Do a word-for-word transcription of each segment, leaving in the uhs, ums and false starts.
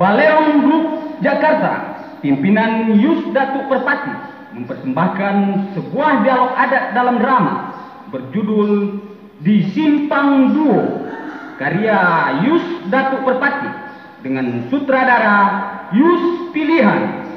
Balerong Group Jakarta, pimpinan Yus Datuk Perpati, mempersembahkan sebuah dialog adat dalam drama berjudul Di Simpang Duo, karya Yus Datuk Perpati, dengan sutradara Yus Pilihan.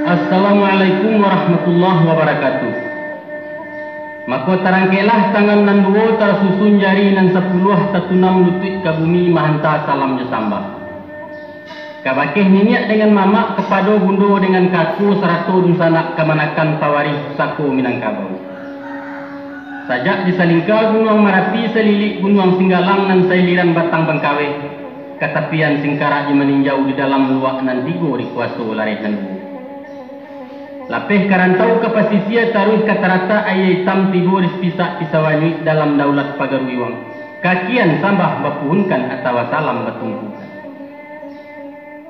Assalamualaikum warahmatullahi wabarakatuh. Mako, tarangkeklah tangan nan duo, tarasusun jari nan sapuluah, tatunam lutuik ka bumi, mahanta salam jo sambah. Kabakeh niniak dengan mamak, kapado bundo dengan kako, sarato dunsanak kamanakan, pawarih pusako Minangkabau. Sajak di salingka Gunuang Marapi, salilik Gunuang Singgalang, nan sailiran Batang Bangkaweh, ka tapian Singkarak jo Maninjau, di dalam luak nan tigo, dikuaso lareh nan duo. Lapeh ka rantau ka pasisia, taruih ka taratak Aia Itam, tibo di sapisak Pisau Anyuik, dalam daulat Pagaruiwang, kakian sambah bapuhunkan, atawa salam batungkukan.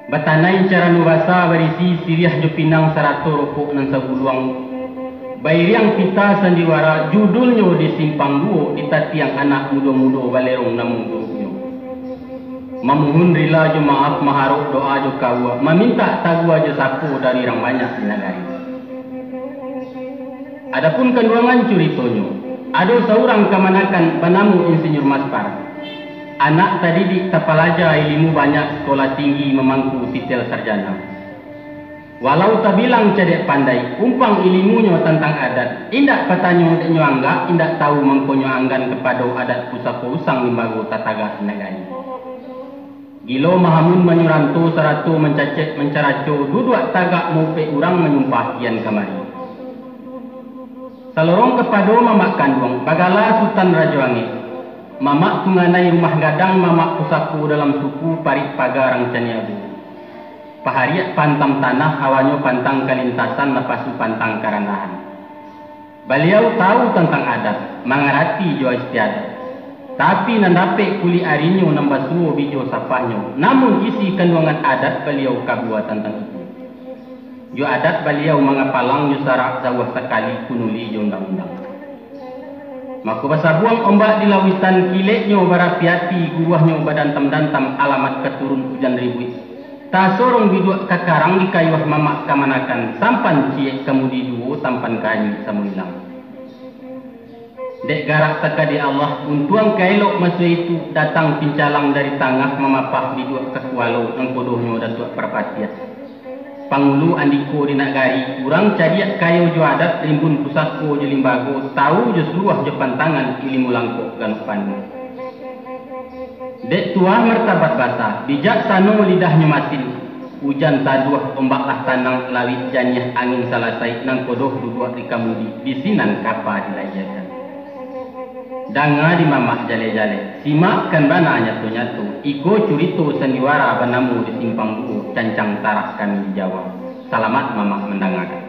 Batanai carano basa, barisi siriah jo pinang, sarato rokok nan saguluang, bairiang pita sandiwara, judulnyo Di Simpang Duo, ditatiang anak mudo-mudo, balerong namo gurunyo. Mamuhun rila jo maaf, maharok doa jo kaua, mamintak tagua jo sako dari urang banyak di nagari. Adapun kanduangan curitonyo, ado saurang kamanakan banamo Insinyur Maspar. Anak tadidik tapalaja, ilimu banyak, sekolah tinggi mamangku titel sarjana. Walau tabilang cadiak pandai, umpang ilimunyo tantang adat, indak patanyo dek nyo anggak, indak tahu mangkonyo anggan kapado adat pusako usang limbago tatagak di nagari. Gilo mahamun manyuranto sarato mancacek mancaraco, duduak tagak maupek urang manyumpah kian kamari. Salorong kapado mamak kanduang, bagala Sutan Rajo Angek. Mamak tunganai rumah gadang, mamak pusako dalam suku, parik paga rang caniago. Pahariak pantam tanah, awanyo pantang kalintasan, napasu pantang karandahan. Baliau tahu tantang adat, mangarati jo istiadat. Tapi nan dapek kulik arinyo, nan basuo bijo sapahnyo, namun isi kanduangan adat baliau kabua tantang itu. Jo adat baliau mangapalang, jo sarak jauah sakali, kunuli jo undang-undang. Mako basabuang ombak di lauitan, kileknyo barapi-api, guruahnyo badantam-dantam, alamat ka turun ujan ribuik. Tasorong biduak ka karang, dikayuah mamak kamanakan, sampan ciek kamudi juo, tampan ka anyuik samo ilang. Dek garak takadek Allah, untuang ka elok maso itu, datang pincalang dari tangah, mamapah biduak ka kualo, nangkodohnyo Datuak Parpatiah. Pangulu andiko di nagari, urang cadiak kayo jo adat, rimbun pusako jo limbago, tawu jo suluah jo pantangan, ilimu langkok ganok panuah. Dek tuah martabat basa, bijaksano lidahnyo masin, ujan taduah, ombak lah tanang, lawik janiah, angin salasai, nangkodoh duduak di kamudi, di sinan kapa dilayiekan. Danga di mamak jaleh-jaleh, simakkan bana nyato-nyato, iko curito sandiwara banamo Di Simpang Duo, cancang tarah kami di Jawa. Salamat mamak mandangakan.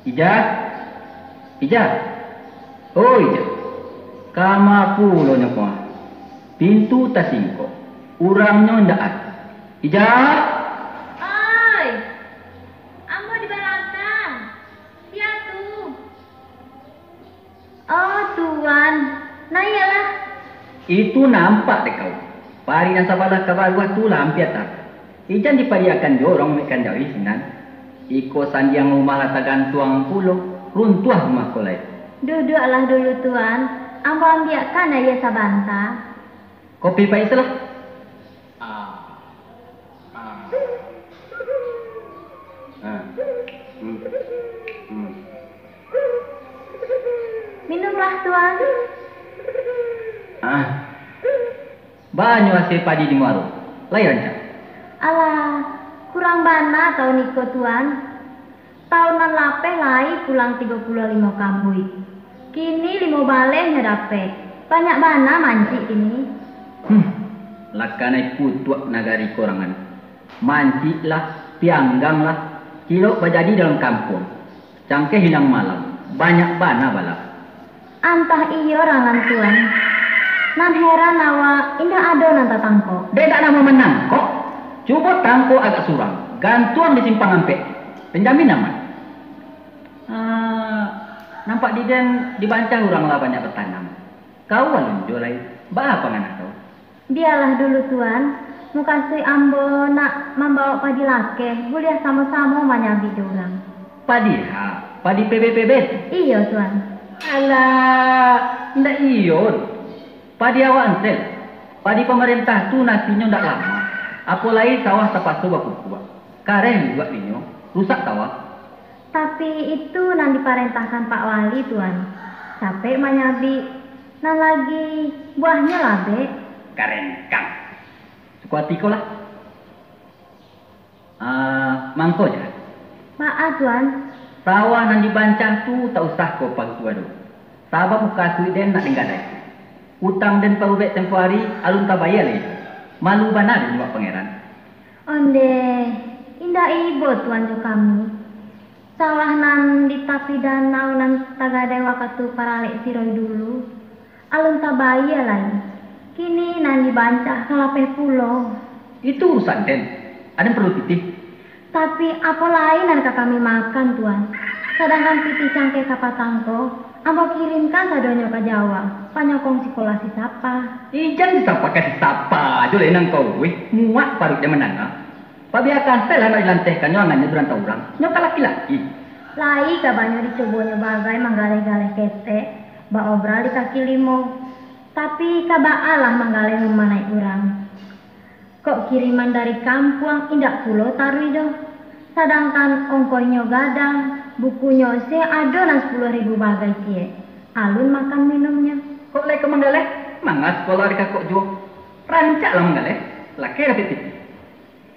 Ija, Ija, oi Ija, kama pulo nyo ko? Pintu tasingkok, urangnyo indak ado. Ija! Oi, ambo di balakang. Sia tu? Oh, Tuan. Nah, iyolah. Itu nampak dek kau. Parik nan sabalah ka baruah tu lah ampia tabah. Ijan dipariakkan jo urang mamekan jawi sinan. Iko sandiang rumah lah tagantuang pulo, runtuah rumah ko lai. Duduaklah dulu, Tuan. Ambo ambiakkan aia sabanta. Kopi paik se lah. Ah. Ah. Ah. Hmm. Hmm. Minumlah, Tuan. Ah. Banyo hasil padi di muaro. Lai rancak? Alah, kurang bana taun iko, Tuan. Taun nan lapeh lai pulang tigo puluah limo kambuik. Kini limo baleh nyo dapek. Banyak bana mancik kini. Hmm. Lakanai kutuak nagari korangan. Manciklah, piangganglah, cilok bajadi dalam kampuang. Cangkeh ilang malam, banyak bana bala. Antah iyo rangan Tuan. Nan heran awak, indak ado nan tatangkok. Dek ndak namuah manangkok, cubo tangkok agak surang, gantuang di simpang ampek. Penjamin aman. Ah, nampak di den dibancah urang lah banyak batanam. Kau alun jo lai, baa panganak kau? Bialah dulu, Tuan. Mukasuik ambo nak mambawok padi lakeh, buliah samo-samo manyabik jo urang. Padi ha, padi P B P B tu? Iyo, Tuan. Alah, ndak iyo. Padi awak nteh. Padi pamarentah tu nasinyo ndak lamak. Apo lai sawah tapaso bakukuak. Kareh iduak dinyo, rusak sawah. Tapi itu nan diparentahkan Pak Wali, Tuan. Capek manyabik, nan lagi buahnyo labek. Karengkang. Suko ati ko lah. Ah, mangko ja. Baa, Tuan? Sawah nan dibancah tu tak usah ko paguah doh. Sabab mukasuik den nak den gadai. Utang den parubek tempo ari, alun tabayia lai. Malu bana den jo Wak Pangeran. Ondeh, indak ibo Tuan jo kami. Sawah nan di tapi danau nan tagadai wakatu paralek siroi dulu, alun tabayia lai. Kini nan dibancah ka lapeh pulo. Itu urusan den. Aden paralu pitih. Tapi, apo lai nan ka kami makan, Tuan? Sadangkan pitih cangkeh kapatang ko, ambo kirimkan sadonyo ka Jawa, panyokong sikolah si Sapa. Ijan si Sapa ka si Sapa, jo lenang kau, weh. Muak paruik den mandanga. Pabiakan se lah nak dilantehkannyo angannyo di rantau urang. Nyo kan laki-laki. Lai kabanyo dicobonyo bagai manggaleh-galeh ketek, baobral di kaki limo. Tapi, ka baa lah manggaleh mamanaik urang. Kok kiriman dari kampuang indak pulo taruih doh. Sadangkan ongkohnyo gadang, bukunyo se ado nan sapuluah ribu bagai ciek. Alun makan minumnyo. Kok lai ka manggaleh? Manga sikolah di kakok juo. Rancak lah manggaleh. Lakeh dapek pitih.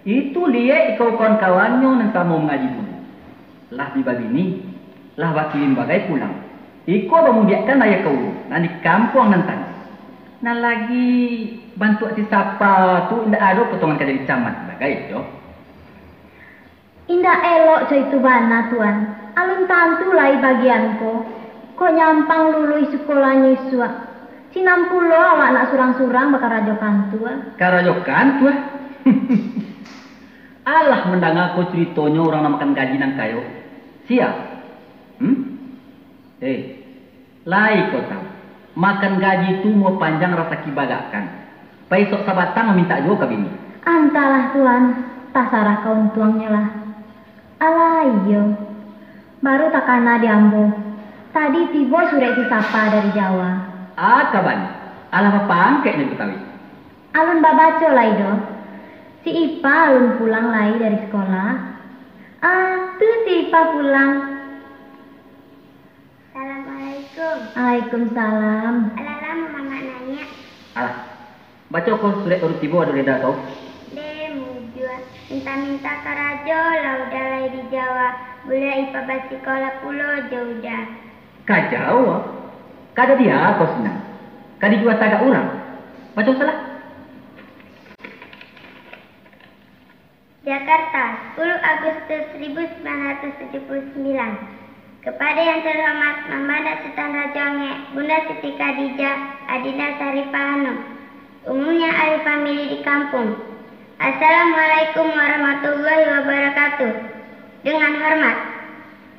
Itu liek iko kawan-kawannyo nan samo mangaji dulu. Lah bi babini, lah bakilim bagai pulang. Iko bamudiakkan ayah ka ulu, nan di kampuang nan tadi. Nan lagi bantuak si Sapa tu indak ado potongan ka jadi camat bagai jo. Indak elok co itu bana, Tuan. Alun tantu lai bagian ko. Kok nyampang luluih sikolahnyo isuak. Sinan pulo awak nak surang-surang bakarajo kantua. Karajo kantua? Alah mandanga ko curitonyo urang nan makan gaji nan kayo. Sia? Hmm? Eh, lai kau tahu, makan gaji tu umua panjang rasaki bagakkan. Paisok sabatang mamintak juo ka bini. Antahlah, Tuan, tasarah ka untuangnyo lah. Alah iyo, baru takana di ambo. Tadi tibo surek si Sapa dari Jawa. Ah, kaban, alah bapangkeknyo di Betawi. Alun babaco lai doh. Si Ipa alun pulang lai dari sikolah. Ah, tu si Ipa pulang. Assalamualaikum. Waalaikumsalam. Alah lamo mamak naiak? Alah, baco ko surek baru tibo ado reda kau. Deh, mujua. Minta-minta karajo lah Uda lai di Jawa. Buliah Ipa basikolah pulo jo Uda. Ka Jawa? Ka jadi a kau sinan? Ka dijua tagak urang? Baco salah. Jakarta, sepuluh Agustus seribu sembilan ratus tujuh puluh sembilan. Kepada Yang Terhormat Mamanda Sutan Rajo Angek, Bunda Siti Khadijah, Adinda Syarifah Hanum, umumnya ahli famili di kampung. Assalamualaikum warahmatullahi wabarakatuh. Dengan hormat.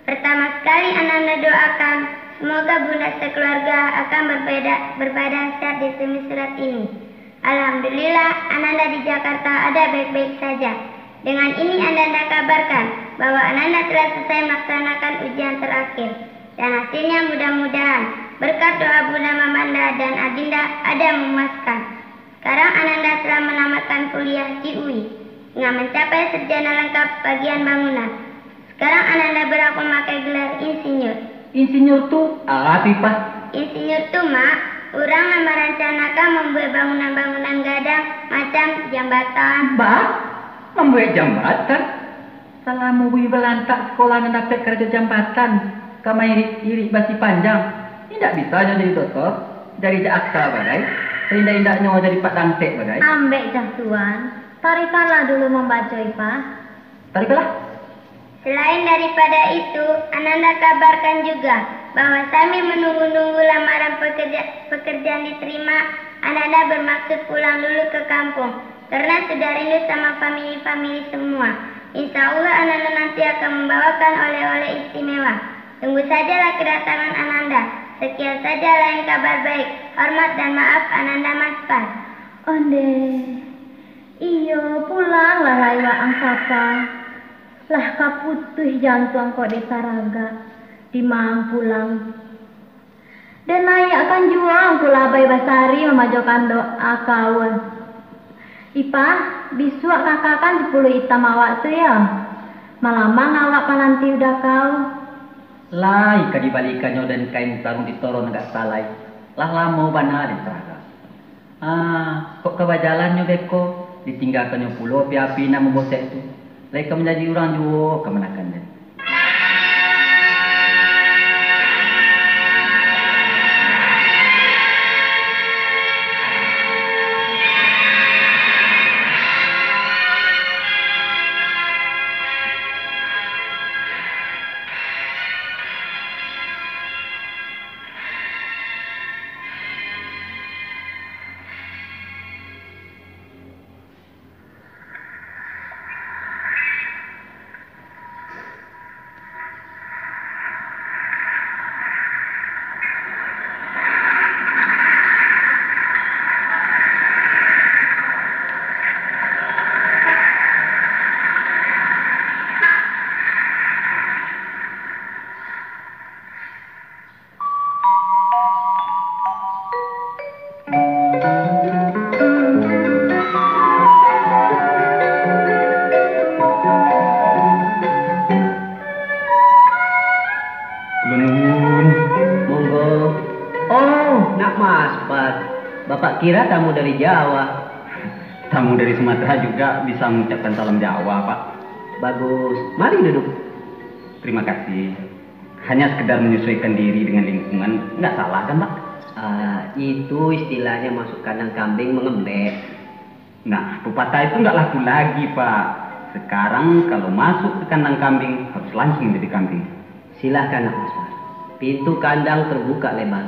Pertama sekali Ananda doakan, semoga Bunda sekeluarga akan berbeda, berbadan sehat di semi surat ini. Alhamdulillah, Ananda di Jakarta ada baik-baik saja. Dengan ini Ananda kabarkan bahwa Ananda telah selesai melaksanakan ujian terakhir. Dan hasilnya mudah-mudahan berkat doa Bunda Mamanda dan Adinda ada memuaskan. Sekarang Ananda telah menamatkan kuliah di U I. Nga mancapai sarjana langkap bagian bangunan. Sekarang Ananda berhak memakai gelar insinyur. Insinyur tu api, Pah? Insinyur tu, Mak, urang nan marancanakan mambuek bangunan-bangunan gadang macam jambatan. Bah? Mambuek jambatan? Salamo Bui balantak sakolah nan dapek karajo jambatan, ka mairik-irik basi panjang, indak bisa nyo jadi dotor, dari Jakarta bagai, saindak-indaknyo jadi Pak Dangtek bagai. Ambek jah, Tuan, tarikanlah dulu mambaco, Ipah. Tarikanlah. Selain daripada itu, Ananda kabarkan juga bahwa sambil menunggu-nunggu lamaran pekerja-, pekerjaan diterima, Ananda bermaksud pulang dulu ke kampung, karena sudah rindu sama famili-famili semua. Insya Allah, Ananda nanti akan membawakan oleh-oleh istimewa. Tunggu sajalah kedatangan Ananda. Sekian saja lain kabar baik. Hormat dan maaf, Ananda Maspar. Ondeh. Iyo, pulanglah lai waang, Papa. Lah ka putuih jantuang ko dek taragak. Dimaang pulang. Den naiakkan juo angku labai basari mamajokan doa kaul. Ipah, bisuak kakakan sipuluah itam awak tu yo. Malamang awak pananti udah kau. Lai ka dibalikannyo den kain sarung di toron agak salai. Lah lamo bana den taragak. Ah, kok ka bajalannyo beko, ditinggakannyo pulo api-api nan mambosek tu. Lai ka manjadi urang juo kamanakan den. Ulun, ulun. Monggo. Oh, nak Maspar. Bapak kira tamu dari Jawa. Tamu dari Sumatera juga bisa mengucapkan salam Jawa, Pak. Bagus. Mari duduk. Terima kasih. Hanya sekedar menyesuaikan diri dengan lingkungan, nggak salah kan, Pak? Ah, itu istilahnya masuk kandang kambing mengembek. Nah, pepatah itu nggak laku lagi, Pak. Sekarang kalau masuk ke kandang kambing, harus langsung jadi kambing. Silahkan, Nak Maspar. Pintu kandang terbuka lebar.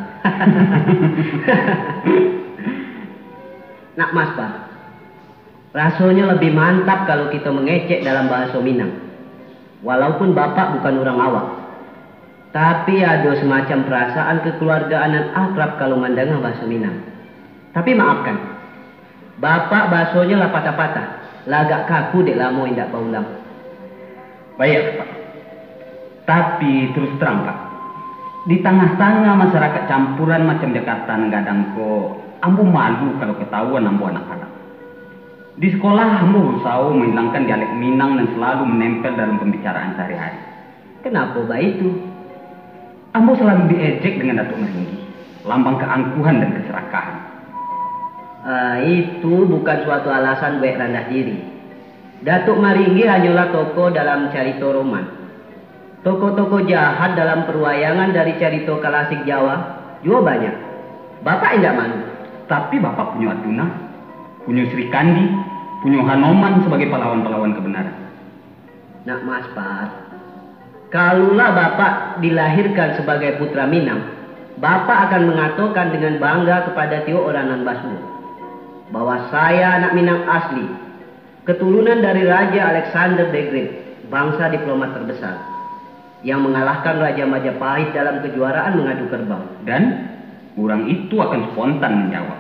Nak Maspar, rasonyo lebih mantap kalau kito mangecek dalam bahaso Minang. Walaupun Bapak bukan urang awak, tapi ado semacam perasaan kekeluargaan nan akrab kalau mandanga bahaso Minang. Tapi maafkan, Bapak basonyo lah patah-patah, lah agak kaku dek lamo indak baulang. Baiak, Pak. Tapi, terus terang, Pak, di tangah-tangah masyarakat campuran macam Jakarta nan gadang ko, ambo malu kalau katahuan ambo anak Padang. Di sekolah, ambo berusaho mahilangkan dialek Minang nan selalu menempel dalam pembicaraan sehari-hari. Kenapo baitu? Ambo selalu diejek dengan Datuk Maringgi, lambang keangkuhan dan keserakahan. Ah, itu bukan suatu alasan buek randah diri. Datuk Maringgi hanyolah tokoh dalam carito roman. Tokoh-tokoh jahat dalam perwayangan dari carito klasik Jawa juo banyak. Bapak indak malu. Tapi Bapak punyo Arjuna, punyo Sri Kandi, punyo Hanoman sebagai pahlawan-pahlawan kebenaran. Nak Maspar, kalulah Bapak dilahirkan sebagai putra Minang, Bapak akan mangatokan dengan bangga kepada tiok urang nan basuo, bahwa saya anak Minang asli, keturunan dari Raja Alexander the Great, bangsa diplomat terbesar, yang mengalahkan Raja Majapahit dalam kejuaraan mengadu kerbau. Dan urang itu akan spontan menjawab,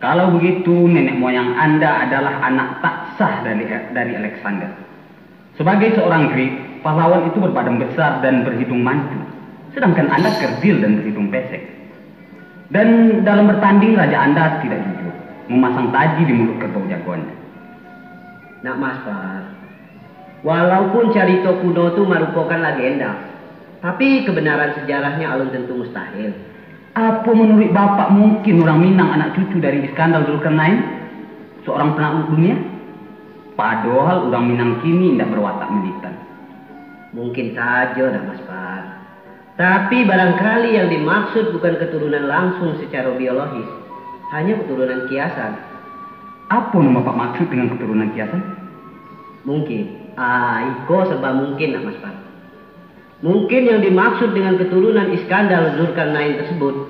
"Kalau begitu, nenek moyang Anda adalah anak tak sah dari, dari Alexander." Sebagai seorang Greek, pahlawan itu berbadan besar dan berhidung mancung, sedangkan Anda kerdil dan berhidung pesek. Dan dalam bertanding, raja Anda tidak jujur, memasang taji di mulut kerbau jagoannya. Nak Maspar, walaupun carito kuno tu marupokan lagenda, tapi kebenaran sejarahnyo alun tentu mustahil. Apo manuruik Bapak mungkin urang Minang anak cucu dari Iskandar Zulkarnain, seorang penakluk dunia? Padohal urang Minang kini indak berwatak militan. Mungkin sajo, Nak Maspar. Tapi barangkali yang dimaksud bukan keturunan langsung secara biologis, hanya keturunan kiasan. Apo nan Bapak maksud dengan keturunan kiasan? Mungkin. Ah, iko serba mungkin, Nak Maspar. Mungkin yang dimaksud dengan keturunan Iskandar Zulkarnain tersebut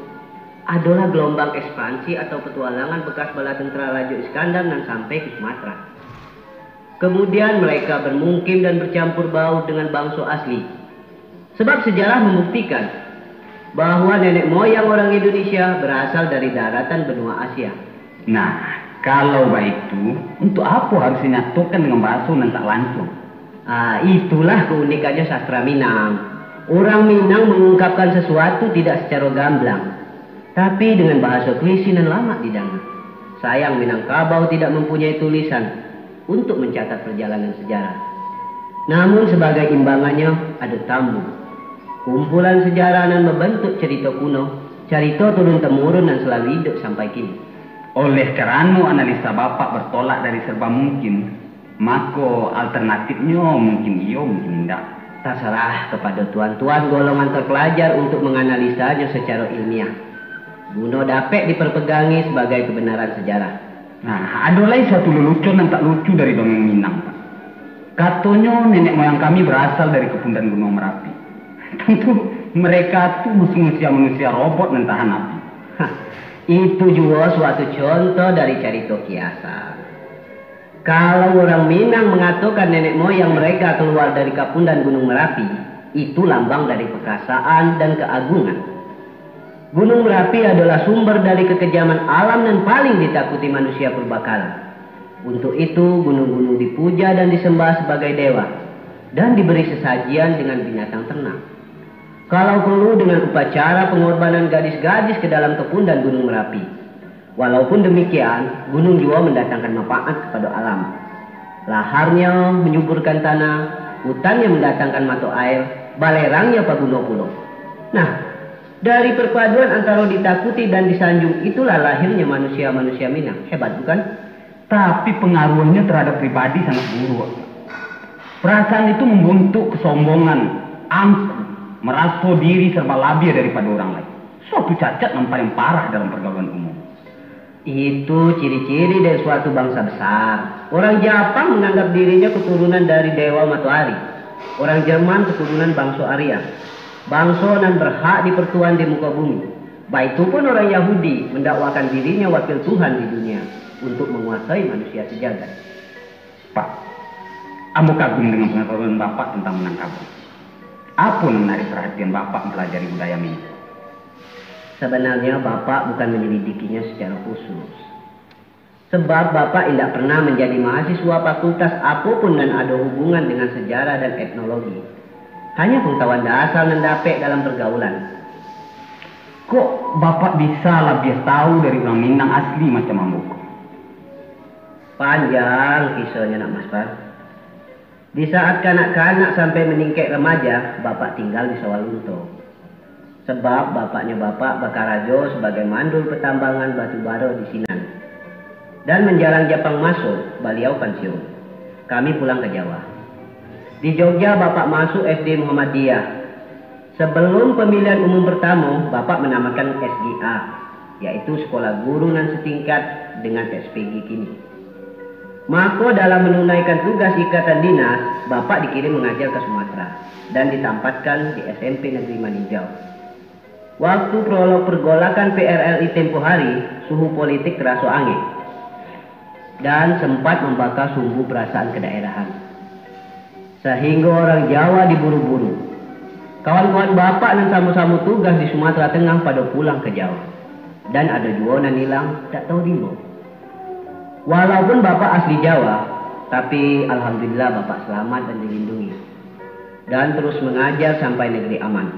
adalah gelombang ekspansi atau petualangan bekas bala tentara Rajo Iskandar nan sampai ke Sumatera. Kemudian mereka bermukim dan bercampur baur dengan bangso asli. Sebab sejarah membuktikan bahwa nenek moyang orang Indonesia berasal dari daratan benua Asia. Nah, kalau baitu, untuk apo harus dinyatokan dengan bahaso nan tak lancuang? Ah, itulah keunikannyo sastra Minang. Urang Minang mengungkapkan sesuatu tidak secara gamblang, tapi dengan bahaso puisi nan lamak didanga. Sayang, Minangkabau tidak mempunyai tulisan untuk mencatat perjalanan sejarah. Namun, sebagai imbangannyo, ado tambu, kumpulan sejarah nan membentuk carito kuno, carito turun-temurun nan selalu hidup sampai kini. Oleh karano analisa Bapak bertolak dari serba mungkin, mako alternatifnyo mungkin iyo, mungkin indak. Tasarah kapado tuan-tuan golongan terpelajar untuk menganalisanyo secara ilmiah, guno dapek diperpegangi sebagai kebenaran sejarah. Nah, ado lai suatu lelucon nan tak lucu dari dongeng Minang, Pak. Katonyo, nenek moyang kami berasal dari Kapundan Gunuang Marapi. Tantu, mereka tu manusia-manusia robot nan tahan api. Hah, itu juo suatu contoh dari carito kiasan. Kalau urang Minang mangatokan nenek moyang mereka keluar dari Kapundan Gunung Merapi, itu lambang dari perkasaan dan keagungan. Gunung Merapi adolah sumber dari kekejaman alam nan paling ditakuti manusia purbakala. Untuk itu, gunung-gunung dipuja dan disembah sabagai dewa, dan diberi sesajian dengan binatang ternak. Kalau perlu, dengan upacara pengorbanan gadis-gadis ke dalam Kapundan Gunung Merapi. Walaupun demikian, gunung juo mandatangkan manfaat kapado alam. Laharnyo manyuburkan tanah, hutannyo mandatangkan mato air, balerangnyo paguno pulo. Nah, dari perpaduan antaro ditakuti dan disanjung itulah lahirnyo manusia-manusia Minang. Hebat, bukan? Tapi pengaruhnyo terhadap pribadi sangat buruak. Perasaan itu membentuk kesombongan, angkuh, meraso diri serba labiah daripado urang lain. Suatu cacat nan paling parah dalam pergaulan umum. Itu ciri-ciri dari suatu bangsa besar. Orang Japang menganggap dirinya keturunan dari Dewa Matoari. Orang Jerman keturunan bangso Arya. Bangso nan berhak dipertuan di muka bumi. Baitu pun orang Yahudi mendakwakan dirinya wakil Tuhan di dunia untuk menguasai manusia sejagat. Pak, ambo kagum dengan pengetahuan Bapak tentang Minangkabau. Apo nan menarik perhatian Bapak mempelajari budaya Minang? Sebenarnya Bapak bukan menyelidikinya secara khusus. Sebab Bapak indak pernah menjadi mahasiswa fakultas apo pun nan ado hubungan dengan sejarah dan etnologi. Hanya pengetahuan dasar nan dapek dalam pergaulan. Kok Bapak bisa labiah tahu dari urang Minang asli macam ambo ko? Panjang kisonyo, Nak Maspar. Di saat kanak-kanak sampai maningkek remaja, Bapak tinggal di Sawalunto. Sebab bapaknyo Bapak bakarajo sabagai mandul patambangan batu bara di sinan. Dan manjalang Japang maso, baliau pansiun. Kami pulang ka Jawa. Di Jogja, Bapak masuak S D Muhammadiyah. Sabalum pamilihan umum partamo, Bapak manamakan S G A, yaitu Sekolah Guru nan satingkat dengan S P G kini. Mako, dalam manunaikan tugas ikatan dinas, Bapak dikirim mangaja ka Sumatera dan ditampatkan di S M P Negeri Maninjau. Waktu prolog pergolakan P R L I tempo hari, suhu politik taraso angek dan sempat mambaka sumbu perasaan kedaerahan. Sahinggo orang Jawa diburu-buru. Kawan-kawan Bapak nan samo-samo tugas di Sumatera Tengah pado pulang ka Jawa. Dan ado juo nan ilang, dak tahu dimbo. Walaupun Bapak asli Jawa, tapi alhamdulillah Bapak selamat dan dilindungi. Dan terus mangaja sampai negeri aman.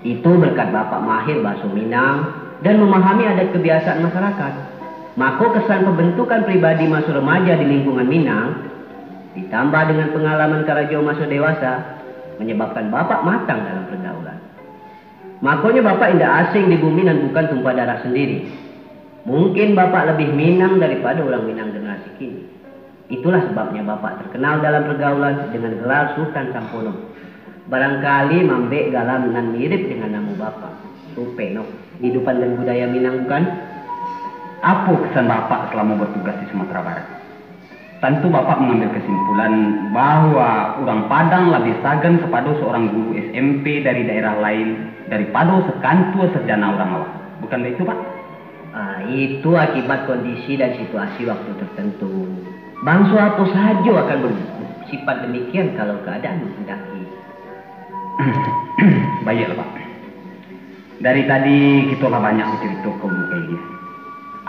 Itu berkat Bapak mahir bahaso Minang dan mamahami adat kabiasaan masyarakat. Mako, kesan pambantukan pribadi maso remaja di lingkungan Minang Ditambah dengan pangalaman karajo maso dewasa, manyababkan Bapak matang dalam pargaulan. Makonyo Bapak indak asing di bumi nan bukan tumpah darah sandiri. Mungkin Bapak labiah Minang daripado urang Minang generasi kini. Itulah sababnyo Bapak takanal dalam pargaulan dengan galar Sutan Sampono. Barangkali mambek galar nan mirip dengan namo Bapak, Supenok, di Dupan dan Budaya Minang, bukan? Apo kesan Bapak salamo batugas di Sumatera Barat? Tantu Bapak mangambil kasimpulan bahwa urang Padang labiah sagan kapado saurang guru S M P dari daerah lain daripado sakantua sarjana urang awak. Bukan baitu, Pak? Ah, itu akibat kondisi dan situasi waktu tertentu. Bangso apo sajo akan balucuh sifat demikian kalau kaadaan mangandaki. Baiaklah, Pak. Dari tadi kito lah banyak bacarito ka ulu ka ilia.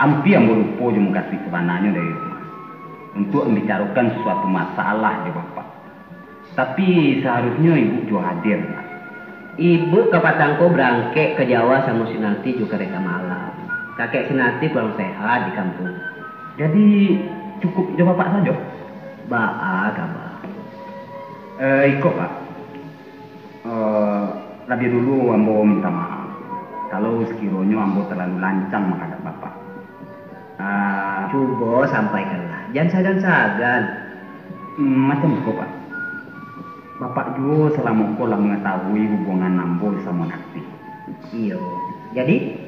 Ampia ambo lupo jo mukasuik sabananyo dari rumah, untuak mambicarokan sasuatu masalah jo Bapak. Tapi, saharusnyo Ibuk juo hadir, Pak. Ibuk kapatang ko barangkek ka Jawa samo Sinarti jo kareta malam. Kakek Sinarti kurang sehat di kampuang. Jadi, cukuik jo Bapak sajo? Baa kaba? Eh, iko, Pak. Eh, labiah dulu ambo minta maaf, kalau sakironyo ambo talalu lancang mahadap Bapak. Ah, cubo sampaikanlah, jan sagan-sagan. Hmm, macam ko, Pak. Bapak juo salamo ko lah mangatahui hubungan ambo samo Narti. Iyo. Jadi?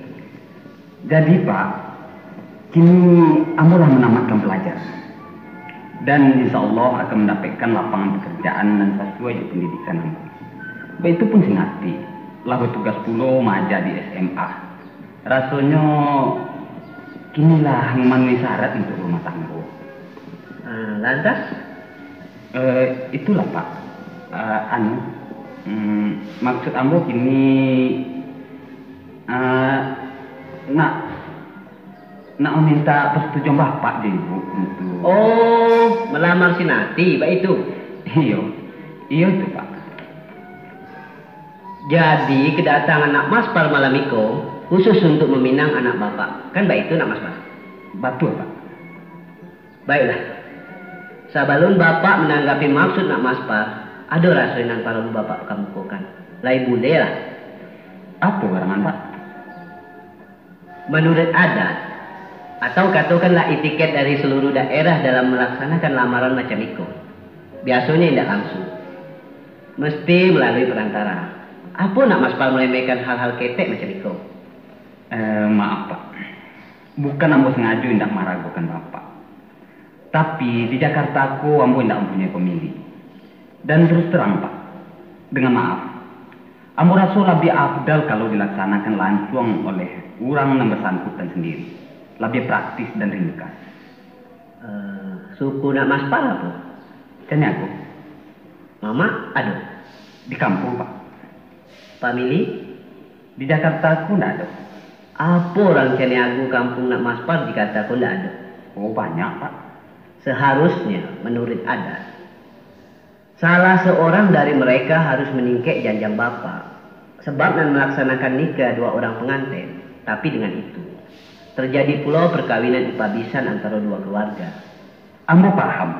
Jadi, Pak, kini ambo lah manamatkan palajaran, dan insya Allah akan mandapekkan lapangan pakarajaan nan sasuai jo pandidikan ambo. Baitu pun si Narti, lah batugas pulo maaja di S M A. Rasonyo, kini lah mamanuhi syarat untuak rumah tanggo. Ah, lantas? Eh, itulah, Pak. Eh, anu, mm, maksud ambo kini, eh, nak, nak maminta persetujuan Bapak jo Ibuk untuak... Oh, malamar si Narti, baitu? Iyo, iyo tu, Pak. Jadi, kedatangan Nak Maspar malam iko khusus untuak maminang anak Bapak, kan baitu, Nak Maspar? Batua, Pak. Baiklah, sabalun Bapak mananggapi maksud Nak Maspar, ado raso nan paralu Bapak kamukokan. Lai buliah lah. Apo karangan, Pak? Manuruik adat, atau katokanlah etiket dari saluruh daerah dalam malaksanakan lamaran macam iko, biasonyo indak langsuang. Mesti malalui parantara. Apo Nak Maspar maremehkan hal-hal ketek macam iko? Eh, maaf, Pak. Bukan ambo sangajo indak maragokan Bapak. Tapi, di Jakarta ko ambo indak mampunyoi pamilih. Dan terus terang, Pak, dengan maaf, ambo raso labiah afdal kalau dilaksanakan lansuang oleh urang nan basangkutan sandiri. Labiah praktis dan ringkas. Eh, suku Nak Maspar apo? Caniago. Mamak ado? Di kampuang, Pak. Pamili? Di Jakarta ko ndak ado. Apo urang Caniago kampuang Nak Maspar di Jakarta ko ndak ado? Oh, banyak, Pak. Saharusnyo, manuruik adat, salah saurang dari mereka harus maningkek janjang Bapak, sabab nan malaksanakan nikah dua urang panganten, tapi dengan itu, tarjadi pulo parkawinan ipabisan antaro dua kaluarga. Ambo paham,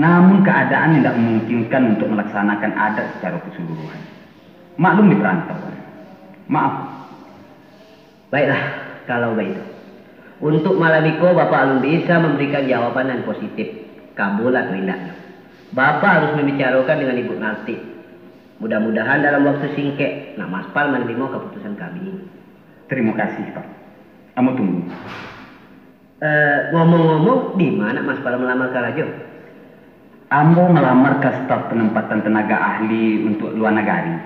namun kaadaan indak mamungkinkan untuak malaksanakan adat sacaro kasaluruhan. Maklum di parantauan. Maaf. Baiklah, kalau baitu. Untuak malam iko, Bapak alun bisa mambarikan jawaban nan positif, kabul atau indaknyo. Bapak harus mambicarokan dengan Ibuk Narti. Mudah-mudahan dalam waktu singkek, Nak Maspar manarimo kaputusan kami. Tarimo kasih, Pak. Ambo tunggu. Eh, ngomong-ngomong, di ma Nak Maspar malamar karajo? Ambo malamar ka staf panempatan tanaga ahli untuak lua nagari.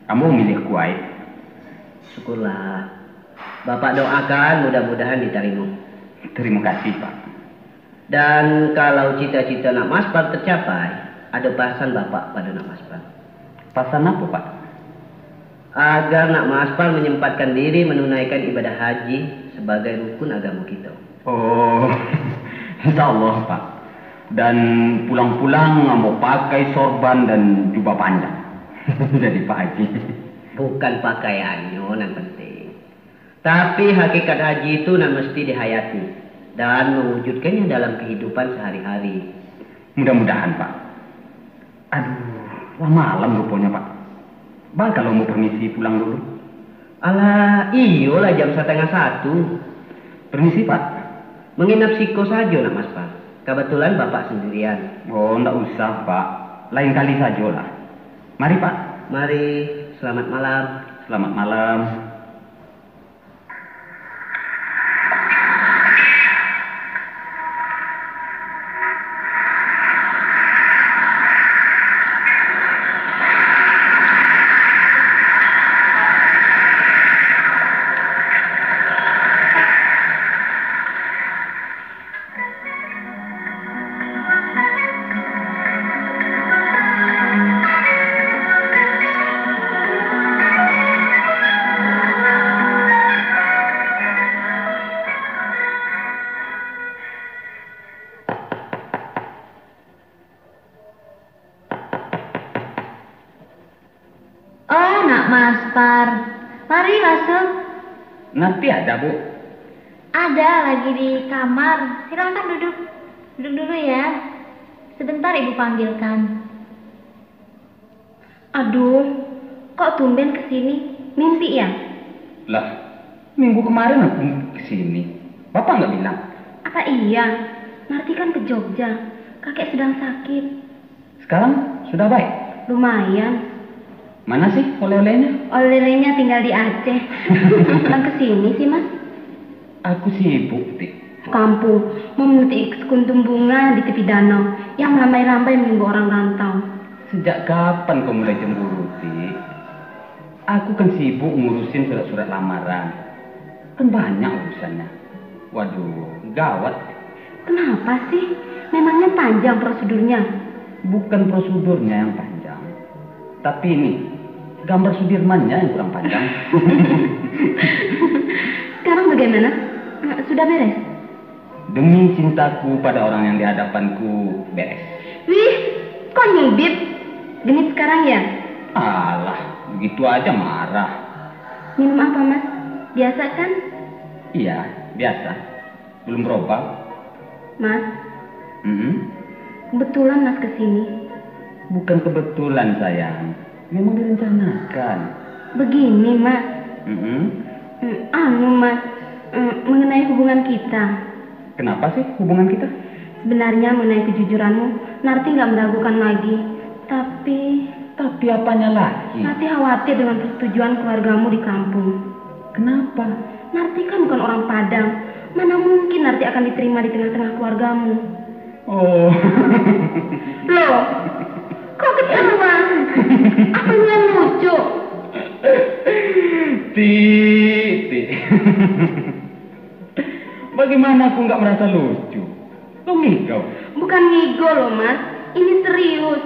Ambo mamiliah Kuwait. Syukurlah. Bapak doakan mudah-mudahan ditarimo. Tarimo kasih, Pak. Dan kalau cita-cita Nak Maspar tacapai, ado pasan Bapak pado Nak Maspar. Pasan apo, Pak? Agar Nak Maspar manyempatkan diri manunaikan ibadah haji sabagai rukun agamo kito. Oh, insya Allah, Pak. Dan pulang-pulang ambo pakai sorban dan jubah panjang. Jadi Pak Haji. Bukan pakaiannyo nan penting, tapi hakikat haji itu nan mesti dihayati dan mawujudkannya dalam kahidupan sahari-hari. Mudah-mudahan, Pak. Aduh, lah malam ruponyo, Pak. Baa kalau ambo permisi pulang dulu? Alah, iyolah jam satangah satu. Permisi, Pak. Manginap siko sajo nak Mas Par. Kabatulan Bapak sandirian. Oh, ndak usah, Pak. Lain kali sajolah. Mari, Pak. Mari, selamat malam. Selamat malam. Oh, nak Mas Par. Mari masuk. Narti ada, Bu? Ada, lagi di kamar. Silakan duduk. Duduk dulu ya. Sebentar Ibu panggilkan. Aduh, kok tumben ke sini? Mimpi ya? Lah, minggu kemarin aku ke sini. Bapak nggak bilang? Apa iya? Narti kan ke Jogja. Kakek sedang sakit. Sekarang sudah baik? Lumayan. Mana sih oleh-olehnya? Oleh-olehnya tinggal di Aceh. Pulang ke sini sih, Mas. Aku sibuk, Ti. Kampung, memetik sekuntum bunga di tepi danau yang melambai-lambai menunggu orang rantau. Sejak kapan kau mulai cemburu, Ti? Aku kan sibuk ngurusin surat-surat lamaran. Kan banyak urusannya. Waduh, gawat. Kenapa sih? Memangnya panjang prosedurnya? Bukan prosedurnya yang panjang, tapi ini, gambar Sudirmannya yang kurang panjang. Sekarang bagaimana? Eh, sudah beres? Demi cintaku pada orang yang di hadapanku, beres. Wih, kok nyubit? Genit sekarang ya? Alah, begitu aja marah. Minum apa, Mas? Biasa kan? Iya, biasa. Belum berubah. Mas. Mm-mm. Kebetulan Mas ke sini. Bukan kebetulan, sayang. Memang direncanakan. Begini, Mas. Mm-mm. Mm, anu, Mas, mm, mengenai hubungan kita. Kenapa sih hubungan kita? Sebenarnya mengenai kejujuranmu, Narti nggak meragukan lagi. Tapi Tapi apanya lagi? Narti khawatir dengan persetujuan keluargamu di kampung. Kenapa? Narti kan bukan orang Padang. Mana mungkin Narti akan diterima di tengah-tengah keluargamu? Oh. Loh, kok ketawa? Apa nian lucu? Ti, Ti. Bagaimana aku nggak merasa lucu? Kau ngigau? Bukan ngigau loh, Mas. Ini serius.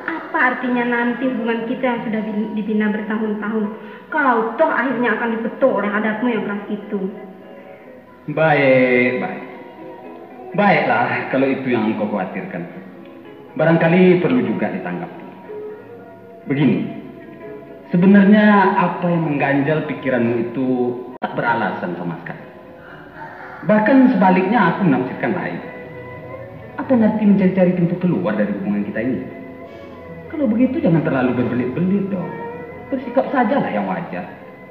Apa artinya nanti hubungan kita yang sudah bin-, dibina bertahun-tahun, kalau toh akhirnya akan dipetok oleh adatmu yang keras itu? Baik, baik. Baiklah, kalau itu yang engkau khawatirkan. Barangkali perlu juga ditanggapi. Begini, sebenarnya apa yang mengganjal pikiranmu itu tak beralasan sama sekali. Bahkan sebaliknya, aku menafsirkan lain. Apa Narti mencari-cari pintu keluar dari hubungan kita ini? Kalau begitu, jangan terlalu berbelit-belit dong. Bersikap sajalah yang wajar,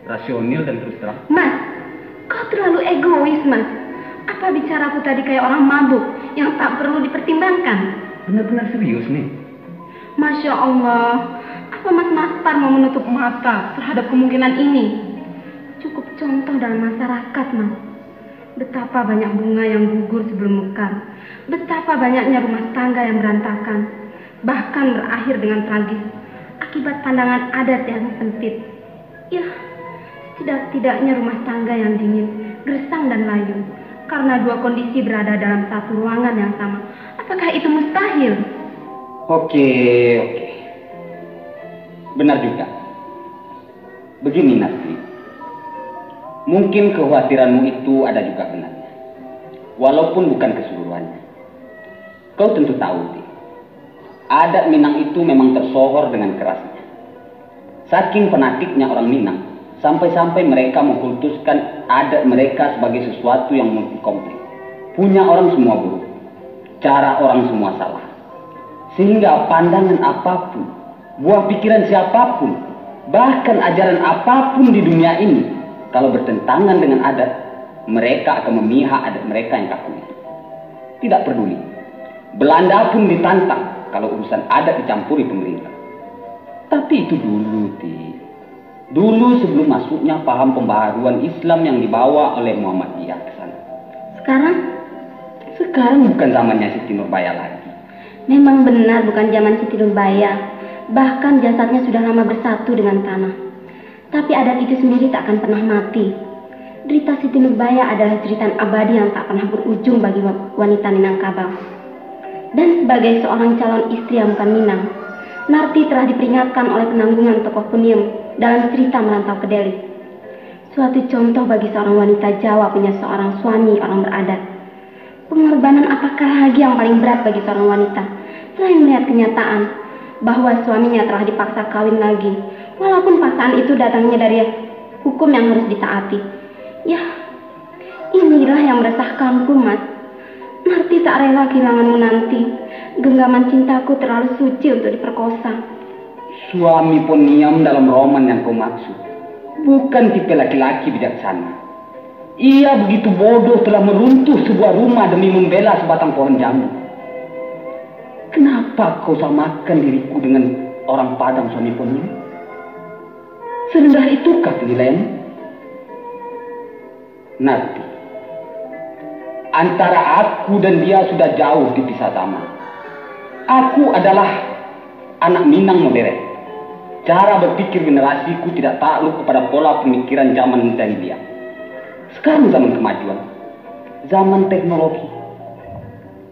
rasional dan terus terang. Mas, kau terlalu egois, Mas. Apa bicaraku tadi kayak orang mabuk yang tak perlu dipertimbangkan? Benar-benar serius nih. Masya Allah, apa Mas Maspar mau menutup mata terhadap kemungkinan ini? Cukup contoh dalam masyarakat, Mas. Betapa banyak bunga yang gugur sebelum mekar. Betapa banyaknya rumah tangga yang berantakan. Bahkan berakhir dengan tragis akibat pandangan adat yang sempit. Ya, setidak-tidaknya rumah tangga yang dingin, gersang dan layu. Karena dua kondisi berada dalam satu ruangan yang sama. Apakah itu mustahil? Oke, oke. Benar juga. Begini, Narti. Mungkin kekhawatiranmu itu ada juga benarnya. Walaupun bukan keseluruhannya. Kau tentu tahu, Ti. Adat Minang itu memang tersohor dengan kerasnya. Saking fanatiknya orang Minang, sampai-sampai mereka mengkultuskan adat mereka sebagai sesuatu yang multi konflik. Punya orang semua buruk, cara orang semua salah. Sehingga pandangan apapun, buah pikiran siapapun, bahkan ajaran apapun di dunia ini, kalau bertentangan dengan adat, mereka akan memihak adat mereka yang kaku itu. Tidak peduli. Belanda pun ditantang kalau urusan adat dicampuri pemerintah. Tapi itu dulu, Ti. Dulu sebelum masuknya paham pembaharuan Islam yang dibawa oleh Muhammadiyah ke sana. Sekarang? Sekarang bukan zamannya Siti Nurbaya lagi. Memang benar bukan zaman Siti Nurbaya. Bahkan jasadnya sudah lama bersatu dengan tanah. Tapi adat itu sendiri tak akan pernah mati. Derita Siti Nurbaya adalah cerita abadi yang tak pernah berujung bagi wa-, wanita Minangkabau. Dan sebagai seorang calon istri yang bukan Minang, Narti telah diperingatkan oleh penanggungan tokoh Puniem dalam cerita Merantau ke Deli. Suatu contoh bagi seorang wanita Jawa punya seorang suami orang beradat. Pengorbanan apakah lagi yang paling berat bagi seorang wanita, selain melihat kenyataan bahwa suaminya telah dipaksa kawin lagi, walaupun paksaan itu datangnya dari hukum yang harus ditaati? Ya, inilah yang meresahkanku, Mas. Narti tak rela kehilanganmu nanti. Genggaman cintaku terlalu suci untuk diperkosa. Suami Poniam dalam roman yang kau maksud bukan tipe laki-laki bijaksana. Ia begitu bodoh telah meruntuh sebuah rumah demi membela sebatang pohon jambu. Kenapa kau samakan diriku dengan orang Padang suami Poniam? Serendah itukah penilaianmu? Narti, antara aku dan dia sudah jauh dipisah zaman. Aku adalah anak Minang moderen. Cara berpikir generasiku tidak takluk kepada pola pemikiran zaman jahiliah. Sekarang zaman kemajuan, zaman teknologi.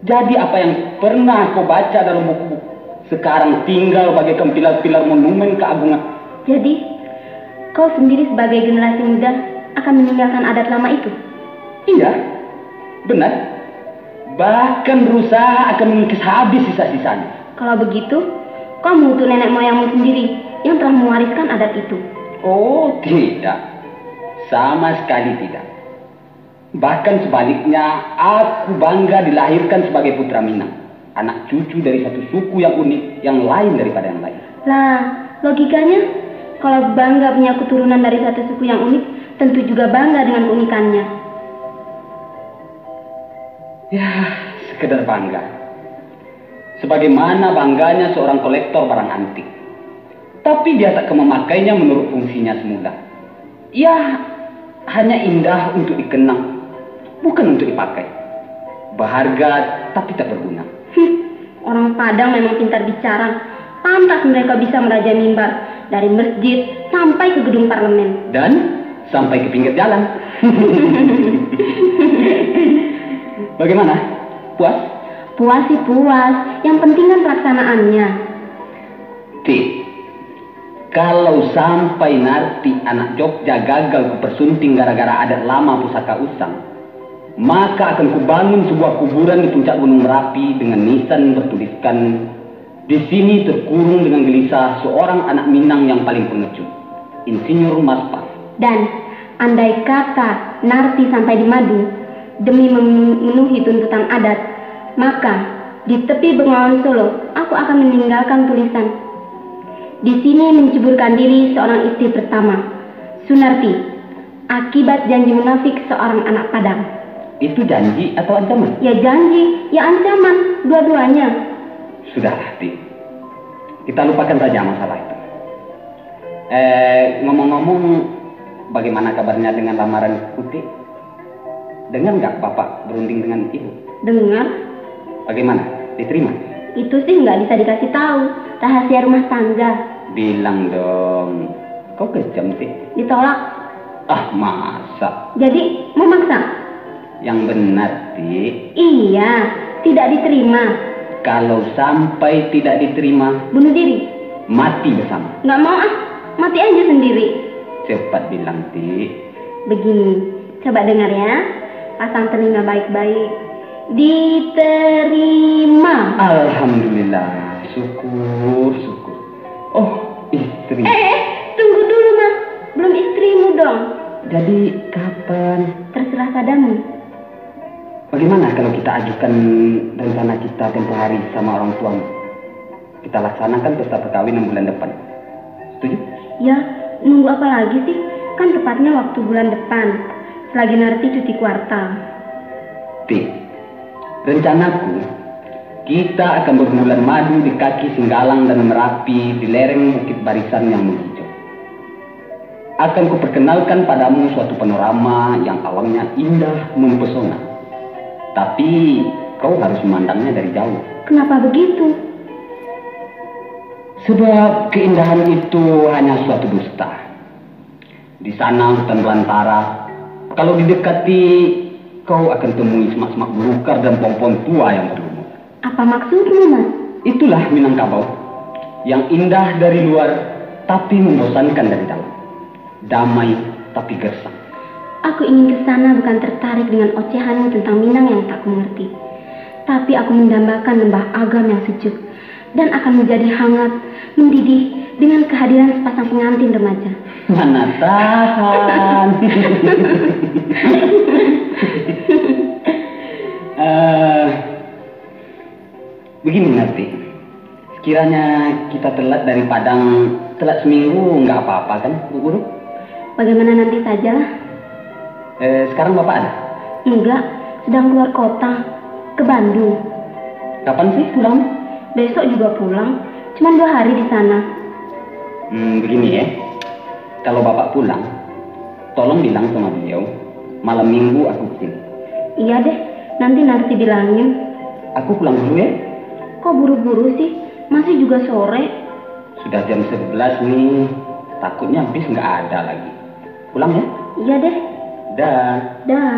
Jadi apa yang pernah kau baca dalam buku, sekarang tinggal bagaikan pilar-pilar monumen keagungan. Jadi, kau sendiri sebagai generasi muda akan meninggalkan adat lama itu? Iya, benar. Bahkan berusaha akan mengikis habis sisa-sisanya. Kalau begitu, kau mengutuk nenek moyangmu sendiri yang telah mewariskan adat itu. Oh, tidak. Sama sekali tidak. Bahkan sebaliknya, aku bangga dilahirkan sebagai putra Minang, anak cucu dari satu suku yang unik, yang lain daripada yang lain. Lah, logikanya, kalau bangga punya keturunan dari satu suku yang unik, tentu juga bangga dengan keunikannya. Ya, sekedar bangga. Sebagaimana bangganya seorang kolektor barang antik. Tapi dia tak akan memakainya menurut fungsinya semula. Ia hanya indah untuk dikenang, bukan untuk dipakai. Berharga, tapi tak berguna. Hmm, orang Padang memang pintar bicara. Pantas mereka bisa merajai mimbar dari masjid sampai ke gedung parlemen. Dan sampai ke pinggir jalan. Bagaimana? Puas? Puas sih puas. Yang penting kan pelaksanaannya. Ti, kalau sampai Narti anak Jogja gagal kupersunting gara-gara adat lama pusaka usang, maka akan kubangun sebuah kuburan di puncak Gunung Merapi dengan nisan bertuliskan, "Di sini terkurung dengan gelisah seorang anak Minang yang paling pengecut, Insinyur Maspar." Dan andai kata Narti sampai di Madu demi memenuhi tuntutan adat, maka di tepi Bengawan Solo aku akan meninggalkan tulisan, "Di sini menceburkan diri seorang istri pertama, Sunarti, akibat janji munafik seorang anak Padang." Itu janji atau ancaman? Ya janji, ya ancaman, dua-duanya. Sudahlah, Ti. Kita lupakan saja masalah itu. Eh, ngomong-ngomong, bagaimana kabarnya dengan lamaran Uti? Dengar nggak Bapak berunding dengan Ibu? Dengar. Bagaimana? Diterima? Itu sih nggak bisa dikasih tahu. Rahasia rumah tangga. Bilang dong. Kau kejam, Ti. Ditolak. Ah, masa? Jadi, mau maksa? Yang benar, Ti. Iya, tidak diterima. Kalau sampai tidak diterima, bunuh diri. Mati bersama. Nggak mau ah, mati aja sendiri. Cepat bilang, Ti. Begini, coba dengar ya. Pasang telinga baik-baik. Diterima. Alhamdulillah, syukur, syukur. Oh, istri. Eh, eh, tunggu dulu, Mas. Belum istrimu dong. Jadi, kapan? Terserah padamu. Bagaimana kalau kita ajukan rencana kita tempo hari sama orang tuamu? Kita laksanakan pesta perkawinan bulan depan. Setuju? Ya, nunggu apa lagi sih? Kan tepatnya waktu bulan depan, selagi Narti cuti kuartal. Ti, rencanaku, kita akan berbulan madu di kaki Singgalang dan Merapi di lereng Bukit Barisan yang menghijau. Akan kuperkenalkan padamu suatu panorama yang awangnya indah mempesona. Tapi, kau harus memandangnya dari jauh. Kenapa begitu? Sebab keindahan itu hanya suatu dusta. Di sana hutan belantara. Kalau didekati, kau akan temui semak-semak belukar dan pohon-pohon tua yang berlumut. Apa maksudmu, Mas? Itulah Minangkabau, yang indah dari luar, tapi membosankan dari dalam. Damai, tapi gersang. Aku ingin ke sana bukan tertarik dengan ocehanmu tentang Minang yang tak kumengerti. Tapi aku mendambakan lembah Agam yang sejuk dan akan menjadi hangat, mendidih dengan kehadiran sepasang pengantin remaja. Mana tahan. Eh, Begini, Narti. Sekiranya kita telat dari Padang, telat seminggu, nggak apa-apa kan, Bu Guru? Bagaimana nanti sajalah. Eh, sekarang Bapak ada? Enggak, sedang keluar kota, ke Bandung. Kapan sih pulang? Besok juga pulang, cuman dua hari di sana. Hmm, begini ya. Kalau Bapak pulang, tolong bilang sama beliau, malam minggu aku kesini. Iya deh, nanti Narti bilangin. Aku pulang dulu ya. Kok buru-buru sih? Masih juga sore. Sudah jam sebelas nih, takutnya bis nggak ada lagi. Pulang ya. Iya deh. Dah. Dah.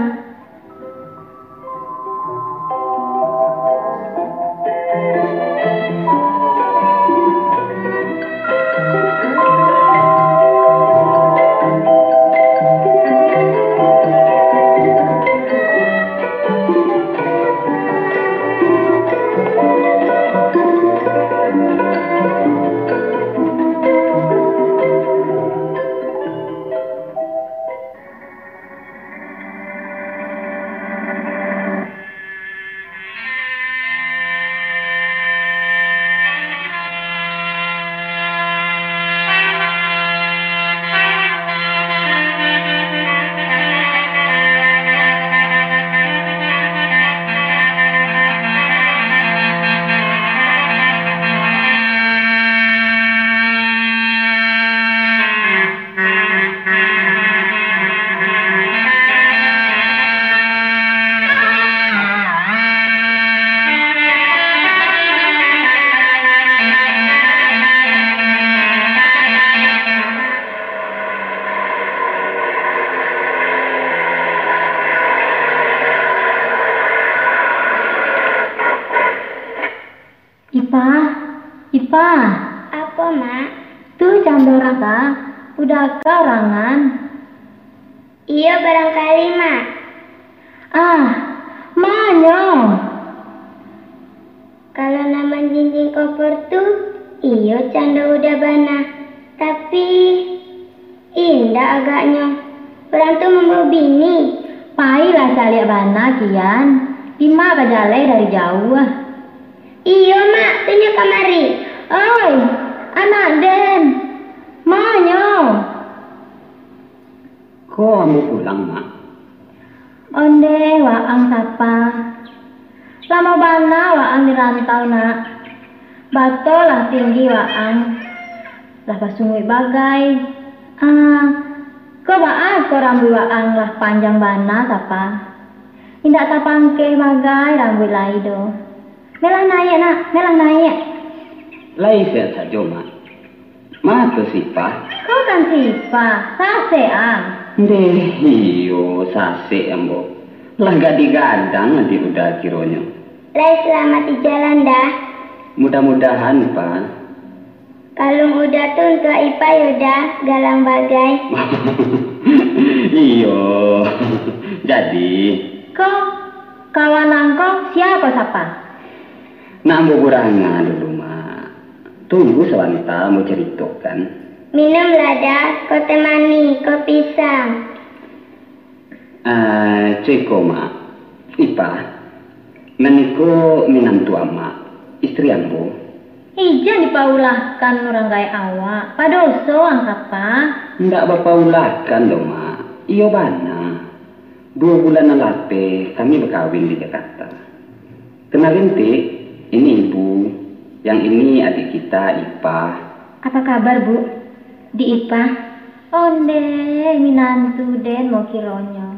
Ipa, Ipa. Apo, Mak? Tu cando urang ka, uda ka urangan. Iyo, barangkali, Mak. Ah, manyo? Kalau nan manjinjing kompor tu, iyo cando uda bana. Tapi, indak agaknyo. Urang tu mambawa bini. Pailah caliak bana, Kian. Dima ka jaleh dari jauah. Iyo, Mak, tunyo kamari. Oi, anak den. Manyo? Ko ambo pulang, Mak. Ondeh, waang sapa? Lamo bana waang di rantau, Nak. Bato lah tinggi waang. Lah basunguik bagai. Ah, ko baa ko rambuik waang lah panjang bana, sapa? Indak tapangkeh bagai rambuik lai doh. Melah naiak, Nak, melah naiak. Lai sehat sajo, Mak. Ma tu si Ipah? Ko kan si Ipah, sasek ang. Ndeh, iyo, sasek ambo. Lah gadih gadang adiak Uda kironyo. Lai salamaik di jalan, Da? Mudah-mudahan, Pah. Kalung Uda tu untuak Ipah yo, Da, galang bagai. Iyo, jadi. Ko, kawan ang ko sia ko sapa? Nak ambo buranga dulu, Mak. Tunggu sabanta, ambo caritokan. Minumlah, Da, ko teh manih, ko pisang. Ah, co iko, Mak. Ipah, nan iko minantu Amak, istri ambo. Ijan dipaulahkan urang gaek awak, padoso ang kapa? Ndak bapaulahkan doh, Mak. Iyo bana. Duo bulan nan lapeh kami bakawin di Jakarta. Kenalin, Tik, ini ibu. Yang ini adik kita, Ipah. Apa kabar, Bu? Di Ipah? Ondeh, minantu den mo kironyo.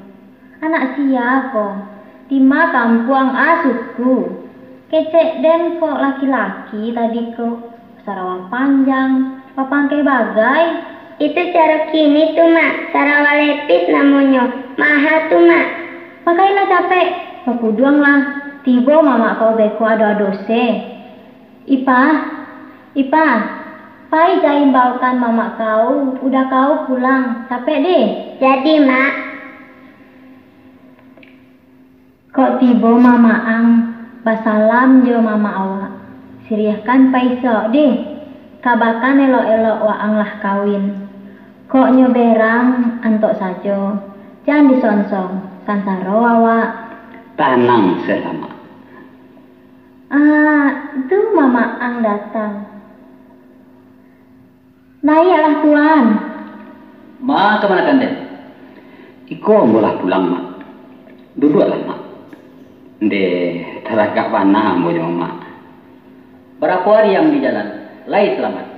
Anak sia ko? Di ma kampuang a suku? Kecek den kok laki-laki tadi ko, sarawa panjang, bapangkai bagai. Itu cara kini tu, Mak, sarawa lepis namonyo, maha tu, Mak. Pakailah capek, bakuduanglah, tibo mamak kau beko ado-ado se. Ipah, Ipah, pai ja imbaukan mamak kau, udah kau pulang, capek deh. Jadi, Mak. Kok tibo mamak ang, basalam jo mamak awak, siriahkan paisok deh, kabakan elok-elok waang lah kawin. Kok nyo berang, antok sajo, jan disonsong, sansaro awak. Tanang se lah, Mak. Ah, tu mamak ang datang. Naiaklah, Tuan. Ma, kamanakan den? Iko ambo lah pulang, Mak. Duduaklah, Mak. Ndeh, taragak bana ambo jo Mak. Barapo ari ang di jalan? Lai salamaik?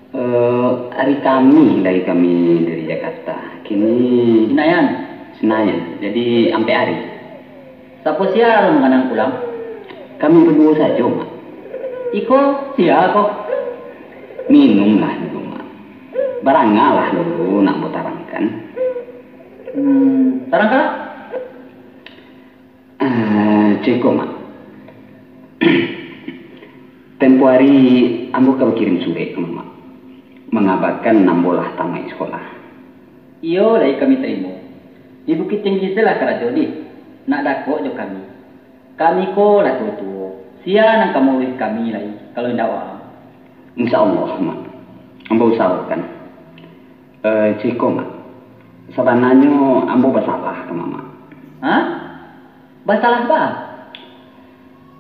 Eh, ari Kamih lai kami dari Jakarta. Kini Sinayan? Sinayan. Jadi, ampek ari. Sapo sia alun manganang pulang? Kami baduo sajo, Mak. Iko sia ko? Minumlah dulu, Mak. Barangalah dulu, nak ambo tarangkan. Hmm, tarangkanlah. Ah, ceko, Mak. Tempo ari ambo ka bakirim surek ka Mamak, mangabakan ambo lah tamaik sikolah. Iyo, lai kami tarimo. Di Bukittinggi se lah karajo dih, nak dakek jo kami. Kami ko lah tuo-tuo, sia nan ka mauruih kami lai, kalau indak waang? Insya Allah, Mak. Ambo usahokan. Eh, ceko, Mak. Sabananyo ambo basalah ka Mamak. Hah? Basalah baa?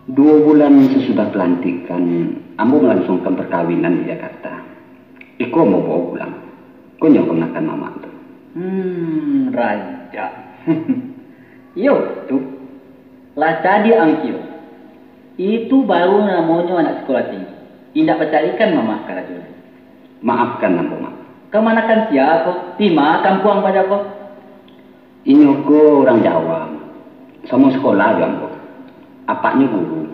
Duo bulan sasudah pelantikan, ambo malangsungkan parkawinan di Jakarta. Iko ambo bao pulang. Ko nyo kamanakan Mamak tu. Hmm, rancak. Iyo, tu. Lah cadiak ang kiro. Itu baru namonyo anak sikolah tinggi. Indak bacalikan Mamak karajo lai. Maafkan ambo, Mak. Kamanakan sia ko? Di ma kampuang paja ko? Inyo ko urang Jawa, Mak. Samo sikolah jo ambo. Apaknyo guru.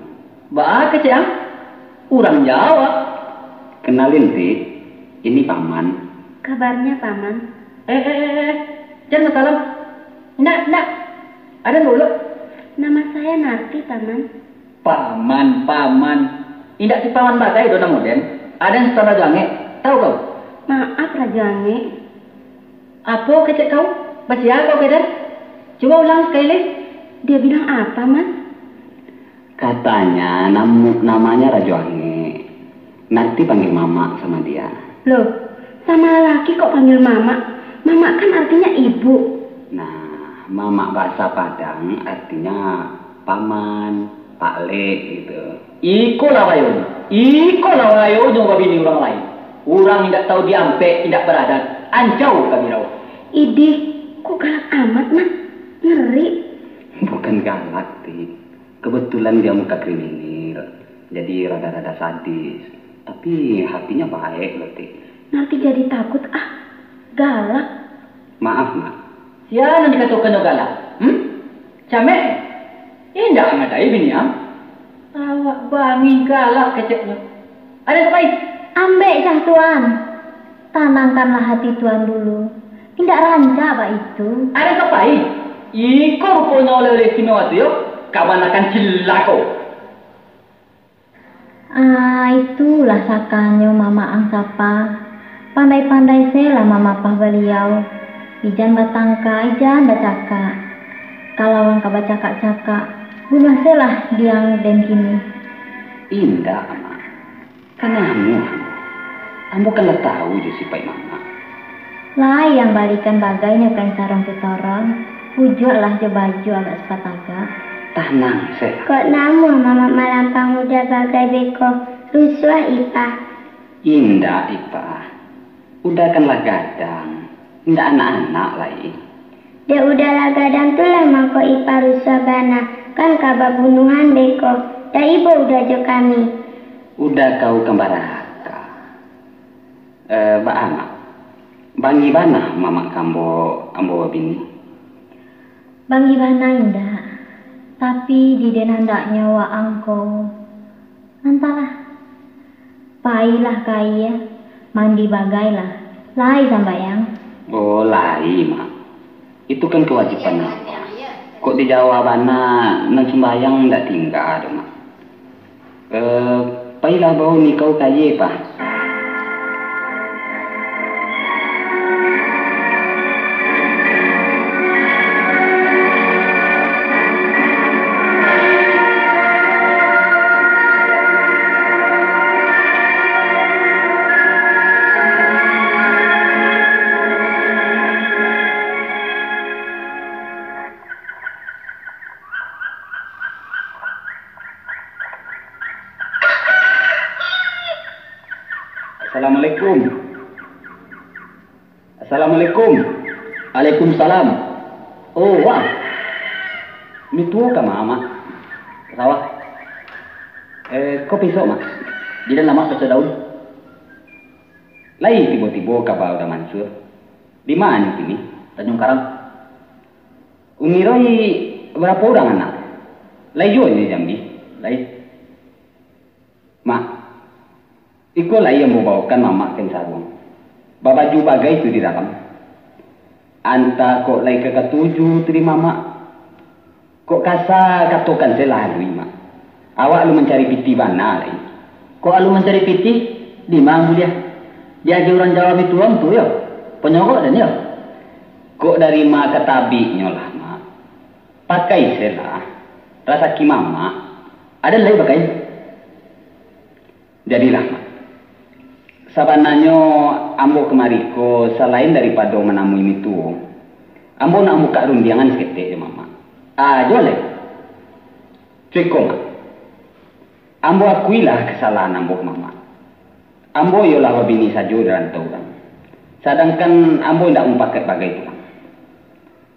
Baa kecek ang? Urang Jawa? Kenalin, Tik. Ini Paman. Kabarnya, Paman? Eh, eh, eh, eh. Jan basalam. Indak, indak. Aden dulu. Nama saya Narti, Paman. Paman, Paman. Indak si Paman bagai doh namo den. Aden Sutan Rajo Angek. Tahu kau? Maaf, Rajo Angek. Apo kecek kau? Basia kau, Keder? Cuba ulang sakali lai. Dia bilang apa, Mas? Katanya, nam-, namanya Rajo Angek. Nanti panggil Mamak sama dia. Loh, sama laki kok panggil Mamak? Mamak kan artinya ibu. Nah, Mamak bahasa Padang artinya paman, Pak Lek gitu. Iko lah wayonyo, iko lah wayonyo babini urang lain. Urang indak tahu diampek, indak baradat, ancau kami rawak. Idih, kok galak amat, Mak? Ngeri. Bukan galak, Ti. Kebetulan dia muka kriminal, jadi rada-rada sadis. Tapi hatinya baik loh, Ti. Nanti jadi takut, ah. Galak. Maaf, Mak. Sia nan dikatokannyo galak? Hmm? Camek? Indak ang adai bini ang? Awak bangih galak keceknyo. Aden ka pai? Ambek jah, Tuan. Tanangkanlah hati Tuan dulu. Indak rancak baitu. Aden ka pai? Iko ruponyo oleh-oleh istimewa tu yo. Kabanakan cilako. Ah, itulah sakannyo mamak ang sapa. Pandai-pandai se lah mamapah baliau. Ijan batangka, ijan bacakak. Kalau ang ka bacakak-cakak, bunuah se lah diang den kini. Indak, Mak. Kan anu, ambo kan lah tahu jo sipaik Mamak. Lai ang balikan bagainyo kain sarong kitoron, ujuaklah jo baju agak sapatagak. Tanang se. Kok namuah Mamak malampang udah bagai beko, Rusuah, Ipah. Indak, Ipah. Uda kan lah gadang. Indak anak-anak lai. Dek Uda lah gadang tu lah mangko Ipah rusuah bana, kan ka babunuahan beko. Dak ibo Uda jo kami. Uda kau kan barahaka. Eh, baa, Mak? Bangih bana mamak ka ambo, ambo babini? Bangih bana indak, tapi di den andaknyo waang ko, antahlah. Pailah ka aia, mandi bagailah, lai sambayang. Oh, lai, Mak. Itu kan kawajiban abah. Kok di Jawa bana, nan sumbayang indak tingga doh, Mak. Eh, pailah bao nikau ka aia, Pah. Assalamualaikum. Assalamualaikum. Waalaikumsalam. Oh, wah. Mituo ka ma, Mak? Ka sawah. Eh, ko pisok, Mak? Di dalam, Mak, pisok daun. Lai tibo-tibo kaba Uda Mansur. Di ma nyo kini? Tanjung Karang. Uni Roy, barapo urang anak? Lai juo nyo Jambi? Lai. Mak, iko lai ambo baokan mamak kain saruang. Babaju bagai tu di dalam. Antah kok lai ka katuju tu di mamak. Kok kasa katokan se lah alui, Mak. Awak alun mancari pitih bana lai. Kok alun mancari pitih? Di ma buliah? Di aja urang Jawa mituang tu yo. Ponyorok den yo. Kok dari ma ka tabiknyo lah, Mak. Pakai se lah. Rasaki mamak. Aden lai pakai. Jadilah, Mak. Sabananyo ambo kamari ko salain daripado manamui mituo, ambo nak mambukak rundiangan saketek jo mamak. Ajo lai. Cuko, Mak. Ambo akuilah kasalahan ambo ka mamak. Ambo iyolah babini sajo di rantau urang. Sadangkan ambo indak mupakaik bagai tu, Mak.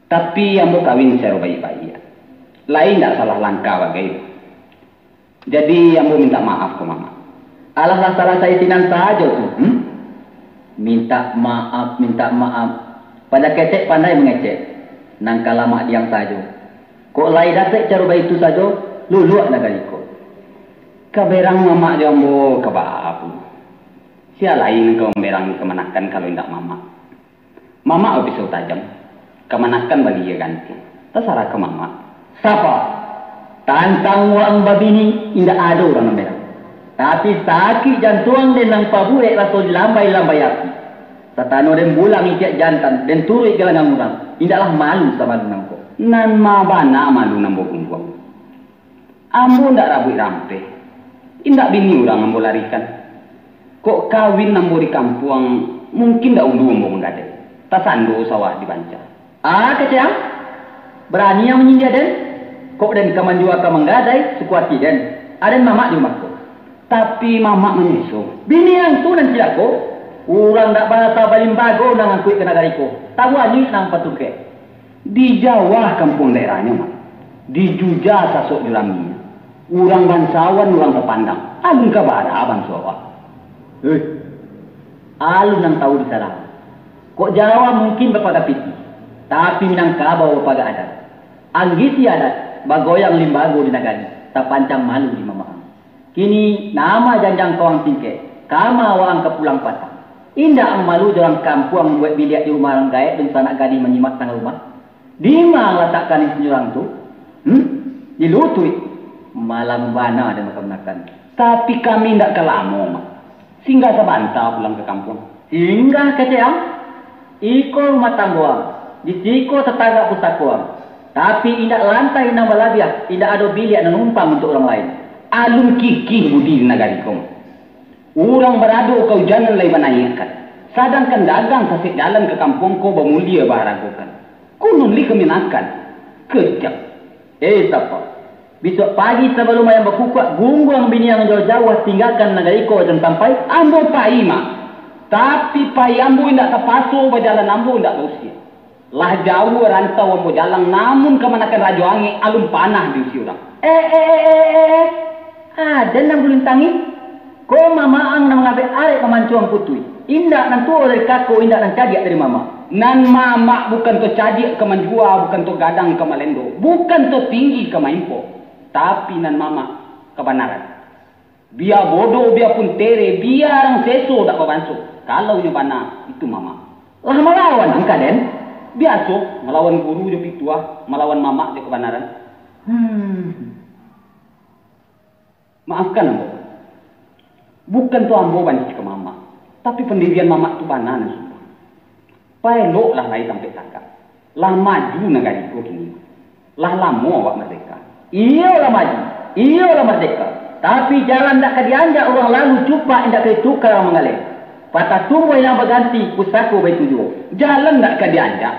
Tapi ambo kawin sacaro baiak-baiak. Lai indak salah langkah bagai. Jadi, ambo mintak maaf ka mamak. Alah lah salah saitinan sajo tu, hmm? Mintak maaf, mintak maaf. Pado ketek pandai mangecek. Nan ka lamak diang sajo. Kok lai dapek caro baitu sajo, luluak nagari ko. Ka berang mamak jo ambo ka baa pulo. Sia lai nan ka mamberang kamanakan kalau indak mamak. Mamak bapisau tajam, kamanakan baliak gantiang. Tasarah ka mamak. Sapa? Tantang waang babini, indak ado urang nan berang. Tapi sakik jantuang den nan pabuek raso dilambai-lambai api. Satano den bulang itiak jantan, den turuik galanggang urang, indaklah malu samalu nangko. Nan ma bana malu nan bagunduang. Ambo indak rabuik rampeh, indak bini urang ambo larikan. Kok kawin ambo di kampuang, mungkin dahulu ambo manggadai, tasando sawah di banca. Ah, kecek ang? Barani ang manyindia den? Kok den ka manjua ka manggadai, suko ati den. Aden mamak di rumah ko. Tapi mamak manyeso. Bini ang tu nan cilako. Urang dak barasa balimbago nan angkuik ka nagari ko. Tabuanyuik nan patungkek. Di Jawa kampuang daerahnyo, Mak, di Juja sasok di Rami, urang bansawan, urang tapandang, alun ka bara banso awak. Eh, alun nan tahu di Sarawak. Kok Jawa mungkin bapaga pitih, tapi Minangkabau bapaga adat. Anggisi adat, bagoyang limbago di nagari, tapancang malu di mamak ang. Kini, nama janjang ka waang tingkek, kama waang ka pulang patang. Indak ang malu jo urang kampuang mambuek biliak di rumah urang gaek dunsanak gadih manyimak tangah rumah? Dima ang latakkan insin urang tu? Hmm? Di lutuik? Malam bana den makan-makan. Tapi kami indak ka lamo, Mak. Singgah sabanta pulang ka kampuang. Singgah kecek ang? Iko rumah tanggo ang, di siko tatagak pusako ang. Tapi indak lantai nan balabiah, indak ado biliak nan numpang untuak urang lain. Alun kikih budi di nagari ko. Urang barado kaujanan lai banaiakkan, sadangkan dagang sasek jalan ka kampuang ko bamulia baharagokan. Kunun lai kaminakan. Kejam. Eh, sapa? Bisuak pagi sabalun ayam bakukuak, gungguang biniang jauah-jauah, tinggakan nagari ko jan sampai. Ambo pai, Mak. Tapi pai ambo indak tapaso, bajalan ambo indak bausia. Lah jauah rantau ambo jalang, namun kamanakan Rajo Angek alun panah diusia urang. Eh, eh, eh, eh, eh, eh. Aden nan bulun tangih. Ko mamak ang nan mangabek arek mamancuang putuih. Indak nan tuo dari kako, indak nan cadiak dari mamak. Nan mamak bukan to cadiak ka manjua, bukan to gadang ka malendo, bukan to tinggi ka maimpok. Tapi nan mamak kabanaran. Bia bodoh, bia pun tere, bia arang seso dak babanso. Kalau inyo bana, itu mamak. Lah malawan ang ka den? Biaso, malawan guru jo pituah, malawan mamak jo kabanaran. Hmm. Maafkan ambo. Bukan tu ambo banci ka mamak, tapi pandirian mamak tu bana nan sumpah. Paeloklah lai tampek tagak. Lah maju nagari ko kini. Lah lamo awak mardeka. Iyo lah maju, iyo lah mardeka. Tapi jalan ndak ka dianjak urang lalu, cupak indak ka ditukar urang manggaleh. Patah tumbuah indak baganti, pusako baitu juo. Jalan ndak ka dianjak.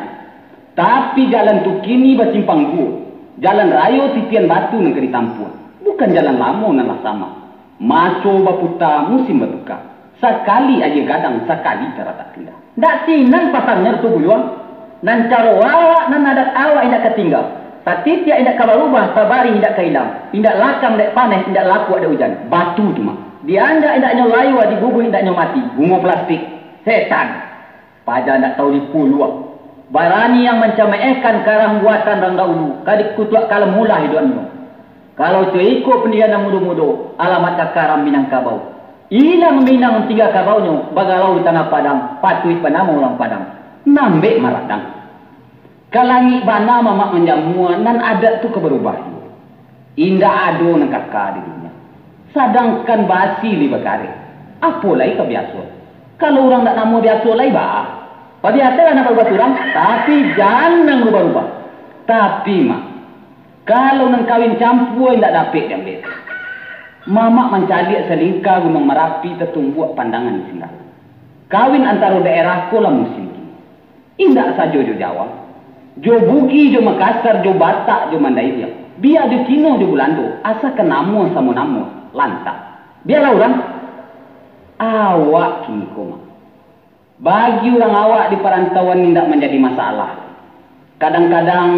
Tapi jalan tu kini basimpang duo. Jalan rayo titian batu nan ka ditampuah. Bukan jalan lamo nan lah samak. Maso baputa, musim batuka. Sakali aia gadang, sakali taratak pindah. Ndak sinan pasangnyo tu buluang. Nan caro awak, nan adat awak indak ka tingga. Satitiak indak ka barubah, sabarih indak ka ilang. Indak lakang dek paneh, indak lapuak dek ujan. Batu tu mah. Dianjak indak nyo layua, diguguih indak nyo mati. Bungo plastik. Setan. Paja ndak tahu dipuluah. Barani yang mancamehkan karang buatan rang dahulu, ka dikutuak kalam mulah iduiknyo. Kalau co iko pandirian nan mudo-mudo, alamat ka karam Minangkabau. Ilang Minang tingga kabaunyo, bagalau di tanah Padang, patuik banamo urang Padang. Nambek maradang. Ka langik bana mamak manjamua, nan adat tu ka barubah juo. Indak ado nan kaka di dunia. Sadangkan basi lai bakareh, apo lai ka biaso? Kalau urang ndak namuah biaso lai, baa? Pabiasolah nak barubah surang, tapi jan nan barubah-rubah. Tapi, Mak, kalau nan kawin campua indak dapek diambiak. Mamak mancaliak salingka Gunuang Marapi tatumbuak pandangan di Singgalang. Kawin antaro daerah ko lah musim kini. Indak sajo jo Jawa, jo Bugis, jo Makassar, jo Batak, jo Mandailing, bia jo Cino, jo Bulando, asakan namuah samo namuah, lantak. Bialah urang. Awak kini ko, Mak. Bagi urang awak di parantauan indak manjadi masalah. Kadang-kadang,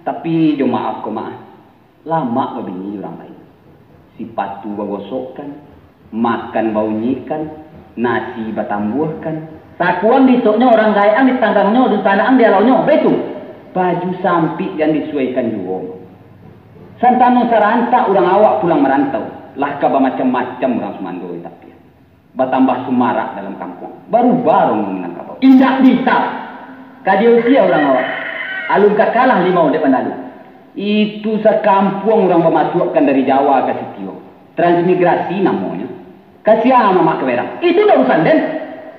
tapi jo maaf ko, Mak. Lamak babini urang lain. Sipatu bagosokkan, makan baunyikkan, nasi batambuahkan. Sakuang disoknyo urang gaek ang ditanggangnyo, dunsanak ang dialaunyo, baitu. Baju sampik jan disuaikan juo. Santano sarantak urang awak pulang marantau, lah ka bamacam-macam urang sumando di tapian. Batambah sumarak dalam kampuang. Barubah rono Minangkabau. Indak bisa. Ka diusia urang awak. Alun ka kalah limau dek bandalu. Itu sakampuang urang bamasuakkan dari Jawa ka sitio. Transmigrasi namonyo. Kasian mamak kaberang. Itu ndak urusan den.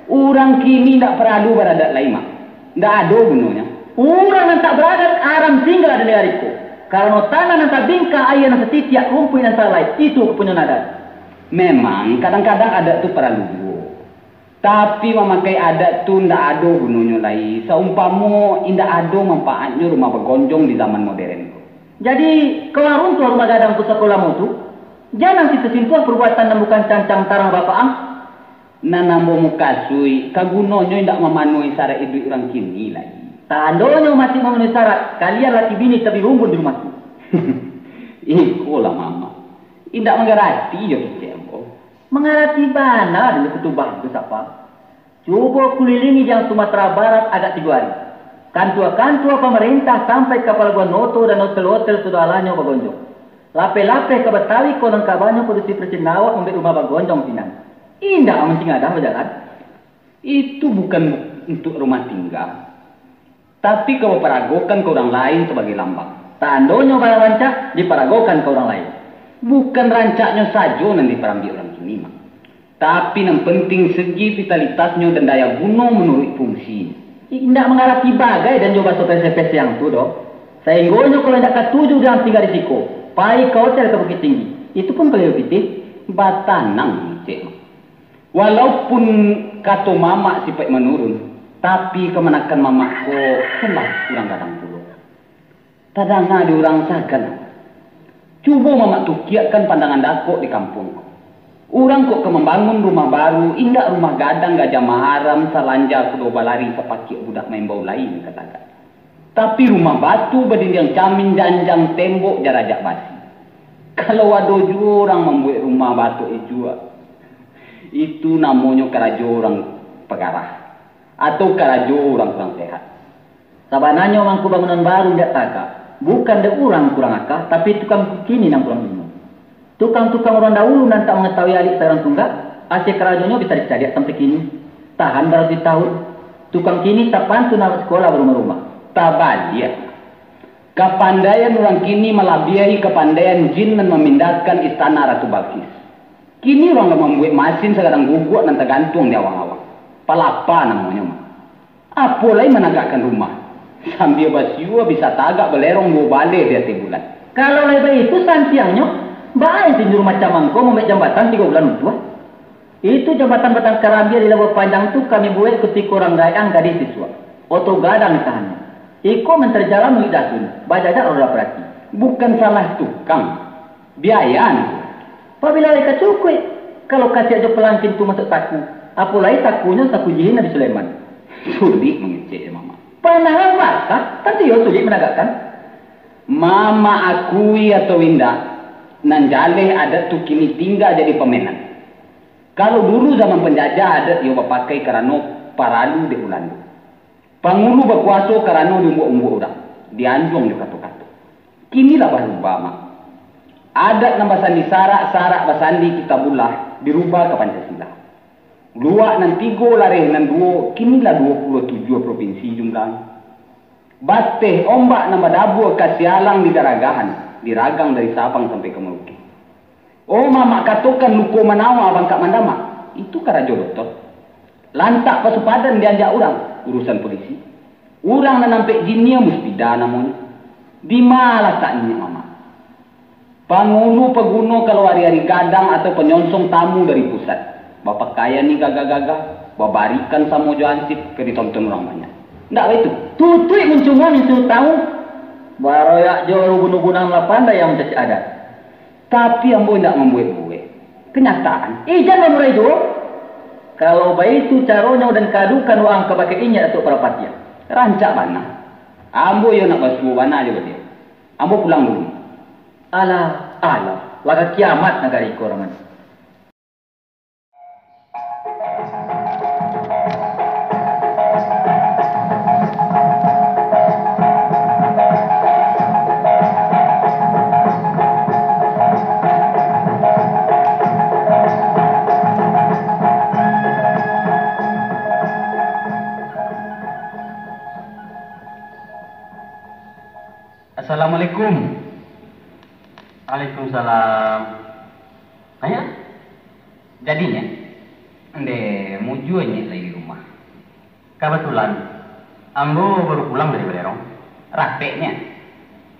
Urang kini ndak paralu baradat lai, Mak. Ndak ado gunonyo. Urang nan tak baradat aram tingga di nagari ko. Karano tanah nan tabingka, aia nan satitiak, rumpuik nan salai, itu punyo adat. Memang, kadang-kadang adat tu paralu juo. Tapi, mamakai adat tu ndak ado gunonyo lai, saumpamo indak ado manfaatnyo rumah bagonjong di zaman moderen ko. Jadi, kalau runtuah rumah gadang pusako lamo tu, jan ang sintuah-sintuah parubuatan nan bukan cancang tarang bapak ang. Nan ambo mukasuik, ka gunonyo indak mamanuahi syarat iduik urang kini lai. Tandonyo mati mamanuahi syarat, kalian laki bini tabi rumbun di rumah tu. Ikolah mamak. Indak mangarati jo kecek ambo. Mangarati bana dulu kutubah tu sapa. Cubo kulilingi jan Sumatera Barat agak tigo ari. Kantua-kantua pamarintah sampai ka palabuahan Noto dan hotel-hotel sudah alanyo bagonjong. Lapeh-lapeh ka Batawi ko nan kabanyo padusi parcindawak mambek rumah bagonjong sinan. Indak mancing adah bajalan. Itu bukan untuak rumah tingga, tapi ka baparagokan ka urang lain sabagai lambang. Tandonyo barang rancak diparagokan ka urang lain. Bukan rancaknyo sajo nan diparambiak urang kini, Mak. Tapi nan penting segi vitalitasnyo dan daya guno manuruik fungsinyo. Indak mangarati bagai den jo baso pese-pese ang tu doh. Sainggonyo kalau indak katuju jo ang tingga di siko, pai ka hotel ka Bukittinggi. Itu pun kalau iyo pitih, batanang, cek Mak. Walaupun kato mamak sipaik manurun, tapi kamanakan mamak ko kan lah urang gadang pulo. Tadanga di urang sagan. Cubo Mamak tukiakkan pandangan dakok di kampuang ko. Urang kok ka mambangun rumah baru, indak rumah gadang Gajah Maharam, salanja kudo balari, sapakiak budak maimbau lain ka tagak. Tapi rumah batu badindiang camin, janjang tembok jarajak basi. Kalau ado juo urang mambuek rumah batu ijuak, itu namonyo karajo urang pagarah, atau karajo urang kurang sehat. Sabananyo mangko bangunan baru indak tagak, bukan dek urang kurang aka, tapi tukang kini nan kurang ilmu. Tukang-tukang urang dahulu nan tak mangatahui alik saurang tunggak, asie karajonyo bisa dicaliak sampai kini. Tahan baratuih tahun, tukang kini tapantu nan basikola barumah-rumah. Tabaliak, kapandaian urang kini malabiahi kapandaian jin nan mamindahkan istana Ratu Balkis. Kini urang lah mambuek masin sagadang guguak nan tagantuang di awang-awang. Palapa namonyo mah. Apo lai managakkan rumah, sambia basiua bisa tagak balerong duo baleh di ateh bulan. Kalau lai baitu santiangnyo, baa inti nyuruah macam mangko mambuek jambatan tigo bulan untuah? Itu jambatan batang karambia di Labuah Panjang tu kami buek kutiko urang gaek gadih sisuak. Oto gadang ditahannyo. Iko mantari jalan mangikuik dasun, bajajak roda parati. Bukan salah tukang, biaya nan kurang. Pabila lai ka cukuik, kalau kasiak jo palangkin tu masuak saku, apo lai sakunyo saku jihin Nabi Sulaiman. Sulik mangecek, Mamak. Panahan basah, tantu iyo sulik managakkan. Mamak akui atau indak, nan jaleh adat tu kini tingga jadi pamenan. Kalau dulu zaman panjajah, adat iyo bapakai karano paralu dek Bulando. Pangulu bakuaso karano diumbuak-umbuak urang, dianjuang jo kato-kato. Kini lah barubah, Mak. Adat nan basandi sarak, sarak basandi Kitabullah, dirubah ka Pancasila. Luak nan tigo, lareh nan duo, kini lah duo puluah tujuah propinsi jumlahnyo. Bateh ombak nan badabua ka sialang di Garagahan, diragang dari Sabang sampai ka Merauke. Oh, Mamak katokan luko manawa, bangkak mandamak. Itu karajo doktor. Lantak pasupadan dianjak urang, urusan polisi. Urang nan ampek jinnyo muspida namonyo. Di ma lataknyo, Mamak? Pangulu paguno kalau ari-ari gadang atau panyonsong tamu dari pusat. Bapakaian ni gagah-gagah, babarikan samo jo hansip ka ditonton urang banyak. Ndak baitu? Tutuik muncuang minsuno tamu. Baroyak jo ubun-ubunan lah pandai yang mancacik adat. Tapi ambo indak mambuek-buek. Kanyataan. Ijan mamurai juo. Kalau baitu caronyo, den kadukan waang kabake inyiak Datuak Parapatiah. Rancak bana. Ambo iyo nak basuo bana jo baliau. Ambo pulang dulu. Alah, alah, lah ka kiamat nagari ko, Rahman. Assalamualaikum. Waalaikumsalam. Ayo. Jadinyo, ndeh, mujua inyiak lai di rumah. Kabatulan, ambo baru pulang dari balerong. Rapeknyo.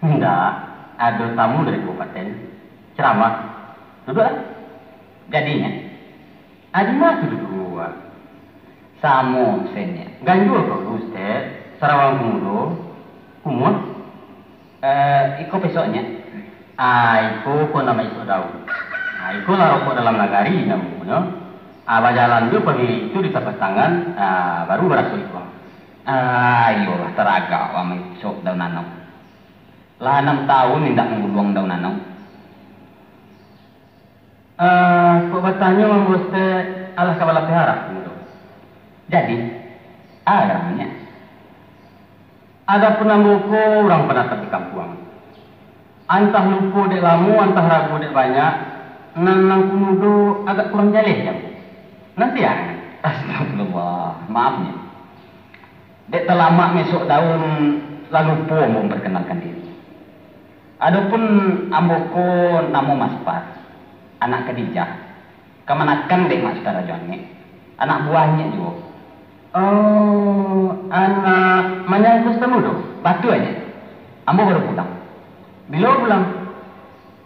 Indak, ado tamu dari kabupaten. Ceramah. Duduaklah. Jadinyo, adi ma tu duduak? Samo sen nyo. Ganjua ko, Ustaz? Sarawang pangudo. Kumuah. Eh, iko pesoknyo. Ah, iko ko namo isok daun. Ah, iko lah rokok dalam nagari namonyo. Ah, bajalan tu pabili itu di tapak tangan, ah, baru baraso iko. Ah, iyolah, taragak wak maisok daun anau. Lah anam taun indak mangguluang daun anau. Eh, kok batanyo, Mang Bos teh, alah ka balapeh arah tu. Jadi, a garannyo. Adopun ambo ko urang panatap di kampuang. Antah lupo dek lamo, antah ragu dek banyak, nan, nan kumudo agak kurang jaleh, jan. Nan siang. Astagfirullah, maaf nyo. Dek talamak maisok daun, lah lupo ambo mamparkenalkan diri. Adopun ambo ko namo Maspar, anak Kadijah, kamanakan dek Maspar Rajo Angek, anak buah inyiak juo. Oh, anak Manyang Kustamudo? Batua, Nyek. Ambo baru pulang. Bilo pulang?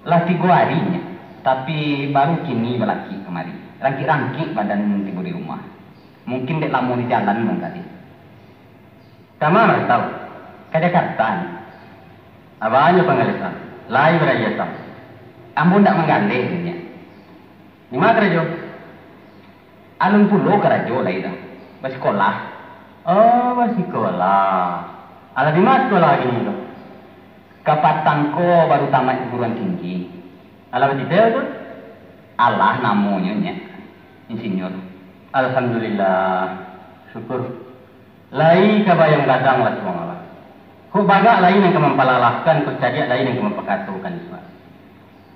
Lah tigo ari, Nyek. Tapi baru kini balakik kamari. Rangkik-rangkik badan tibo di rumah. Mungkin dek lamo di jalan mungkin. Ka ma marantau? Ka Jakarta, Nyek. Abanyo pangalesan, lai baraia asam. Ambo ndak manggaleh, Nyiak. Di ma karajo? Alun pulo karajo lai doh. Basikolah. Oh, basikolah. Alah, di ma sikolah kini tu? Kapatang ko baru tamaik paguruan tinggi. Alah, batiteh tu? Alah, namonyo, Nyiak. Insinyur. Alhamdulillah. Syukur. Lai ka bayang gadang lah, Tuang Allah. Kok bagak lai nan ka mampalalahkan, kok cadiak lai nan ka mampakatokan isuak.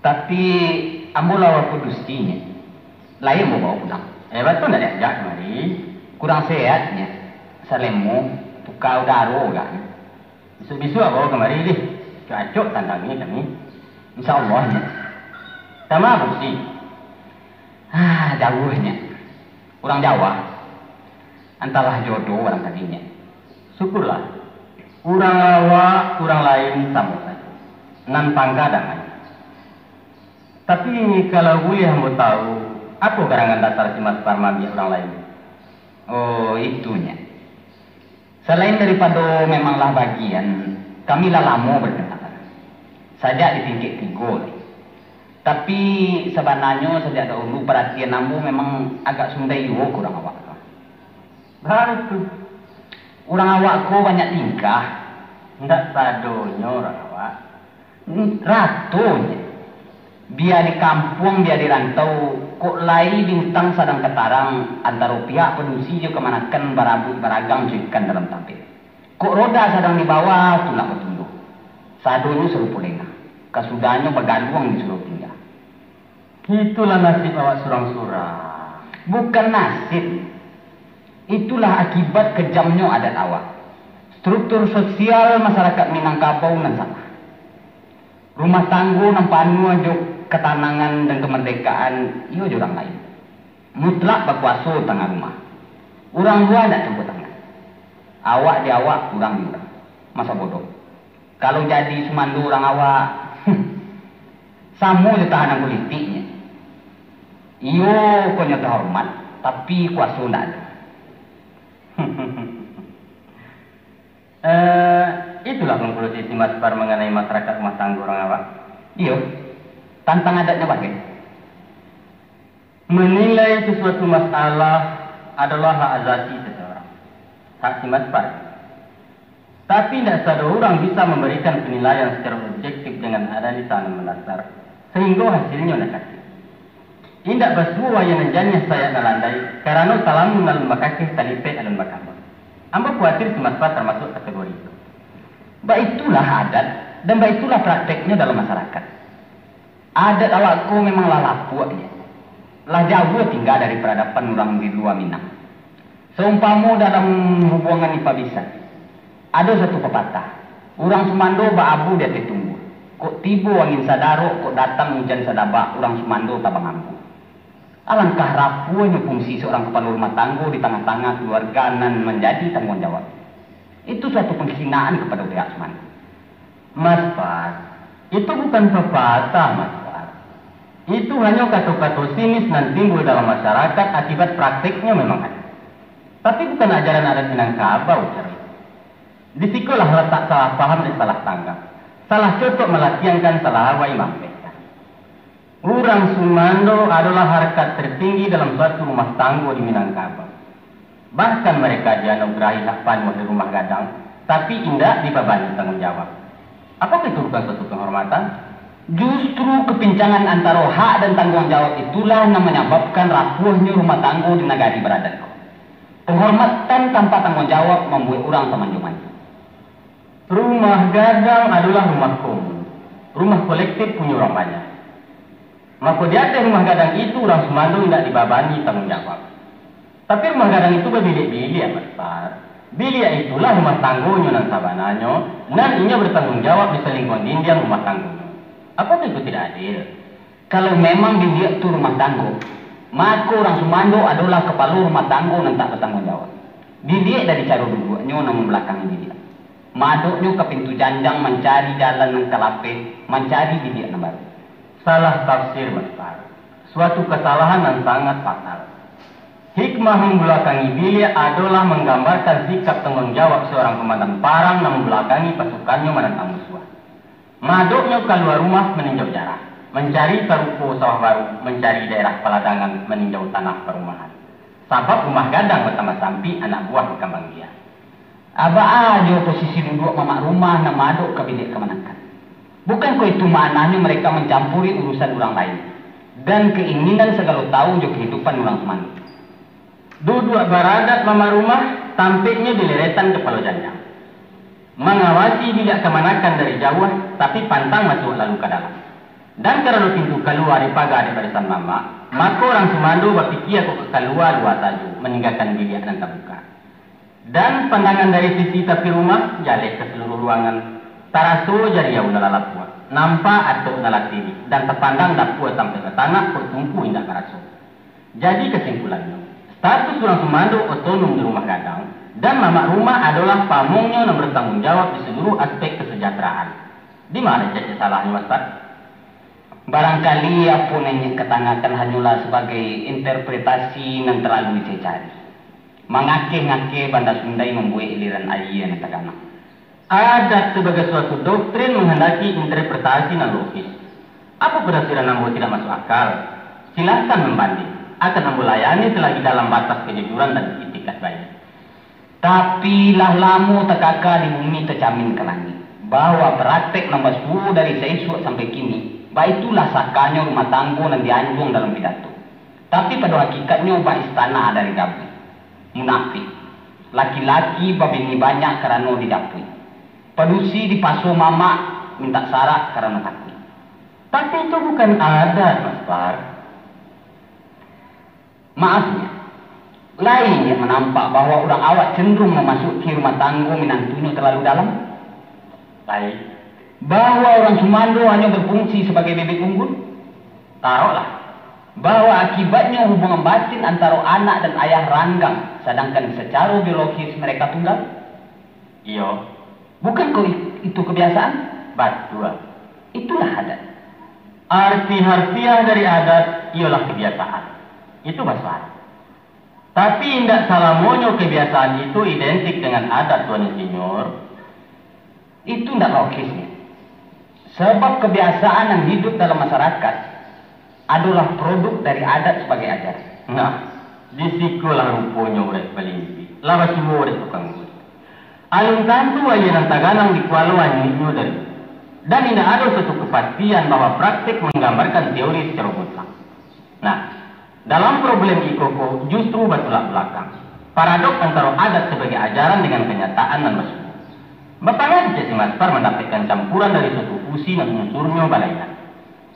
Tapi, ambo lah bapadusi, Nyiak. Lai ambo bawa pulang. Eh, batua ndak diajak kamari? Kurang sehat, Nyiak. Salemo, tuka udaro agaknyo. Bisuak-bisuak bawa kamari dih. Cocok tandangi kami. Insya Allah, Nyiak. Tama padusi. Ah, jauah, Nyiak. Urang Jawa. Antahlah jodoh barangkali, Nyiak. Syukurlah. Urang awak, urang lain samo sajo. Nan pangka damai. Tapi, kalau buliah ambo tahu, apo karangan datar si Mas Par maambiak urang lain? Oh, itu, Nyiak. Salain daripado memang lah bagian, kami lah lamo bakenalan. Sajak di tingkek tigo lai. Tapi, sabananyo sajak dahulu paratian ambo memang agak sundai juo ka urang awak tu. Baru tu. Urang awak ko banyak tingkah. Ndak sadonyo urang awak. Hmm, ratonyo. Bia di kampuang, bia di rantau, kok lai bintang sadang ka tarang, antaro pihak padusi jo kamanakan barabuik baragang jo ikan dalam tabek. Kok roda sadang di bawah, tulak batundo. Sadonyo sarupo lengah. Kasudahnyo bagaluang di surau tingga. Itulah nasib awak surang-surang. Bukan nasib. Itulah akibat kejamnyo adat awak. Struktur sosial masarakat Minangkabau nan salah. Rumah tanggo nan panuah jo katanangan dan kamardekaan, iyo jo urang lain. Mutlak bakuaso tangah rumah. Urang lua indak campur tangan. Awak di awak, urang di urang. Masa bodoh. Kalau jadi sumando urang awak, samo jo tahanan politiknyo. Iyo, konyo tahormat, tapi kuaso ndak ado. Eh, itulah konklusi si Mas Par manganai masarakat rumah tanggo urang awak. Iyo, tantang adatnyo bagai. Menilai sesuatu masalah adalah hak azasi seseorang, hak si Mas Par. Tapi, indak sadonyo urang bisa mambarikan panilaian sacaro objektif dengan analisa nan mandasar, sahinggo hasilnyo negatif. Indak basuo ayah nan janiah sayak nan landai, karano talamun alun bakakeh, talipek alun bakabun. Ambo kuatir si Mas Par tamasuak kategori itu. Baitulah adat, dan baitulah prakteknyo dalam masarakat. Adat awak ko memang lah lapuak, Nyiak. Lah jauah tingga dari paradaban urang di lua Minang. Saumpamo dalam hubuangan ipa bisan, ado satu papatah, urang sumando baabu di ateh tumbuah. Kok tibo angin sadarok, kok datang ujan sadabak, urang sumando tabang ambuih. Alangkah rapuahnyo fungsi seorang kapalo rumah tanggo di tangah-tangah kaluarga nan manjadi tangguang jawab. Itu suatu panghinaan kapado pihak sumando. Mas Par, itu bukan papatah, Mas Par. Itu hanyo kato-kato sinis nan timbul dalam masyarakat akibat prakteknyo memang ado. Tapi bukan ajaran adat Minangkabau caro itu. Di sikolah latak salah paham dan salah tanggap. Salah cocok malatiangkan, salah awai maampehkan. Urang sumando adolah harkat tertinggi dalam suatu rumah tanggo di Minangkabau. Bahkan mereka dianugerahi hak panuah di rumah gadang, tapi indak dibabani tangguang jawab. Apakah itu bukan suatu penghormatan? Justru kepincangan antaro hak dan tangguang jawab itulah nan manyababkan rapuahnyo rumah tanggo di nagari baradat ko. Penghormatan tanpa tangguang jawab mambuek urang tamanjo-manjo. Rumah gadang adolah rumah komun, rumah kolektif punyo urang banyak. Mako, di ateh rumah gadang itu, urang sumando indak dibabani tangguang jawab. Tapi, rumah gadang itu babiliak-biliak, Mas Par. Biliak itulah rumah tanggonyo nan sabananyo, nan inyo batangguang jawab di salingkuang dindiang rumah tanggonyo. Apakah itu tidak adil? Kalau memang biliak tu rumah tanggo, mako, urang sumando adolah kapalo rumah tanggo nan tak batangguang jawab. Diliek dari caro duduaknyo nan mambalakangi biliak. Maadoknyo ka pintu janjang mancari jalan nan ka lapeh, mancari biliak nan baru. Salah tafsir, Mas Par. Suatu kasalahan nan sangat fatal. Hikmah mambalakangi biliak adolah manggambarkan sikap tangguang jawab saurang kumandan parang nan mambalakangi pasukannyo manantang musuah. Maadoknyo kalua rumah maninjau jarah. Mancari sarupo sawah baru, mancari daerah paladangan, maninjau tanah parumahan. Sabab rumah gadang batambah sampik, anak buah bakambang biak. Abaa jo posisi duduak mamak rumah nan maadok ka biliak kamanakan? Bukankoh itu maknanyo mereka mancampuri urusan urang lain, dan kainginan sagalo tahu jo kahidupan urang sumando? Duduak baradat mamak rumah, tampeknyo di leretan kapalo janjang. Mangawasi biliak kamanakan dari jauah, tapi pantang masuak lalu ka dalam. Dan karano pintu kalua dipaga dek barisan mamak, mako urang sumando bapikia kok ka kalua-lua sajo, maninggakan biliak nan tabuka. Dan pandangan dari sisi tapi rumah, jaleh ka saluruah ruangan. Taraso jariau nan lah lapua, nampak atok nan lah tirih, dan tapandang dapua sampai batanak, paruik tumpu indak baraso. Jadi kasimpulannyo, status urang sumando otonom di rumah gadang, dan mamak rumah adolah pamongnyo nan batangguang jawab di saluruah aspek kasajahteraan. Di ma cacek salahnyo, Mastar? Barangkali apo nan inyiak katangakan hanyolah sabagai interpretasi nan talalu dicari-cari. Mangakeh-ngakeh banda sundai mambuek iliran aia nan taganang. Adat sabagai suatu doktrin mangandaki interpretasi nan logis. Apo panafsiran ambo tidak masuk akal? Silahkan mambanding. Akan ambo layani salagi dalam batas kajujuran dan itikad baik. Tapi lah lamo takaka di bumi tacamin ka langik, bahwa praktek nan basuo dari saisuak sampai kini, baitulah sakanyo rumah tanggo nan dianjuang dalam pidato. Tapi pado hakikatnyo baistana dari dabuik. Munafik. Laki-laki babini banyak karano didapuik. Padusi dipaso mamak mintak sarak karano takuik. Tapi itu bukan adat, Mastar. Maaf, Nyiak. Lai Nyiak manampak bahwa urang awak cenderung mamasuki rumah tanggo minantunyo talalu dalam? Lai. Bahwa urang sumando hanyo bafungsi sabagai bebek unggul? Taroklah. Bahwa akibatnyo hubungan batin antaro anak dan ayah ranggang, sadangkan sacaro biologis mereka tunggal? Iyo. Bukankoh i-, itu kebiasaan? Batua. Itulah adat. Arti harfiah dari adat iyolah kebiasaan. Itu bahaso Arab. Tapi indak salamonyo kebiasaan itu identik dengan adat, Tuan Insinyur. Itu ndak logis, Nyiak. Sabab kabiasaan nan hiduik dalam masyarakat adolah produk dari adat sabagai ajaran. Nah, di sikolah ruponyo urek balimpik, lah basuo dek tukang urek. Alun tantu aia nan taganang di kualo anyuiknyo dari, dan indak ado satu kapastian bahwa praktek manggambarkan teori sacaro mutlak. Nah, dalam problem iko ko justru batulak balakang, paradok antaro adat sabagai ajaran dengan kanyataan nan basuo. Bapangah dek si Maspar mandapekkan campuran dari suatu fusi nan unsurnyo balainan.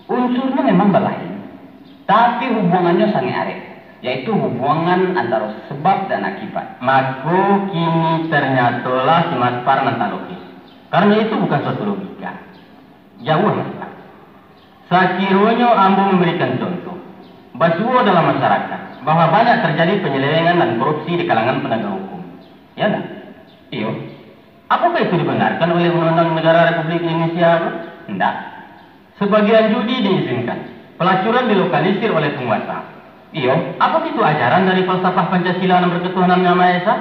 Unsurnyo memang balain, tapi hubungannyo sangaik arek, yaitu hubungan antaro sabab dan akibat. Mako, kini tarnyatolah si Maspar nan tak logis, karano itu bukan suatu logika. Jauah, Maspar. Sakironyo ambo mambarikan contoh, basuo dalam masyarakat, bahwa banyak tarjadi panyelewengan dan korupsi di kalangan panagak hukum. Ya ndak? Iyo. Apakah itu dibenarkan oleh Undang-Undang Negara Republik Indonesia? Ndak. Sabagian judi diizinkan, pelacuran dilokalisir oleh penguasa. Iyo. Apakah itu ajaran dari falsafah Pancasila nan berketuhanan Yang Maha Esa?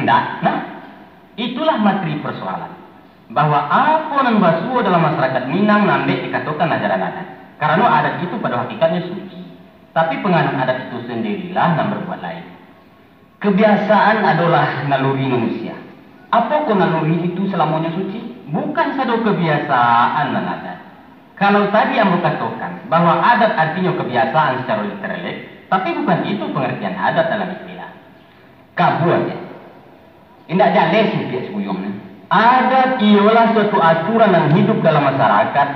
Ndak. Nah, itulah materi persoalan, bahwa apo nan basuo dalam masyarakat Minang nan dek dikatokan ajaran adat, karano adat itu pado hakikatnyo suci, tapi panganut adat itu sandirilah nan berbuat lain. Kebiasaan adolah naluri manusia. Apokoh naluri itu salamonyo suci? Bukan sado kebiasaan nan adat. Kalau tadi ambo katokan bahwa adat artinyo kebiasaan sacaro literalek, tapi bukan itu pangartian adat dalam istilah. Kabua, Nyiak. Indak jaleh sih pihak Sibuyuang ni. Adat iyolah suatu aturan nan hidup dalam masyarakat,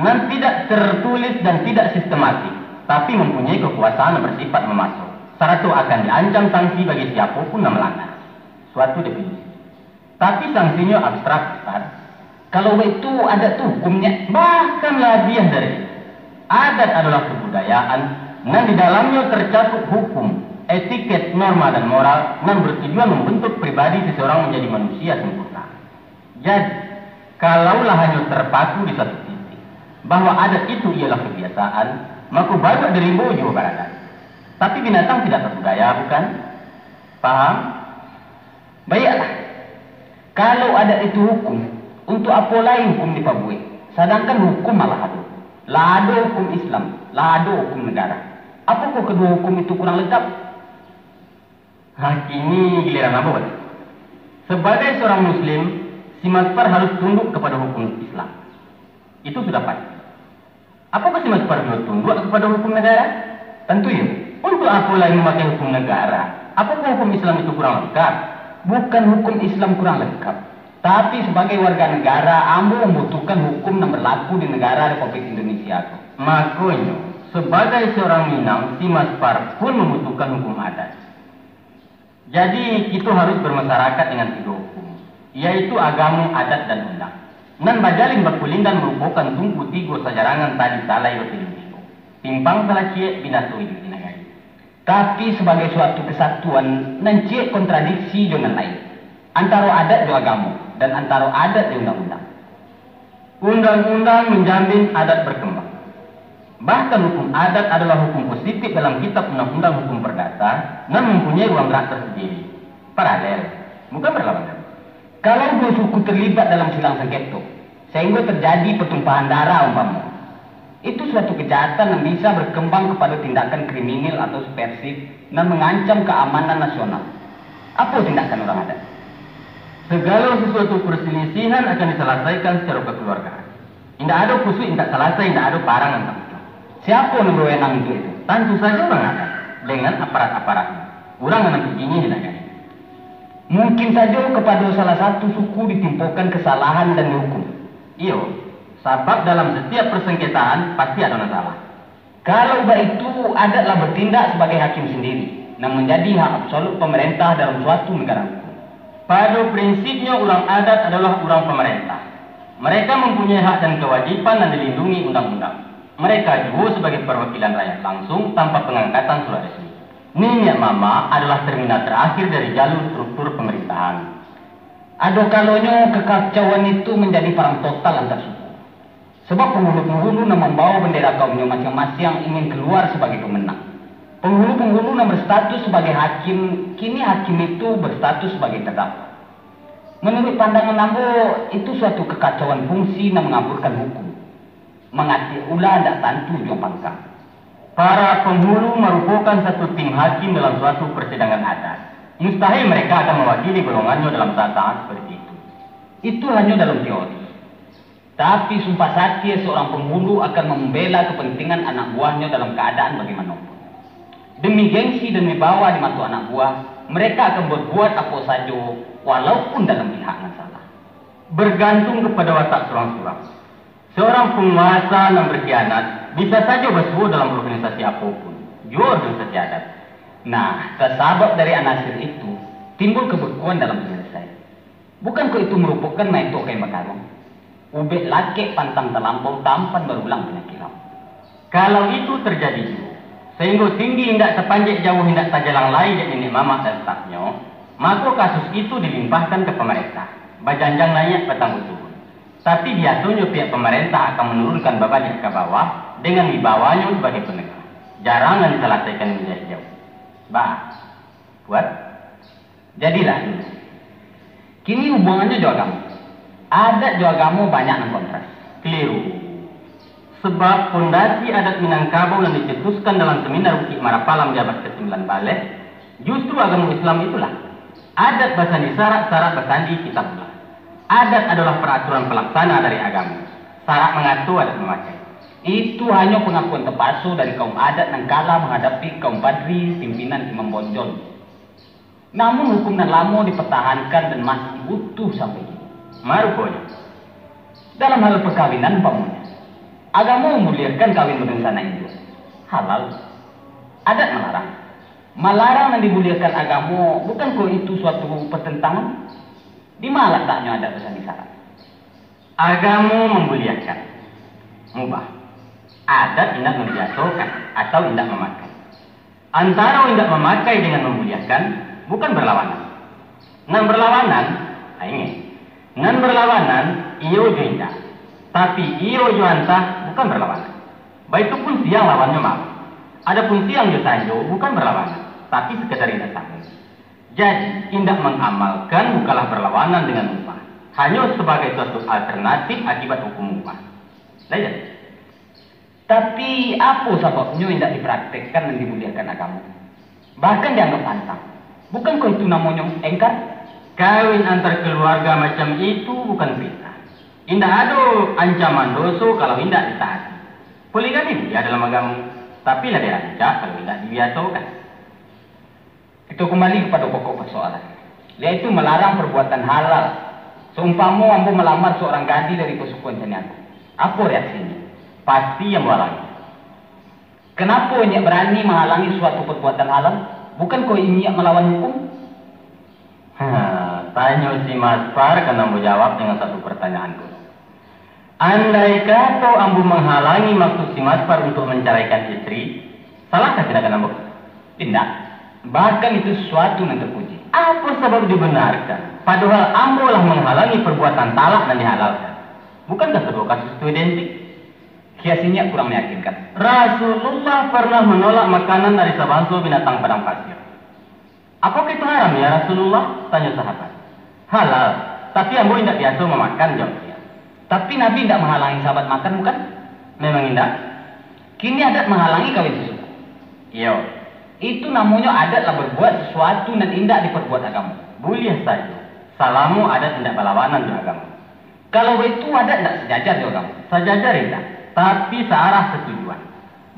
nan tidak tertulis dan tidak sistematik, tapi mempunyai kekuasaan yang bersifat memaksa, sarato akan diancam sanksi bagi siapo pun nan melanggar. Suatu definisi. Tapi sangsinyo abstrak, Ustaz. Kalau baitu, adat tu hukumnyo bahkan labiah dari itu. Adat adalah kebudayaan nan di dalamnyo tercakup hukum, etiket, norma, dan moral nan bertujuan membentuk pribadi seseorang menjadi manusia sempurna. Jadi, kalaulah hanyo terpaku di satu titik, bahwa adat itu ialah kebiasaan, mako baruak dirimbo juo baradat. Tapi binatang tidak berbudaya, bukan? Paham? Baiaklah, kalau adat itu hukum, untuak apo lai hukum dipabuek, sadangkan hukum malah ado? Lah ado hukum Islam, lah ado hukum negara. Apokoh kaduo hukum itu kurang lengkap? Ha, kini giliran ambo baliak. Sabagai saurang Muslim, si Maspar harus tunduk kapado hukum Islam. Itu sudah pasti. Apokoh si Maspar juo tunduak kapado hukum nagara? Tantu iyo. Untuak apo lai mamakai hukum nagara? Apokoh hukum Islam itu kurang lengkap? Bukan hukum Islam kurang lengkap, tapi sabagai warga nagara, ambo mambutuhkan hukum nan balaku di nagara Republik Indonesia ko. Makonyo, sabagai saurang Minang, si Maspar pun mambutuhkan hukum adat. Jadi, kito harus bermasyarakat dengan tigo hukum, yaitu agamo, adat, dan undang. Nan bajalin bakulindan marupokan tungku tigo sajarangan tali salai basiling tigo, timpang salaciek binaso iduik di nagari. Tapi, sabagai suatu kesatuan, nan ciek kontradiksi jo nan lain, antaro adat jo agamo, dan antaro adat jo undang-undang. Undang-undang manjamin adat berkembang. Bahkan hukum adat adalah hukum positif dalam kitab undang-undang hukum perdata nan mempunyai ruang gerak tersendiri, paralel, bukan berlawanan. Kalau duo suku terlibat dalam silang sengketo, sehingga terjadi pertumpahan darah umpamo, itu suatu kejahatan yang bisa berkembang kepada tindakan kriminal atau subversif dan mengancam keamanan nasional. Apo tindakan urang adat? Segalo sesuatu perselisihan akan disalasaikan secara kekeluargaan. Indak ado kusuik indak salasai, indak ado parang nan tak pecah. Siapo nan bawenang untuak itu? Tantu sajo urang adat, dengan aparat-aparatnyo, urang nan piginyo di nagari. Mungkin sajo kapado salah satu suku ditimpokan kesalahan dan dihukum. Iyo, sabab dalam setiap persengketaan pasti ado nan salah. Kalau baitu, adat lah batindak sabagai hakim sandiri, nan manjadi hak absolut pamarentah dalam suatu nagara hukum. Pado prinsipnyo, urang adat adolah urang pamarentah. Mereka mampunyai hak dan kawajiban nan dilindungi undang-undang. Mereka juo sabagai parwakilan rakyat langsung tanpa pangangkatan surat resmi. Niniak mamak adolah terminal tarakhir dari jalur struktur pamarintahan. Ado kalonyo kakacauan itu manjadi parang total antar suku. Sabab panghulu-panghulu nan mambawa bandera kaumnyo masiang-masiang ingin kalua sabagai pamenang. Panghulu-panghulu nan berstatus sabagai hakim, kini hakim itu berstatus sabagai tardakwa. Manuruik pandangan ambo, itu suatu kakacauan fungsi nan mangaburkan hukum, mangatiak ula ndak tantu ujuang pangka. Para panghulu marupokan satu tim hakim dalam suatu parsidangan adat. Mustahil mereka akan mawakili golongannyo dalam saat-saat seperti itu. Itu hanyo dalam teori. Tapi, sumpah satia saurang panghulu akan mambela kapantingan anak buahnyo dalam kaadaan bagaimanopun. Demi gengsi dan wibawa di mato anak buah, mereka akan babuek apo sajo, walaupun dalam pihak nan salah. Bergantung kapado watak surang-surang. Saurang panguasa nan bakhianat bisa sajo basuo dalam organisasi apo pun, juo organisasi adat. Nah, tasabab dari anasir itu, timbul kabekuan dalam panyalasai. Bukankah itu marupokan maetok kain bakaruang? Ubek lakek pantang talampau, tampan barulang panyakik lamo. Kalau itu tarjadi juo, sainggo tinggi indak tapanjek, jauah indak tajalang lai dek niniak mamak dan stafnyo, mako kasus itu dilimpahkan ka pamarentah, bajanjang naiak batanggo turun. Tapi biasonyo pihak pamarentah akan manurunkan babaliak ka bawah dengan wibawanyo sabagai panagah. Jarang nan disalasaikan manjahek jauah. Bah, kuat. Jadilah dulu. Kini hubungannyo jo agamo. Adat jo agamo banyak nan kontras. Keliru. Sabab pondasi adat Minangkabau nan dicetuskan dalam seminar Bukik Marapalam di abad kasambilan baleh, justru agamo Islam itulah. Adat basandi syarak, syarak basandi kitabullah. Adat adolah paraturan palaksana dari agamo. Syarak mangato, adat mamakai. Itu hanyo pangakuan tapaso dari kaum adat nan kalah manghadapi kaum Badri, pimpinan Imam Bonjol. Namun, hukum nan lamo dipatahankan dan masih utuh sampai kini. Maruponyo, dalam hal pakawinan, umpamonyo, agamo mambuliahkan kawin badan sanak induak, halal. Adat malarang. Malarang nan dibuliahkan agamo, bukankah itu suatu patantangan? Di ma lataknyo adat basandi syarak? Agamo mambuliahkan, mubah. Adat indak mambiasokan atau indak mamakai. Antaro indak mamakai dengan mambuliahkan, bukan berlawanan. Nan berlawanan, ingek. Nan berlawanan, iyo jo indak. Tapi, iyo jo antah bukan berlawanan. Baitu pun siang lawannyo malam. Adapun siang jo sanjo bukan berlawanan, tapi sekadar indak samo. Jadi, indak mangamalkan bukanlah berlawanan dengan mubah, hanyo sabagai suatu alternatif akibat hukum mubah. Lah iyo? Tapi, apo sababnyo indak dipraktekkan nan dibuliahkan agamo? Bahkan dianggap pantang. Bukankah itu namonyo engkar? Kawin antar kaluarga macam itu bukan fitnah. Indak ado ancaman doso kalau indak ditaati. Poligami buliah dalam agamo, tapi lah dirancak kalau indak dibiasokan. Kito kumbali kapado pokok pasoalan, yaitu malarang parbuatan halal. Saumpamo ambo malamar surang gadih dari pasukuan Caniago, apo reaksinyo? Pasti ambo halangi. Kanapo inyiak barani mahalangi suatu parbuatan halal? Bukankah inyiak malawan hukum? Ha, tanyo si Maspar ka ambo jawab dengan satu partanyaan ko. Andai kato ambo manghalangi maksud si Maspar untuak mancaraikan istri, salahkah tindakan ambo? Indak. Bahkan itu suatu nan terpuji. Apo sabab dibenarkan, padohal ambo lah manghalangi parbuatan talak nan dihalalkan? Bukankah kaduo kasus tu identik? Kias inyiak kurang meyakinkan. Rasulullah pernah manolak makanan dari sabanso binatang padang pasir. "Apakah itu haram, ya Rasulullah?" tanyo sahabat. "Halal, tapi ambo indak biaso mamakan," jawab dia. Tapi Nabi indak mahalangi sahabat makan, bukan? Memang indak. Kini adat mahalangi kawin sasuku. Iyo. Itu namonyo adat lah berbuat sasuatu nan indak diparbuat agamo. Buliah sajo, salamo adat indak balawanan jo agamo. Kalau baitu, adat indak sajajar jo agamo? Sajajar indak, tapi saarah satujuan.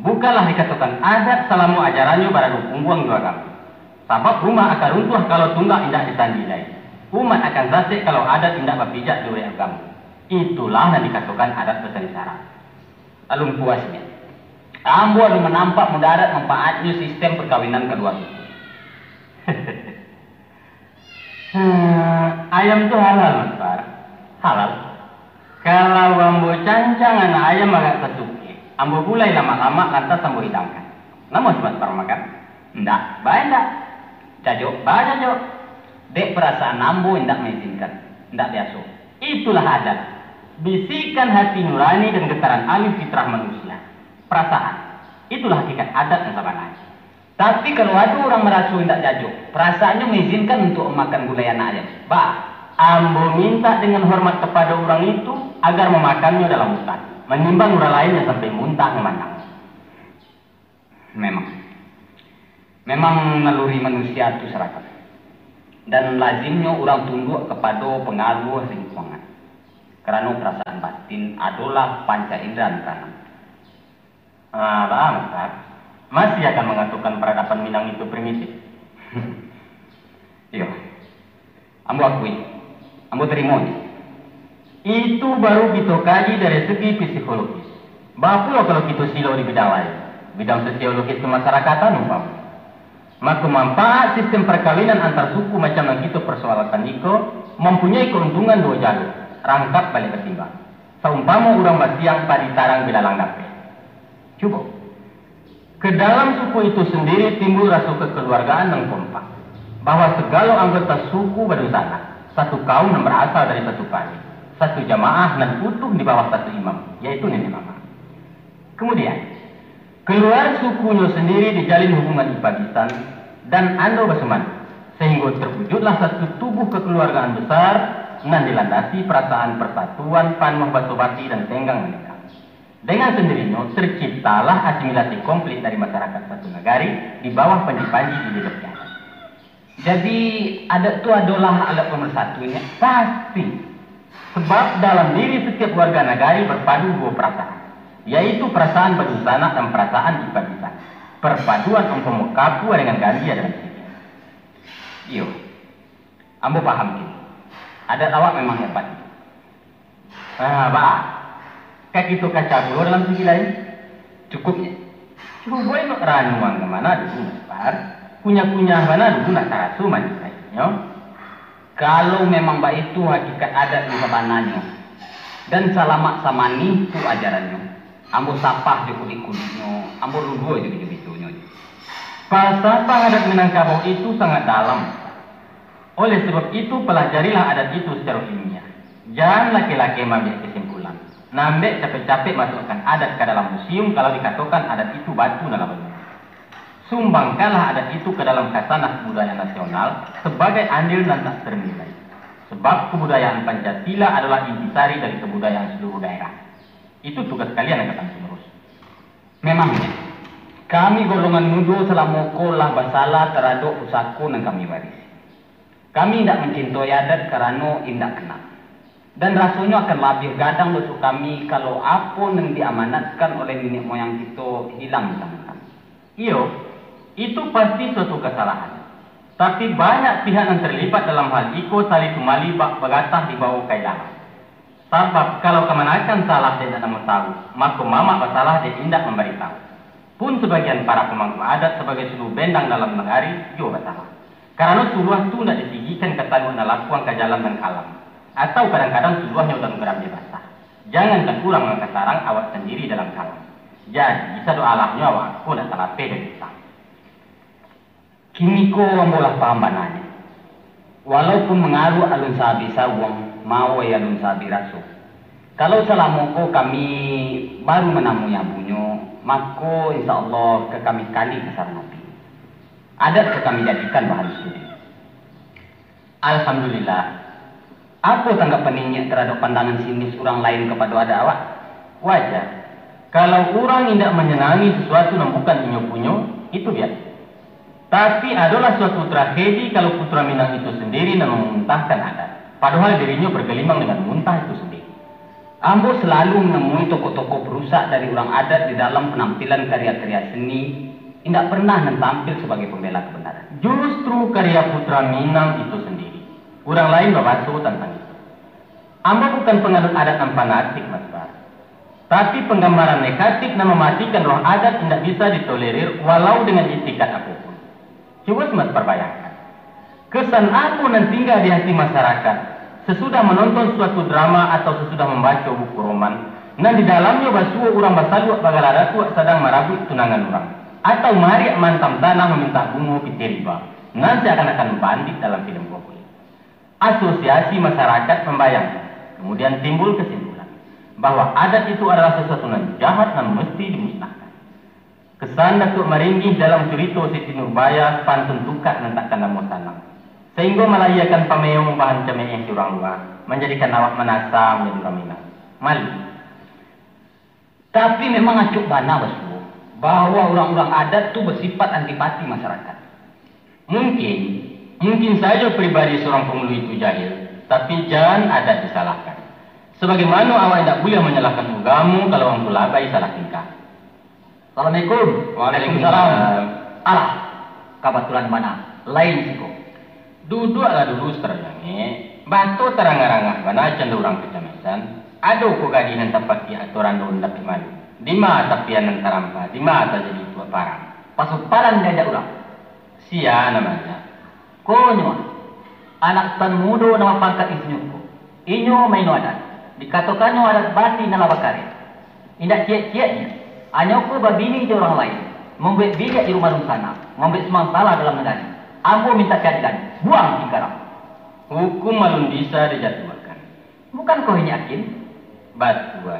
Bukanlah dikatokan adat salamo ajarannyo baradu pungguang jo agamo. Sabab rumah akan runtuah kalau tunggak indak disandi lai. Umat akan sasek kalau adat indak bapijak di urek agamo. Itulah nan dikatokan adat basari syarak. Alun puas, Nek. Ambo alun manampak mudarat manfaatnyo sistem parkawinan kaduo suku. Hmm, ayam tu halal, Mas Par? Halal. Kalau ambo cancang anak ayam agak sasuki, ambo gulai lamak-lamak, lantas ambo hidangkan. Namuah si Mas Par makan? Ndak, baa ndak. Jajok, baa jajok. Dek parasaan ambo indak maizinkan, indak biaso. Itulah adat. Bisikan hati nurani dan getaran alun fitrah manusia. Parasaan. Itulah hakikat adat nan sabananyo. Tapi, kalau ado urang maraso indak jajok, parasaannyo maizinkan untuak mamakan gulai anak ayam, baa? Ambo mintak dengan hormat kapado urang itu, agar mamakannyo dalam hutan, manimbang urang lain nan sampai muntah mamandang. Memang, memang naluri manusia tu saragam, dan lazimnyo urang tunduak kapado pangaruah lingkungan, karano parasaan batin adolah panca indra nan kaanam. Ah, baa, Mas Par? Masih akan mangatokan paradaban Minang itu primitif? Iyo. Ambo akui. Ambo tarimo. Itu baru kito kaji dari segi psikologis. Baa pulo kalau kito silo di bidang lain, bidang sosiologis kemasyarakatan umpamo? Mako, manfaat sistem parkawinan antar suku macam nan kito parsoalkan iko mampunyoi kauntungan duo jalur, rangkap baliak batimbang. Saumpamo urang basiang padi tarang bilalang dapek. Cubo. Ka dalam suku itu sandiri timbul raso kakeluargaan nan kompak, bahwa sagalo anggota suku badunsanak, satu kaum nan barasal dari satu padi, satu jamaah nan utuh di bawah satu imam, yaitu nenek mamak. Kamudian, kalua sukunyo sandiri dijalin hubungan ipa bisan dan ando basumando, sahinggo tawujudlah satu tubuah kakeluargaan basar nan dilandasi parasaan parsatuan panuah basobati dan tenggang manenggang. Dengan sandirinyo, taciptalah asimilasi komplit dari masarakat satu nagari di bawah panji-panji ideologi adat. Jadi, adat tu adolah alat pamarsatu, nyo? Pasti. Sabab dalam diri satiap warga nagari barpadu duo parasaan, yaitu parasaan badunsanak dan parasaan ipa bisan. Parpaduan umpamo kapua dengan gambia dalam siriah. Iyo, ambo paham kini. Adat awak memang hebat. Ah, baa. Ka kito kaca pulo dalam segi lain. Cukuik nyo. Cubo inok ranuang ka bana dulu, Mas Par. Kunyah-kunyah bana dulu nak taraso manih pahitnyo. Kalau memang baitu hakikat adat nan sabananyo, dan salamak samanih tu ajarannyo, ambo sapah jo kulik-kuliknyo, ambo luluah jo bijo-bijonyo. Falsafah adat Minangkabau itu sangat dalam. Oleh sabab itu, palajarilah adat itu sacaro ilmiah. Jan lakeh-lakeh maambiak kasimpulan, nan ambek capek-capek masuakkan adat ka dalam musium, kalau dikatokan adat itu batu nan lah banyuah. Sumbangkanlah adat itu ka dalam kasanah kabudayaan nasional sabagai andil nan tak tarnilai. Sabab kabudayaan Pancasila adolah intisari dari kabudayaan saluruah daerah. Itu tugas kalian, angkatan panerus. Memang, kami golongan mudo salamo ko lah basalah taradok pusako nan kami warisi. Kami indak mancintoi adat karano indak kanal. Dan rasonyo akan labiah gadang doso kami, kalau apo nan diamanatkan oleh niniak moyang kito hilang di tangan kami. Iyo, itu pasti suatu kasalahan. Tapi banyak pihak nan tarlibat dalam hal iko, sali tumali bak bagatah dibawo ka ilalang. Sabab, kalau kamanakan salah dek indak namo tawu, mako mamak basalah dek indak mambaritawu. Pun sabagian para pamangku adat sabagai suluah bendang dalam nagari juo basalah. Karano suluah tu indak disigikan ka taluak nan lakuang ka jalan nan kalam, atau kadang-kadang suluahnyo dalam garambia basah. Jangankan urang nan ka tarang, awak sandiri dalam kalam. Jadi, sadoalahnyo awak ko indak talapeh dari usah. Kiniko ambo lah paham bananyo. Walaupun mangaruak alun saabih sauang, mawai alun saabih raso. Kalau salamo ko kami baru manamui abunyo, mako, insya Allah, ka kami kali ka sarang api. Adat ka kami jadikan bahan studi. Alhamdulillah. Apo tanggapan inyiak taradok pandangan sinis urang lain kapado adat awak? Wajar. Kalau urang indak manyanangi sasuatu nan bukan inyo punyo, itu biaso. Tapi, adolah suatu tragedi kalau putra Minang itu sandiri nan mamuntahkan adat, padohal dirinyo bagelimang dengan muntah itu sandiri. Ambo salalu manamui tokoh-tokoh parusak dari urang adat di dalam panampilan karya-karya seni, indak pernah nan tampil sabagai pambela kabanaran. Justru karya putra Minang itu sandiri. Urang lain babaso tantang itu. Ambo bukan panganut adat nan fanatik, Mas Bar. Tapi, panggambaran negatif nan mamatikan roh adat indak bisa ditolerir walau dengan itikad apo pun. Cubo Mas Bar bayangkan, kesan apo nan tingga di hati masarakat sasudah manonton suatu drama atau sasudah mambaco buku roman, nan di dalamnyo basuo urang basaluak bagala datuak sadang marabuik tunangan urang, atau maariak maantam tanah mamintak bungo pitih riba, nan seakan-akan bandik dalam filem Kohuli. Asosiasi masarakat mambayangkan, kamudian timbul kasimpulan, bahwa adat itu adalah sasuatu nan jahat nan musti dimusnahkan. Kesan Datuak Maringgih dalam curito Siti Nurbaya sapantun tukak nan takkan namo sanang, sainggo malahiakan pameo bahan cameeh di urang lua, manjadikan awak manasa manjadi urang Minang. Malu. Tapi, memang acok bana basuo, bahwa urang-urang adat tu basipaik antipati masarakat. Mungkin, mungkin sajo pribadi surang pangulu itu jahil, tapi jan adat disalahkan. Sabagaimano awak indak buliah manyalahkan ugamo kalau angku labai salah tingkah. Assalamualaikum. Waalaikumsalam. Alah, kabatulan bana, lain siko. Duduaklah dulu, Sutan Rajangek. Bato tarangah-rangah bana cando urang kacamatan. Ado ko gadih nan tapakiak atau rando nan dapek malu? Dima tapian nan tarampa? Dima tajadi tuak parang? Pasupalan diajak urang. Sia nan maajak? Konyo, anak sutan mudo nan bapangka insinyur ko. Inyo maino adat. Dikatokannyo adat basi nan lah bakareh. Indak ciek-cieknyo, anyo ko babini jo urang lain, mambuek biliak di rumah dunsanak, mambuek sumang salah dalam nagari. Ambo mintak kaadilan, buang tingkarang. Hukum alun bisa dijatuahkan. Bukankoh inyiak hakim? Batua,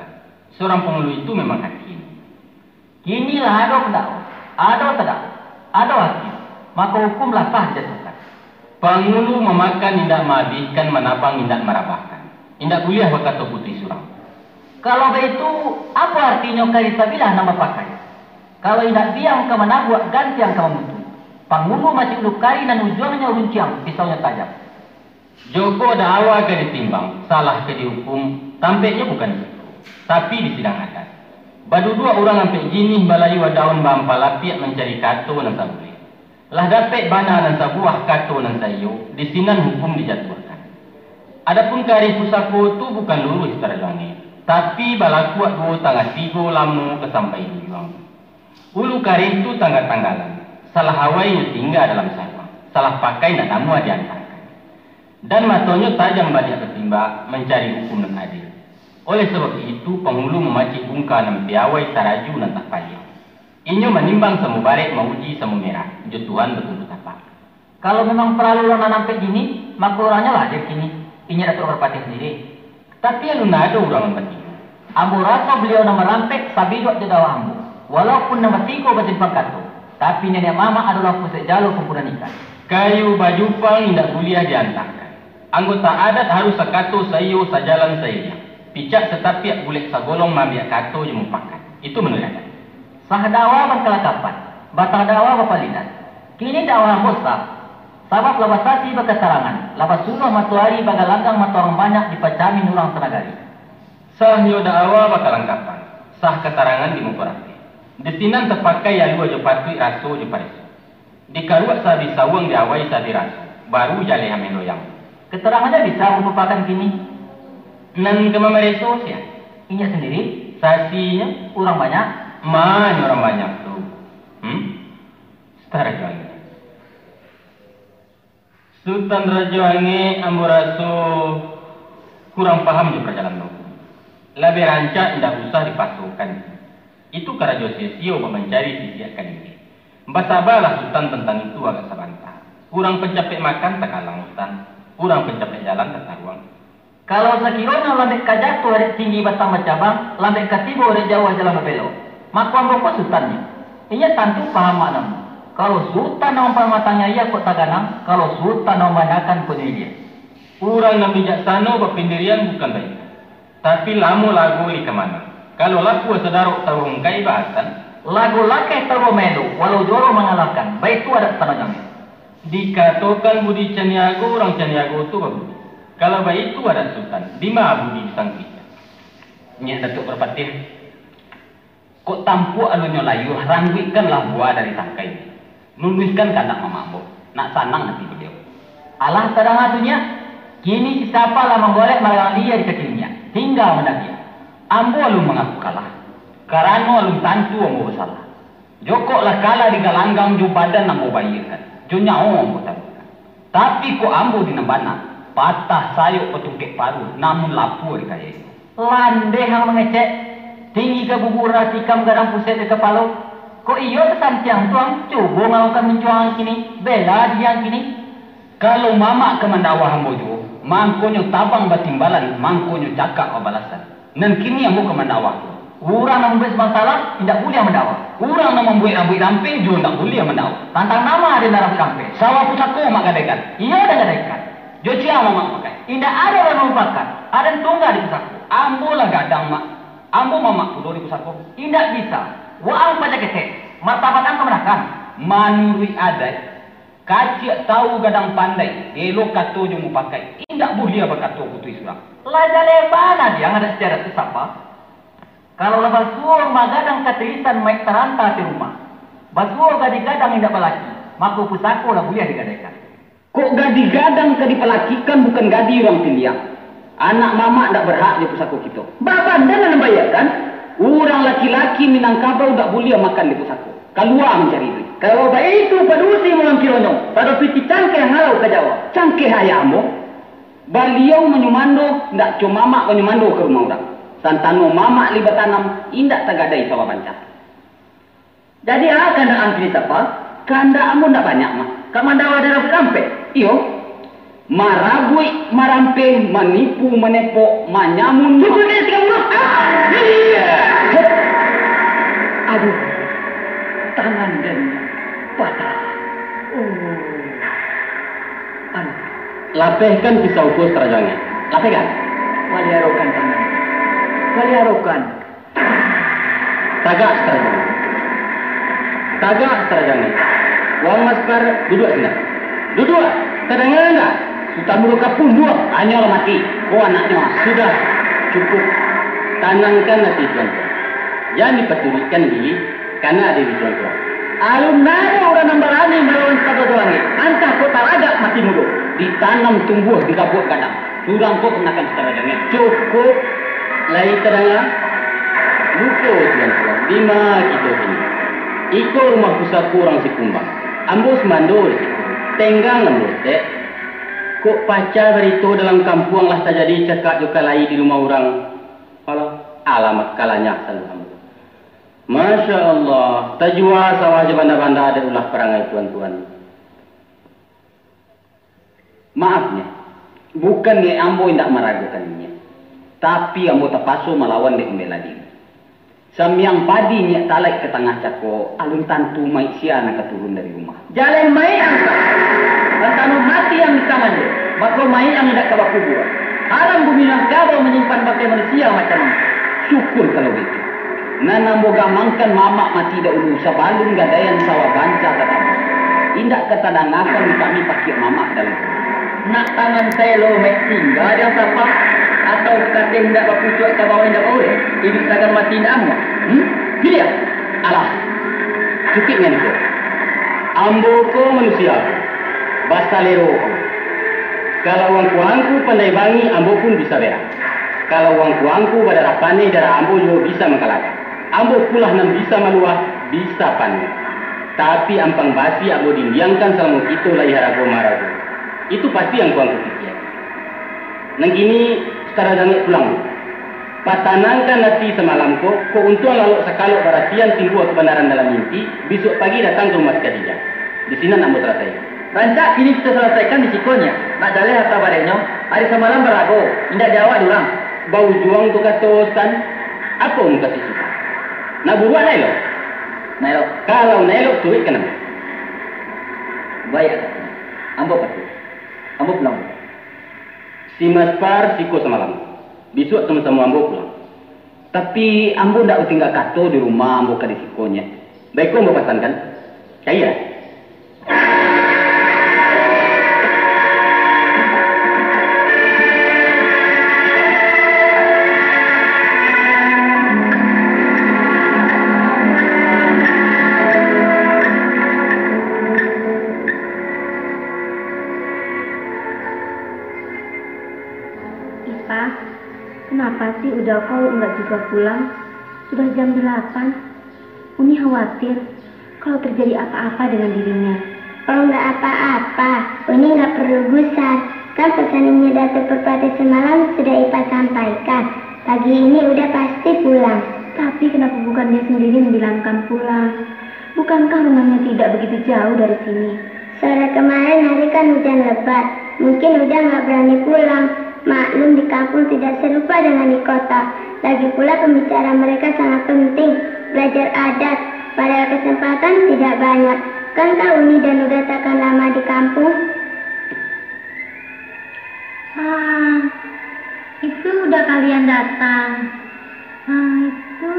surang pangulu itu memang hakim. Kini lah ado pandakwa, ado tadakwa, ado hakim, mako hukum lah sah dijatuahkan. Pangulu mamakan indak maabihkan, manabang indak marabahkan. Indak buliah bakato putuih surang. Kalau baitu, apo artinyo karih sabilah nan bapakai? Kalau indak biang ka manabuak, gantiang ka mamutuih. Pangulu macik ulu karih nan ujuangnyo runciang, pisaunyo tajam. Joko dakwa ka ditimbang, salah ka diukum, tampeknyo bukan siko, tapi di sidang adat. Baduduak urang ampek jinih, balayua daun baampah lapiak mancari kato nan sabuleh. Lah dapek bana nan sabuah, kato nan saiyo, di sinan hukum dijatuahkan. Adapun karih pusako tu bukan luruih, Sutan Rajangek, tapi balakuak duo tangah tigo lamo ka sampai di ujuang. Ulu karih tu tangga-tanggalan, salah awai nyo tingga dalam saruang, salah pakai nak namuah diantakan. Dan matonyo tajam baliak batimbak mancari hukum nan adil. Oleh sabab itu, pangulu mamacik bungka nan piawai taraju nan tak paliang. Inyo manimbang samo barek, mauji samo merah, jo Tuhan batumbuah tapak. Kalau memang paralu urang nan ampek jinih, mako urangnyo lah hadir kini, inyiak Datuak Parpatiah sandiri. Tapi alun ado urang nan batigo. Ambo raso baliau nan marampek sabiduak jo dakwah ambo. Walaupun nan batigo basimpang kato, tapi niniak mamak adolah pusek jalo kumpulan ikan. Kayu bajupang indak buliah diantakan. Anggota adat harus sakato, saiyo, sajalan, sairiang. Picak satapiak, bulek sagolong, maambiak kato jo mupakat. Itu manuruik adat. Lah dakwa bakalakapan, batah dakwa bapalinan. Kini dakwa ambo sah, sabab lah basasi bakatarangan, lah basuruah matoari bagalanggang mato urang banyak dipacamin urang sanagari. Sah nyo dakwa bakalangkapan, sah katarangan di muko rapih. Di sinan tapakai alua jo patuik, raso jo pareso. Dikaruak saabih sawuang, diawai saabih raso, baru jaleh ameh loyang. Katarangannyo bisa ambo papakan kini. Nan ka mamareso sia? Inyo sandiri. Sasinyo? Urang banyak. Ma nyo urang banyak tu? Hmm? Sutan Rajo Angek. Sutan Rajo Angek, ambo raso kurang paham jo parjalanan hukum. Labiah rancak indak usah dipasokan. Itu karajo sisio bak mancari sisiak kalinggih. Basabalah Sutan tantang itu agak sabanta. Urang pancapek makan takalang, Sutan. Urang pancapek jalan tataruang. Kalau sakironyo lambek ka jatuah dek tinggi batang bacabang, lambek ka tibo dek jauah jalan babelok, mako ambo ko sutannyo. Inyo tantu paham maknanyo. Kalau sutan nan mampamatangi aia kok taganang, kalau sutan nan mambanyakan kok nyo ilia. Urang nan bijaksano bapandirian bukan baitu, tapi lamo lago di kamano. Kalau lapuah sadarok taruang ka ibahatan, lago lakeh taruang maelo, walau joro mangalahkan, baitu adat Sutan Rajo Angek. Dikatokan budi caniago, urang caniago tu babudi. Kalau baitu adat Sutan, dima budi disangkiknyo? Nyiak Datuak Parpatiah, kok tampuak alunnyo layuah, rangguikkanlah buah dari tangkai, lunuihkan kandak mamak ambo, nak sanang ati baliau. Alah tadanga tu, Nyiak, kini si Sapa lah manggolek maragang lia di kaki Nyiak, tingga mandabiak. Ambo alun mangaku kalah, karano alun tantu ambo basalah. Jokok lah kalah digalanggang jo badan ambo baiakan, jo nyawo ambo taruihkan. Tapi kok ambo di nan bana, patah sayok batungkek paruah, namun lapuah di kayo. Landeh ang mangecek, tinggi ka bubua, tikam gadang pusek di kapalo. Kok iyo tasantiang tu ang, cubo ngalukan mincuang ang kini, bela diri ang kini. Kalau mamak ka mandakwa ambo juo, mangkonyo tabang batimbalan, mangkonyo cakak babalasan. Nan kini ambo ka mandakwa tu, urang nan mambuek subang salam indak buliah mandakwa. Urang nan mambuek rambuik rampeh juo indak buliah mandakwa. Tantang nama ado nan rambuik rampeh? Sawah pusako mak gadaikan. Iyo den gadaikan. Jo sia mamak pakai? Indak ado urang nan mupakat. Aden tungga di pusako. Ambo lah gadang, Mak. Ambo mamak pulo di pusako. Indak bisa. Waang paja ketek. Martabat ang kamanakan? Manuruik adaik, kaciak tawu gadang pandai, elok kato jo mupakai, indak buliah bakato putuih surang. Lah jaleh bana diang adat istiadat tu, Sapa. Kalau lah basuo rumah gadang ka tirisan, maik taranta di rumah. Basuo gadih gadang indak balaki, mako pusako lah buliah digadaikan. Kok gadih gadang ka dipalakikan, bukan gadih urang piliang. Anak mamak ndak berhak di pusako kito. Baban den nan baiakan, urang laki-laki Minangkabau ndak buliah makan di pusako. Kalua mancari iduik. Kalau baitu padusi malam kironyo, pado pitih cangkeh ngalau ka Jawa. Cangkeh ayah ambo. Baliau manyumando, ndak co mamak manyumando ka rumah urang. Santano mamak lai batanam, indak tagadai sawah banca. Jadi, a kandak ang kini, Sapa? Kandak ambo ndak banyak, Mak. Ka mandakwa darabuik rampeh? Iyo. Marabuik, marampeh, manipu, manepok, manyamun. Cukuik, Mak. Tiga puluh. Ah! Iya. Aduh. Tangan den patah. Oh. Aduh. Lapehkan pisau ko, Sutan Rajo Angek. Lapehkan. Paliarokan tangan. Paliarokan. Tagak, Sutan Rajo Angek. Tagak, Sutan Rajo Angek. Waang Laskar, duduak sinan. Duduak! Tadanga ndak? Sutan Mudo Kapuang, duduak! Anyo lah mati. Ko anaknyo. Sudah. Cukuik. Tanangkan ati tuan-tuan. Jan dipaturuikkan diri, kana diri tuan-tuan. Alun ado urang nan barani malawan Sutan Rajo Angek. Antah kok taragak mati mudo, ditanam tumbuah di gabuak gadang. Surang ko kamanakan, Sutan Rajo Angek. Cukuik. Lai tadanga? Lupo, tuan-tuan, dima kito kini? Iko rumah pusako urang Sikumbang. Ambo sumando di siko. Tenggang ambo, Tek. Kok pacah barito dalam kampuang lah tajadi cakak jo kalai di rumah urang. Alah, alamak, kalanyah saluruah ambo. Masya Allah, tajua sawah jo banda-banda dek ulah parangai tuan-tuan. Maaf, Nyiak. Bukan niaik ambo indak maragokan Nyiak, tapi ambo tapaso malawan dek mambela diri. Sambiang padi Nyiak talaik ka tangah cako, alun tantu maik sia nan ka turun dari rumah. Jaleh maik ang, Sapa. Santano mati ang di tangan den, mako maik ang indak ka bakubua. Haram bumi Minangkabau manyimpan bangkai manusia macam ang. Syukur kalau baitu. Nan ambo gamangkan mamak mati dahulu sabalun gadaian sawah banca tatabuah. Indak ka tadangakan kami pakiak mamak dalam. Nak tangan saelo mek singgah di asapa, atau kateh indak bapucuak ka bawah indak baureh, iduik sagan mati indak amuah. Hmm? Piliah. Alah, cukuik ngan ko. Ambo ko manusia, basalero. Kalau angku-angku pandai bangih, ambo pun bisa berang. Kalau angku-angku badarah paneh, darah ambo juo bisa mangkalahkan. Ambo pulah nan bisa maluah, bisa paneh. Tapi ampang basi ambo dindiangkan salamo kito lai harago marago. Itu pasti angku-angku pikia. Nan kini, Ustaz Dangek pulang. Patanangkan ati samalam ko, ko untuang lalok sakalok barasian timbua kabanaran dalam mimpi, bisuak pagi datang ka rumah si Khadijah. Di sinan ambo salasaikan. Rancak kini kito salasaikan di siko nyo, nak jaleh harta barehnyo, ari samalam barago, indak di awak di urang. Baujuang tu kato Ustaz, apo mukasuik Sutan? Nak buruak nak elok? Nak elok. Kalau nak elok, turuikkan ambo. Baik, ambo patuah. Ambo pulang. Si Maspar siko samalam. Bisuak samo-samo ambo pulang. Tapi, ambo ndak batingga kato di rumah, ambo ka di siko nyo. Baiko ambo pasankan. Caiak. Ipa, kenapa sih Uda ko indak juga pulang? Sudah jam delapan. Uni khawatir kalau terjadi apa-apa dengan dirinya. Oh, nggak apa-apa. Uni nggak perlu gusar. Kan pesan Inyiak Datuak Perpatih semalam sudah Ipa sampaikan. Pagi ini Uda pasti pulang. Tapi kenapa bukan dia sendiri yang dibilangkan pulang? Bukankah rumahnya tidak begitu jauh dari sini? Sore kemarin hari kan hujan lebat, mungkin Uda nggak berani pulang. Maklum di kampung tidak serupa dengan di kota. Lagi pula pembicaraan mereka sangat penting, belajar adat, padahal kesempatan tidak banyak. Kan Kak Uni dan Uda takkan lama di kampung? Ah, itu Uda kalian datang. Ah, itu.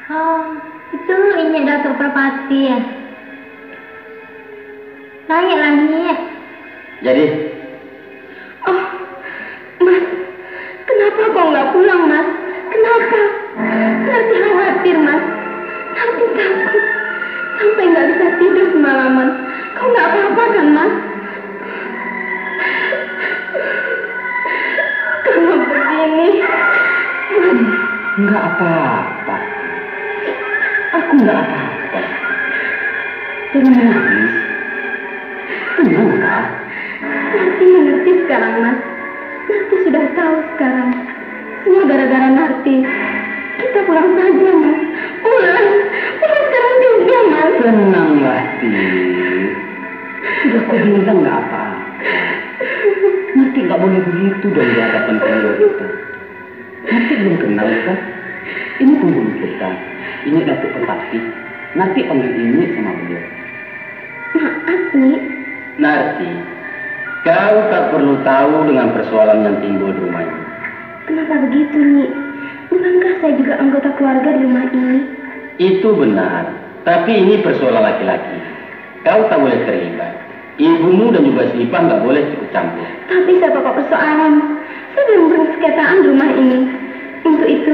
Oh, itu Inyiak Datuak Perpatih. Naiklah, Nyiak. Jadi? Oh, Mas, kenapa kau nggak pulang, Mas? Kenapa? Narti khawatir, Mas. Narti takut. Sampai nggak bisa tidur semalaman. Kau nggak apa-apa kan, Mas? Kalau begini, Mas. Enggak apa-apa. Aku enggak apa-apa. Jangan menangis. Tenanglah. Narti mengerti sekarang, Mas. Narti sudah tahu sekarang. Semua gara-gara Narti. Kita pulang saja, Mas. Pulang. Pulang sekarang juga, Mas. Tenanglah, Ti. Sudah kau bilang nggak apa-apa. Narti nggak boleh begitu dong di hadapan keluarga kita. Narti belum kenal kan? Ini penghulu kita. Ini Datuak Perpatih. Narti panggil Inyiak sama beliau. Maaf, Nyiak. Narti, kau tak perlu tahu dengan persoalan yang timbul di rumah ini. Kenapa begitu, Nyiak? Bukankah saya juga anggota keluarga di rumah ini? Itu benar, tapi ini persoalan laki-laki. Kau tak boleh terlibat. Ibumu dan juga si Ipah nggak boleh ikut campur. Tapi saya pokok persoalan. Saya belum pernah sekitaran di rumah ini. Untuk itu,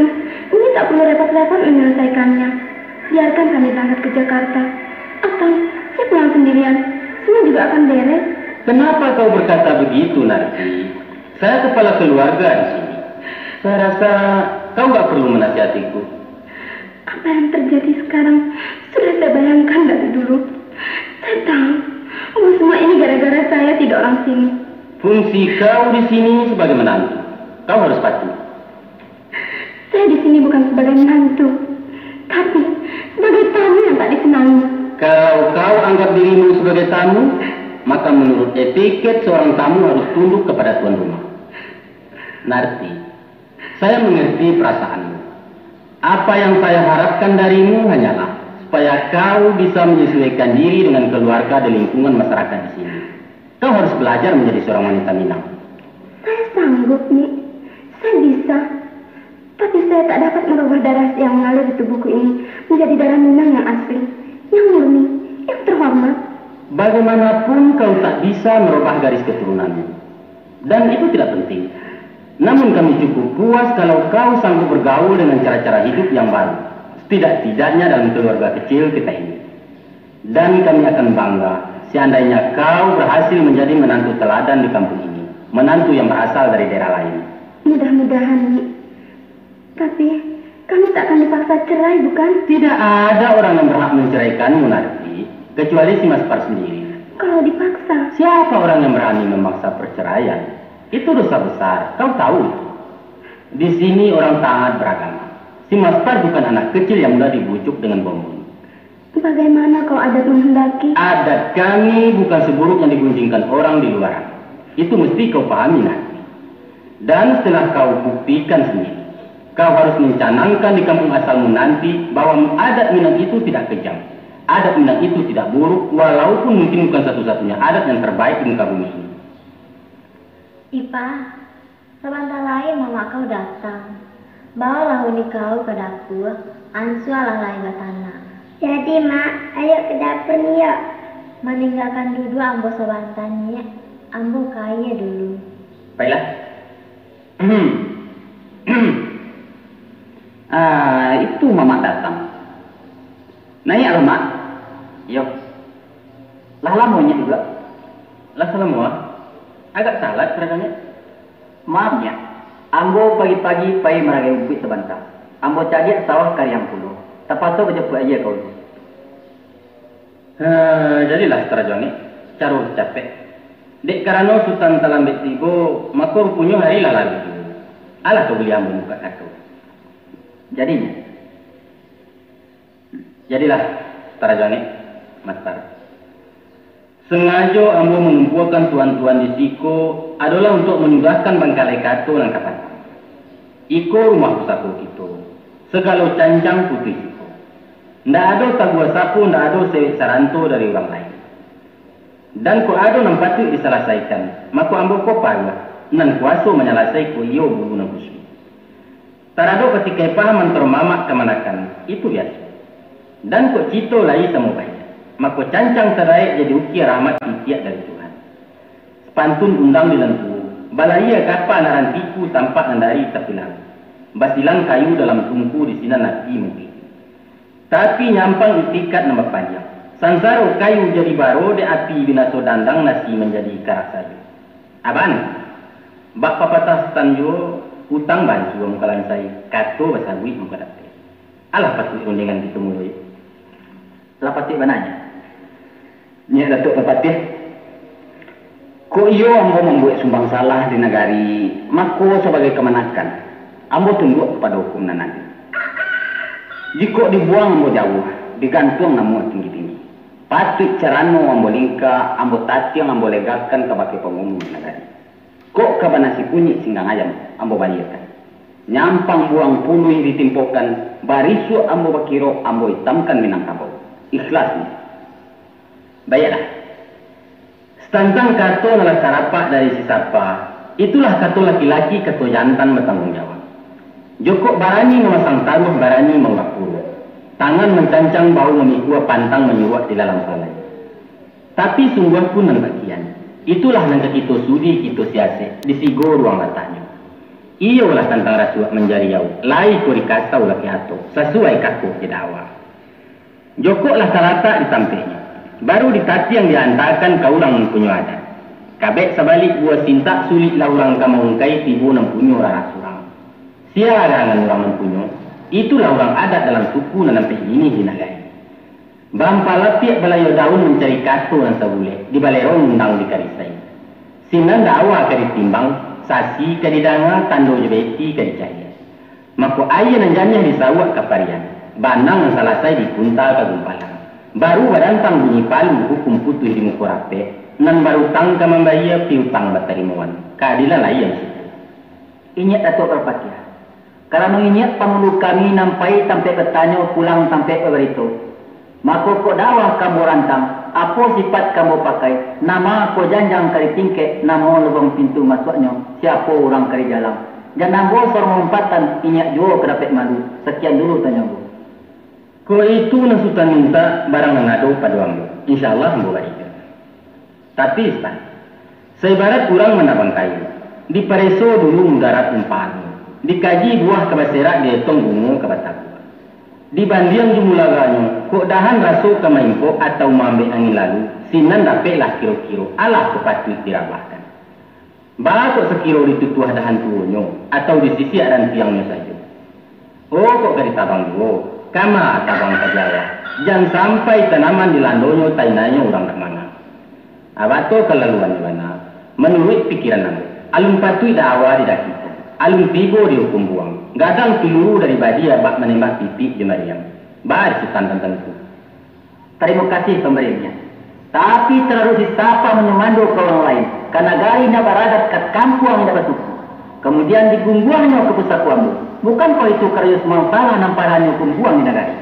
Nyiak tak perlu repot-repot menyelesaikannya. Biarkan kami berangkat ke Jakarta. Atau, saya pulang sendirian. Semua juga akan beres. Kenapa kau berkata begitu, Narti? Saya kepala keluarga di sini. Saya rasa kau nggak perlu menasihatiku. Apa yang terjadi sekarang sudah saya bayangkan dari dulu. Saya tahu bahwa semua ini gara-gara saya tidak orang sini. Fungsi kau di sini sebagai menantu. Kau harus patuh. Saya di sini bukan sebagai menantu, tapi sebagai tamu yang tak disenangi. Kalau kau anggap dirimu sebagai tamu, maka menurut etiket seorang tamu harus tunduk kepada tuan rumah. Narti, saya mengerti perasaanmu. Apa yang saya harapkan darimu hanyalah supaya kau bisa menyesuaikan diri dengan keluarga dan lingkungan masyarakat di sini. Kau harus belajar menjadi seorang wanita Minang. Saya sanggup, Nyiak. Saya bisa. Tapi saya tak dapat merubah darah yang mengalir di tubuhku ini menjadi darah Minang yang asli, yang murni, yang terhormat. Bagaimanapun kau tak bisa merubah garis keturunanmu. Dan itu tidak penting. Namun kami cukup puas kalau kau sanggup bergaul dengan cara-cara hidup yang baru, setidak-tidaknya dalam keluarga kecil kita ini. Dan kami akan bangga seandainya kau berhasil menjadi menantu teladan di kampung ini, menantu yang berasal dari daerah lain. Mudah-mudahan, Nyik. Tapi, kami tak akan dipaksa cerai, bukan? Tidak ada orang yang berhak menceraikanmu, Narti, kecuali si Maspar sendiri. Kalau dipaksa? Siapa orang yang berani memaksa perceraian? Itu dosa besar, kau tahu itu. Di sini orang taat beragama. Si Maspar bukan anak kecil yang mudah dibujuk dengan bonbon. Bagaimana kalau adat menghendaki? Adat kami bukan seburuk yang digunjingkan orang di luaran. Itu mesti kau pahami, Narti. Dan setelah kau buktikan sendiri, kau harus mencanangkan di kampung asalmu nanti bahwa adat Minang itu tidak kejam. Adat Minang itu tidak buruk, walaupun mungkin bukan satu-satunya adat yang terbaik di muka bumi ini. Ipa, sabanta lai mamak kau datang. Baolah uni kau ka dapua, ansualah lai batanang. Jadi, Mak, ayo ka dapua ni, yok. Maninggakan duduak ambo sabanta, Nyik, ambo ka aia dulu. Baiklah. Ah, itu mamak datang. Naiaklah, Mak. Iyo. Lah lamo Nyiak duduak? Lah salamo, ah. Agak talat karajonyo. Maaf, Nyiak. Ambo pagi-pagi pai maragai umpuik sabanta. Ambo caliak sawah kariang pulo. Tapaso bajapuik aia ka ulu. Ha, jadilah tarajo ni, caruah capek. Dek karano Sutan talambek tibo, mako ruponyo hari lah lalu juo. Alah ka buliah ambo mukak kato. Jadi, Nyiak. Jadilah, tarajo ni, Maspar. Sangajo ambo mangumpuakan tuan-tuan di siko adolah untuak manyudahkan bangkalai kato nan ka patang. Iko rumah pusako kito, sagalo cancang putuih siko. Ndak ado taguah sapo, ndak ado sewek saranto dari urang lain. Dan kok ado nan patuik disalasaikan, mako ambo ko paruah, nan kuaso manyalasai kok iyo bulu nan kusuik. Taradok patikai pahaman taro mamak kamanakan, itu biaso. Dan kok cito lai samo baiak, mako cancang tadaek jadi ukia rahmat titiak dari Tuhan. Sapantun undang di nan tuo, balayia kapa nan rantiku tampak nan dari tapi langik. Basilang kayu dalam tungku di sinan api mungkin. Tapi nyampang itikad nan bapanjang. Sansaro kayu jadi baro dek api binaso dandang nasi manjadi karak sajo. Aban, bak papatah Sutan juo, utang bansua mukalansai, kato basabuik mukadapek. Alah patuik rundiangan kito muloi. Lah patuik bananyo. Nyiak Datuak Parpatiah, kok iyo ambo mambuek sumbang salah di nagari, mako sabagai kamanakan, ambo tunduak kapado hukum nan ado. Jikok dibuang ambo jauah, digantuang namuah tinggi-tinggi. Patuik carano ambo lingka, ambo tatiang, ambo legakan kabake pangumuah nagari. Kok ka banasi kunyik singgang ayam, ambo baliakan. Nyampang buang puluih ditimpokan, barisuak ambo bakirok, ambo itamkan Minangkabau. Ikhlasnyo. Baiaklah. Satantang kato nan lah tarapak dari si sapa, itulah kato laki-laki, kato jantan batangguang jawab. Jokok barani mamasang taruah, barani maurak puruak. Tangan mancancang, bahu mamikua, pantang manyuruak di dalam salai. Tapi sungguah pun nan bakian, itulah nan ka kito sudi, kito siasek, di sigo ruang lataknyo. Iyolah tantang rasuak manjariau, lai ko dikasau laki atok, sasuai kako jo dakwa. Jokok lah talatak di tampeknyo, baru ditatiang diantakan ka urang nan punyo adat. Kabek sabalik buah sintak, sulik lah urang ka maungkai, tibo nan punyo rarak surang. Sia garangan urang nan punyo, itulah urang adat dalam suku nan ampek niniah di nagari. Bampalapiak balayo daun mancari kato nan sabulek, di balero ngundang di karisai. Sinan dakwa ka ditimbang, sasi ka didanga, tando jo beti ka dicaliak. Mako aia nan janiah disauak ka parian, banang nan salasai dipunta ka gumpalan. Baru badantang bunyi palu, hukum putuih di muko rapek, nan barutang ka mambayia, piutang batarimoan, kaadilan lai yang situ. Inyiak Datuak Parpatiah, karano inyiak pangulu kami nan pai tampek batanyo, pulang tampek babarito. Mako kok dakwa ka ambo rantang, apo sipat ka ambo pakai, nan ma ko janjang ka ditingkek, nan ma lubuang pintu masuaknyo, siapo urang ka dijalang. Jan ambo saurang mampatan, inyiak juo ka dapek malu. Sakian dulu tanyo ambo. Kok itu nan Sutan mintak, barang nan ado pado ambo. Insya Allah ambo barikan. Tapi, Sutan, saibarat urang manabang kayu, dipareso dulu mudarat umpaanyo, dikaji buah ka baserak, dietong bungo ka batabuah. Dibandiang jo mulaganyo, kok dahan raso ka maingkok atau maambek angin lalu, sinan dapeklah kiro-kiro, alah kok patuik dirabahkan. Baa kok sakiro ditutuah dahan tuonyo, atau disisiak rantiangnyo sajo? Oh, kok ka ditabang juo, kama tabang ka jawa, jan sampai tanaman dilandonyo tainainyo urang dak manga. Abato kalaluannyo bana, manuruik pikiran ambo, alun patuik dak awa didaki, alun tibo diukum buang, gadang piluru dari badia bak manembak pipik jo mariang. Baa di Sutan tantu. Tarimo kasih pambariannyo. Tapi, talalu sisapa manyumando ka urang lain, ka nagari indak baradat, ka kampuang indak basuku, kamudian digungguangnyo ka pusako ambo, bukankoh itu karajo sumang salah nan parahnyo gungguang di nagari?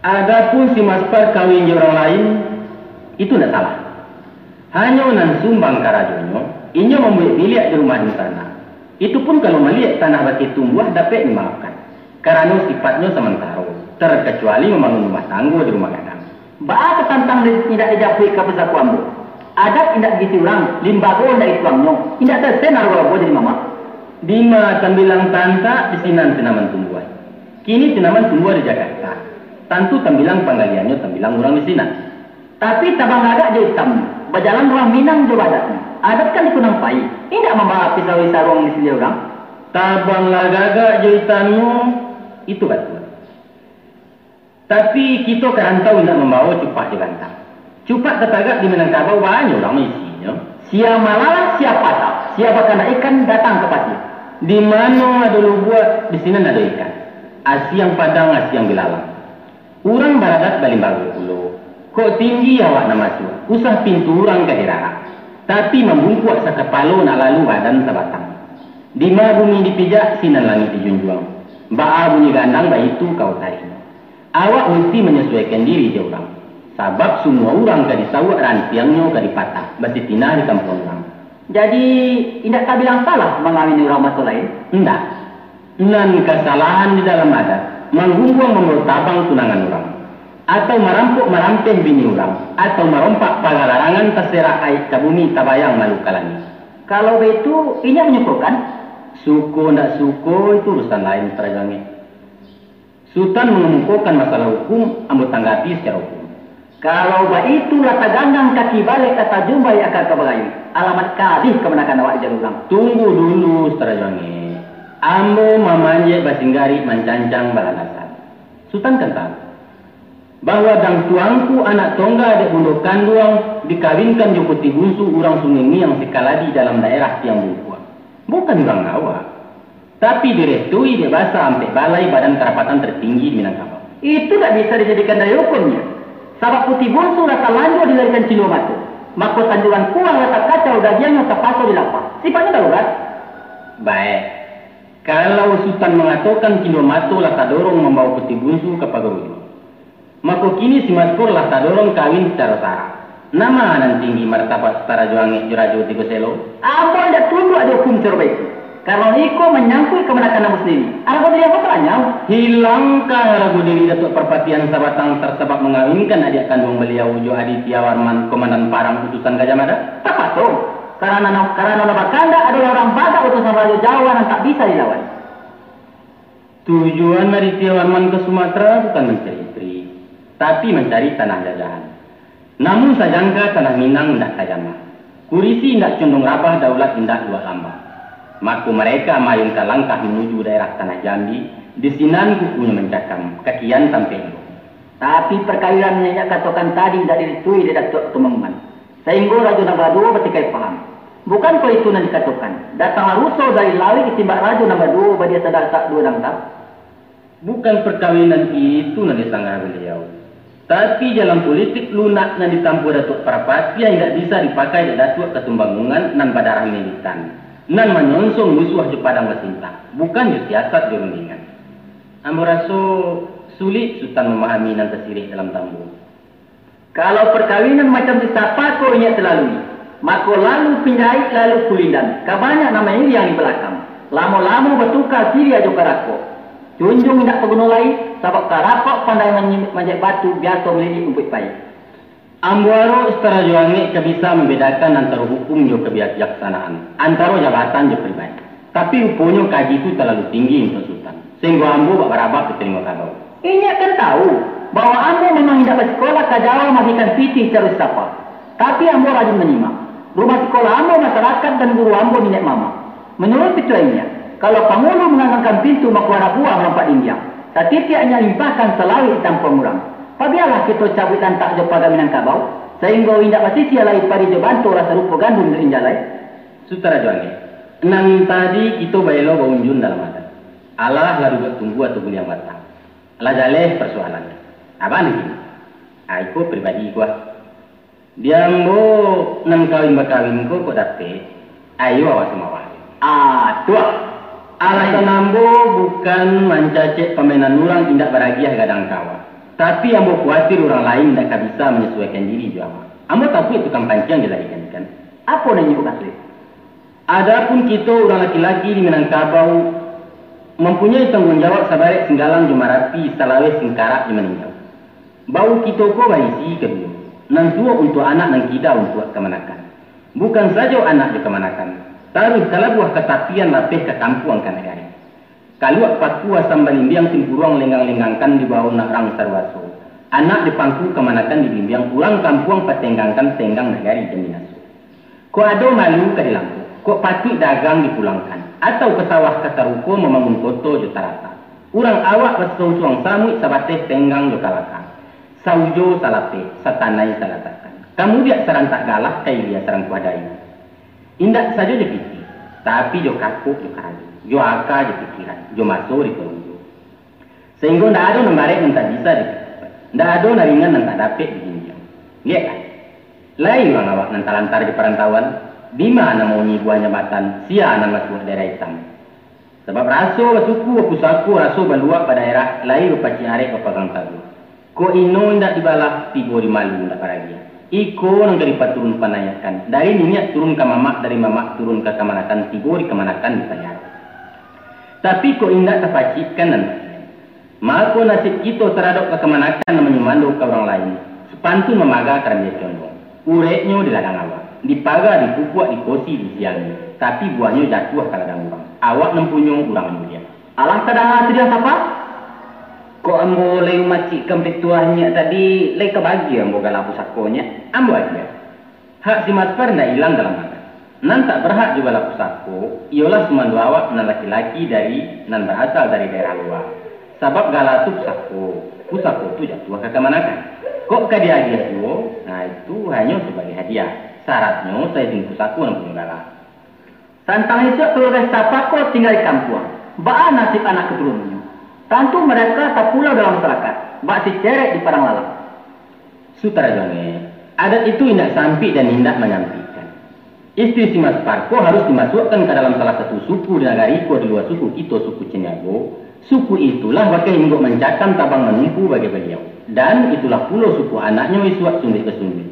Adapun si Maspar kawin jo urang lain, itu indak salah. Hanyo nan sumbang karajonyo, inyo mambuek biliak di rumah dunsanak. Itu pun kalau maliek tanah bakeh tumbuah dapek dimaafkan, karano sifatnyo samantaro, tarkacuali mambangun rumah tanggo di rumah gadang. Baa kok tantang di-, indak dijapuik ka pusako ambo? Adat indak diisi urang, limbago indak dituangnyo, indak sasek nan robo-robo jadi mamak. Dima tambilang tantak, di sinan tanaman tumbuah. Kini tanaman tumbuah di Jakarta. Tantu tambilang panggaliannyo tambilang urang di sinan. Tapi tabang gagak jo itam, bajalan urang Minang jo badak. Adat kan di kunang pai, indak mambawa pisau di saruang di siliah urang. Tabang lah gagak jo itamnyo, itu batua. Tapi kito ka rantau indak mambawa cupak di bantang. Cupak tatagak di Minangkabau banyak urang maisinyo. Sia malalah, sia patah, sia bakandak ikan datang ka pasia. Di mano ado lubuak, di sinan ado ikan. Asiang padang, asiang bilalang. Urang baradat balimbago pulo. Kok tinggi awak nan masuak, usah pintu urang ka dirarak. Tapi mambungkuak sakapalo nak lalu badan sabatang. Dima bumi dipijak, sinan langik dijunjuang. Baa bunyi gandang, baitu kawa tarinyo. Awak musti manyasuaikan diri jo urang. Sabab sumua urang ka disauak, rantiangnyo ka dipatah, basitinah di kampuang urang. Jadi, indak tabilang salah mangawini urang maso lain? Indak. Nan kasalahan di dalam adat, manggungguang mambawa tabang tunangan urang, atau marampok marampeh bini urang, atau marompak paga larangan, taserak aia ka bumi, tabayang malu ka langik. Kalau baitu, inyo manyukokan? Suko ndak suko, itu urusan lain, Sutan Jangek. Sutan mangamukokan masalah hukum, ambo tanggapi sacaro hukum. Kalau baitu, lah taganggang kaki baleh, lah tajumbai aka ka bagayuik, alamat ka abih kamanakan awak di jalua urang. Tunggu dulu, Sutan Jangek. Ambo mamanjek basinggarik, mancancang balandasan. Sutan kan tahu, bahwa dang tuangku anak tongga dek bundo kanduang dikawinkan jo Puti Bunsu urang Sungai Miang Sikaladi dalam daerah Tiang Bungkuak. Bukan urang awak, tapi direstui dek basa ampek balai badan karapatan tertinggi di Minangkabau. Itu dak bisa dijadikan dalil hukumnyo, sabab Puti Bunsu lah talanjua dilarikan Cindua Mato, mako tanjuran kuah lah takacau, dagiangnyo tapaso dilapah. Sifatnyo darurat. Baik, kalau Sutan mangatokan Cindua Mato lah tadorong mambawa Puti Bunsu ka pagar ujuang, mako kini si Maspur lah tadorong kawin sacaro sara. Nama nan tinggi martabat Sutan Rajo Angek jo Rajo Tigo Selo? Ambo indak tunduak di hukum sacaro baitu, karano iko manyangkuik kamanakan ambo sandiri. Arago diri ambo talanyau. Hilangkah arago diri Datuak Parpatiah Sabatang, tasabab mangawinkan adiak kanduang baliau jo Adityawarman, komandan parang utusan Gajah Mada? Tapaso, karano, karano nan bakandak adolah urang Batak utusan Rajo Jawa nan tak bisa dilawan. Tujuan Adityawarman ka Sumatera bukan mancari istri, tapi mancari tanah jajahan. Namun sajangka tanah Minang indak tajamah, kurisi indak condong rabah, daulat indak luak lambah. Mako mereka maayunkan langkah manuju daerah tanah Jambi, di sinan kukunyo mancakam, kakian tampek ibo. Tapi parkawinannyo nan inyo katokan tadi indak diretui dek Datuak Tumanggungan. Sainggo rajo nan baduo batikai paham. Bukankoh itu nan dikatokan, datanglah ruso dari lauik ditimbak rajo nan baduo, badia sadaratak duo dangkal? Bukan parkawinan itu nan disangaha baliau, tapi jalan politik lunak nan ditampuah Datuak Parpatiah indak bisa dipakai dek Datuak Katumanggungan nan badarah militan, nan manyonsong musuah jo padang basintak, bukan jo siasat jo rundingan. Ambo raso sulik Sutan mamahami nan tasirek dalam tambo. Kalau parkawinan macam tu, sapa ko inyo salalui? Mako lalu pinjaik lalu kulindan, ka banyak nan mairiang di balakang. Lamo-lamo batuka siriah jo karakok. Junjuang indak paguno lai, sabab karakok pandai manyilik manjek batu, biaso malilik rumpuik paik. Ambo arok Sutara Joangek ka bisa mambedakan antaro hukum jo kabijaksanaan, antaro jabatan jo pribadi. Tapi ruponyo kaji tu talalu tinggi untuak Sutan, sahinggo ambo bak barabak di talingo kabau. Inyiak kan tahu, bahwa ambo memang indak basikolah ka Jawa maagiahkan pitih caro sapa. Tapi ambo rajin manyimak. Rumah sikolah ambo masarakat dan guru ambo niniak mamak. Manuruik pituah inyiak, kalau pangulu mangangangkan pintu, mako anak buah malompat dindiang. Satitiak inyiak limpahkan salawik di tampuang urang. Pabialah kito cabuik lantak jo paga Minangkabau, sahinggo indak basisiah lai pari jo banto lah sarupo gandum jo injalai. Sutara Joangek, nan tadi kito baelo baunjun dalam adat. Alah lah duduak tunggu atau guliang batang. Lah jaleh parsoalannyo. Abah nan kini? Ah, iko pribadi ko ah. Di ambo nan kawin bakawin ko kok dapek, ayo awak sumawah. Ah, tu ah. Alasan ambo bukan mancacek pamainan urang indak baragiah gadang kawa. Tapi ambo kuatir urang lain indak ka bisa manyasuaikan diri jo awak. Ambo takuik tukang panciang dilahirkan ikan. Apo nan inyo kasuik? Adapun kito urang laki-laki di Minangkabau, mampunyoi tangguang jawab sabarek Singgalang jo Marapi, salaweh Singkarak jo Maninjau. Bahu kito ko baisi kaduo, nan suok untuak anak, nan kida untuak kamanakan. Bukan sajo anak jo kamanakan, taruih ka labuah ka tapian, lapeh ka kampuang ka nagari. Kaluak paku asam balimbiang, timpuruang lenggang-lenggangkan, dibao nak rang saruaso. Anak dipangku kamanakan dibimbiang, urang kampuang patenggangkan, tenggang nagari jan binaso. Kok ado malu ka dilampok, kok patuik dagang dipulangkan, atau ka sawah ka taruko mambangun koto jo taratak. Urang awak basasuang-suang samuik sabateh tenggang jo kalakang, saujo salapeh, satanai salatakan. Kamudiak sarantak galah, ka ilia sarangkuah dayu. Indak sajo jo pitih, tapi jo kakok jo karajo, jo aka jo pikiran, jo maso dipalunjo. Sahinggo ndak ado nan barek nan tak bisa dipikua, ndak ado nan ringan nan tak dapek dijinjiang. Lieklah, lai urang awak nan talantar di parantauan, dima nan mauni buah jambatan, sia nan masuak daerah itam. Sabab raso basuku bapusako, raso baluak badaerah, lai bapacik arek bapagang taguah. Kok ino indak dibalah, tibo di malu indak baragiah. Iko nan ka dipaturun panaiakan, dari niniak turun ka mamak, dari mamak turun ka kamanakan, tibo di kamanakan dipaliaro. Tapi kok indak tapacikkan nan kasian, mako nasib kito taradok ka kamanakan nan manyumando ka urang lain, sapantun mamaga karambia condong. Ureknyo di ladang awak, dipaga, dipupuak, dikosi, disiangi, tapi buahnyo jatuah ka ladang urang. Awak nan punyo, urang ambiak. Alah tadanga sudah sapa? Kok ambo lai mamacikkan pituah nyiak tadi, lai ka bagi ambo galah pusako nyiak? Ambo agiah. Hak si Maspar ndak ilang dalam adat. Nan tak barhak jo galah pusako, iyolah sumando awak nan laki-laki dari, nan barasal dari daerah lua. Sabab galah tu pusako, pusako tu jatuah ka kamanakan. Kok ka diagiah juo, nah itu hanyo sabagai hadiah. Syaratnyo saizin pusako nan punyo galah. Tantang isuak kaluarga si Sapa ko tingga di kampuang, baa nasib anak katurunannyo? Tantu mereka tapulau dalam masarakat, bak si cerek di padang lalang. Sutara Jongek, adat itu indak sampik dan indak manyampikkan. Istri si Maspar ko harus dimasuakkan ka dalam salah satu suku di nagari ko di lua suku kito, suku Caniago. Suku itulah bakeh inggok mancakam, tabang manumpu bagai baliau. Dan itulah pulo suku anaknyo isuak sunduik basunduik.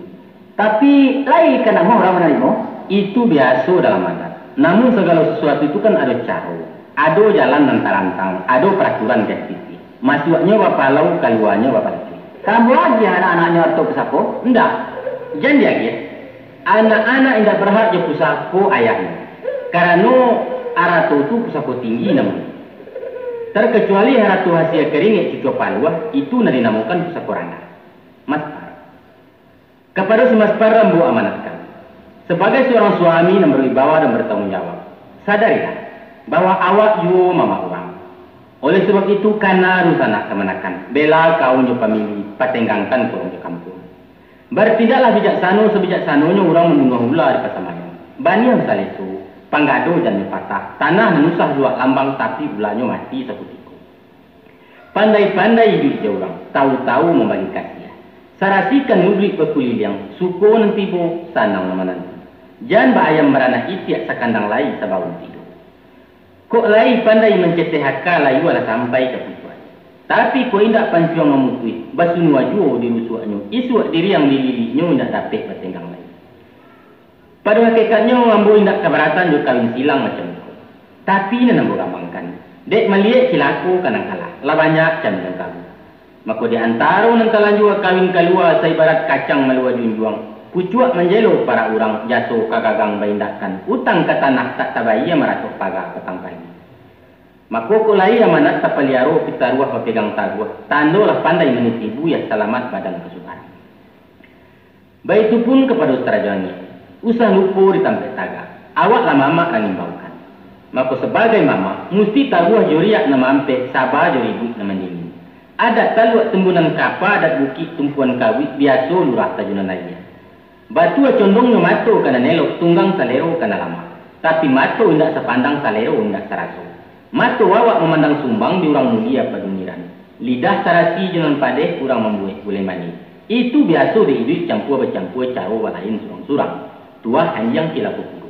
Tapi, lai ka namuah urang manarimo? Itu biaso dalam adat. Namun, sagalo sasuatu tu kan ado caro. Ado jalan nan tarantang, ado paraturan ka dititih. Masuaknyo bapalau, kaluanyo bapantuih. Ka ambo agiah anak-anaknyo arato pusako? Indak, jan diagiah. Anak-anak indak barhak jo pusako ayahnyo, karano arato tu pusako tinggi namonyo. Tarkacuali arato hasia karingek cucua paluah, itu nan dinamokan pusako randah. Maspar. Kapado si Maspar ambo amanatkan, sabagai surang suami nan barwibawa dan batangguang jawab, sadarilah, bahwa awak juo mamak urang. Oleh sabab itu, kana dunsanak kamanakan, bela kaum jo pamili, patenggangkan ka urang jo kampuang. Bartindaklah bijaksano sabijaksanonyo urang mambunuah ula di pasambayan. Baniah basaleso, panggado jannyo patah, tanah nan usah luak lambang, tapi ulanyo mati sakutiko. Pandai-pandai iduik jo urang, tawu-tawu mambagi kasiah. Sarasikan luduik bakuliliang, suko nan tibo, sanang nan mananti. Jan baayam baranak itiak, sakandang lai sabaun tido. Kok lai pandai manceteh aka, layualah sampai ka tujuan. Tapi kok indak pancuang mamutuih, basunua juo di rusuaknyo, isuak diriang di liliknyo indak dapek batenggang lai. Pado hakikatnyo, ambo indak kabaratan jo kawin silang macam iko. Tapi nan ambo gamangkan, dek maliek cilako ka nan kalah, lah banyak camin nan kabu. Mako, di antaro nan talanjua kawin kalua, saibarat kacang malua junjuang, pucuak manjelo parak urang, jaso ka gagang baindakkan, utang ka tanah tak tabayia, maratok paga patang pagi. Mako, kok lai amanat tapaliaro, pitaruah bapegang taguah, tando lah pandai maniti buya, salamat badan kasubaran. Baitu pun kapado Sarajo Angek, usah lupo di tampek tagak, awak lah mamak nan ngimbaukan. Mako, sabagai mamak, musti taguah jo riak nan maampeh, saba jo ribuik nan mandingin. Adat taluak tumbunan kapa, adat bukik tumpuan kawik, biaso lurah tajunan aia. Batua condongnyo mato ka nan elok, tunggang salero ka nan lamak. Tapi mato indak sapandang, salero indak saraso. Mato awak mamandang sumbang di urang mulia padumiran. Lidah sarasi jo nan padeh, urang mambuwek gulai manih. Itu biaso dek iduik campua-bacampua, caro balain surang-surang. Tuah anjiang kilapo kudo.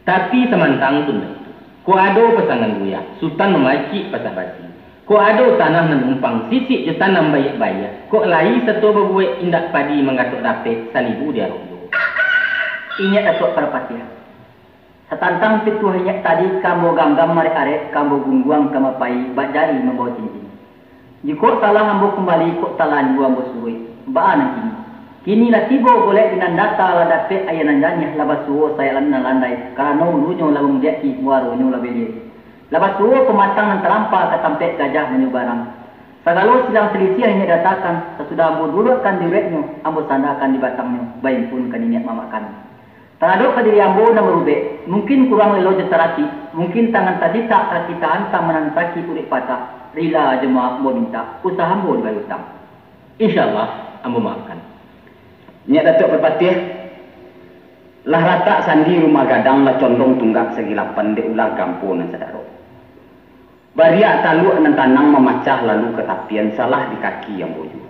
Tapi samantang tu ndak itu. Kok ado pasangan buya, sutan mamacik pasak basi. Kok ado tanah nan umpang, sisik jo tanam baiak-baiak. Kok lai sato babuwek indak padi, manggatok dapek salibu diarok juo. Inyiak Datuak Parpatiah. Satantang pituah inyiak tadi ka ambo ganggam arek-arek, ka ambo gungguang ka mapai, bak jari mambawo cincin. Jikok salah ambo kumbali, kok talanjua ambo suruik, baa nan kini? Kini lah tibo golek di nan data, lah dapek aia nan janiah, lah basuo sayok nan landai, karano ulunyo lah mambuliaki, muaronyo lah baliak. Lah basuo pamatang nan talampa, ka tampek gajah manyubarang. Sagalo silang salisiah inyiak datakan, sasudah ambo duduakkan di ureknyo, ambo sandakan di batangnyo, baimpun ka niniak mamak kami. Taradok ka diri ambo nan barubek, mungkin kurang lelo jo taratik, mungkin tangan tasitak, kaki tahantang, manantaki kurik patah, rila jo maaf ambo mintak, usah ambo dibayia utang. Insya Allah, ambo maafkan. Nyiak Datuak Parpatiah, lah ratak sandi rumah gadang, lah condong tunggak sagilapan dek ulah gampo nan sadarok. Bariak taluak nan tanang mamacah lalu ka tapian, salah di kaki ambo juo.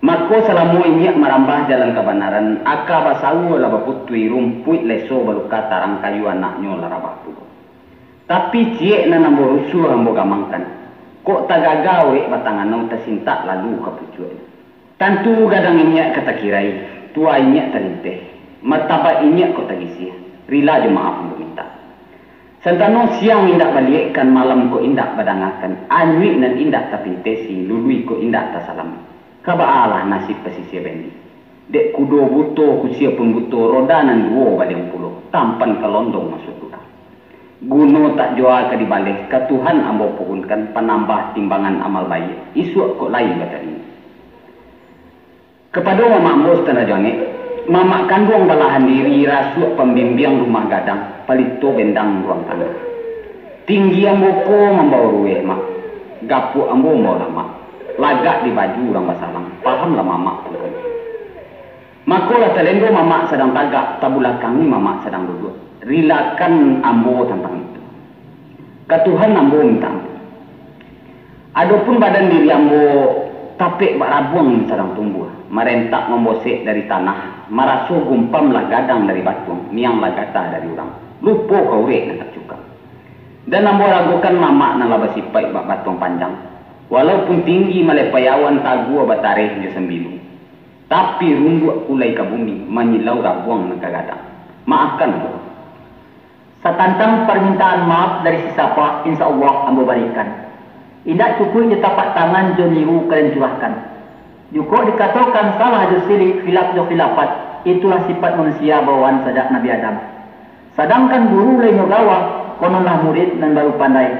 Mako, salamo inyiak marambah jalan kabanaran, aka basaua lah baputuih, rumpuik leso baluka tarang, kayu anaknyo lah rabah pulo. Tapi, ciek nan ambo rusuah ambo gamangkan, kok tagaga urek batang anau, tasintak lalu ka pucuaknyo. Tantu gadang inyiak ka takirai, tuah inyiak talinteh, martabat inyiak kok tagisiah, rila jo maaf ambo mintak. Santano siang indak baliekkan, malam kok indak badangakan, anyuik nan indak tapintesi, lului kok indak tasalamo. Ka baalah nasib pasisia bandi? Dek kudo buto, kusia pun buto, roda nan duo baliang pulo, tampan ka londong masuak urang. Guno tak jua ka dibaleh, ka Tuhan ambo pohunkan, panambah timbangan amal baiak, isuak kok lai batarimo. Kapado mamak ambo Sutan Rajo Angek, mamak kanduang balahan diri, rasuak pambimbiang rumah gadang, palito bendang ruang tangah. Tinggi ambo ko mambawo ruweh, Mak, gapuak ambo mambawo lamak, lagak di baju urang basalang, pahamlah mamak tantang itu. Mako lah talendo mamak sadang tagak, tabulakangi mamak sadang duduak. Rilakan ambo tantang itu. Ka Tuhan ambo minta ampun. Adopun badan diri ambo, tapek bak rabuang nan sadang tumbuah, marentak mambosek dari tanah, maraso gumpam lah gadang dari batuang, miang lah gata dari urang, lupo ka urek nan tacukang. Dan ambo ragokan mamak nan lah basipaik bak batuang panjang, walaupun tinggi malepai awan, tagua batareh jo sambilu. Tapi runduak kulai ka bumi, manyilau rabuang nan ka gadang. Maafkan ambo. Satantang parmintaan maaf dari si Sapa, insya Allah ambo barikan. Indak cukuik jo tapak tangan, jo niru ka den curahkan. Jikok dikatokan salah jo silik, khilaf jo khilafat, itulah sipat manusia bawaan sajak Nabi Adam. Sadangkan guru lai nyo gawah, kononlah murid nan baru pandai.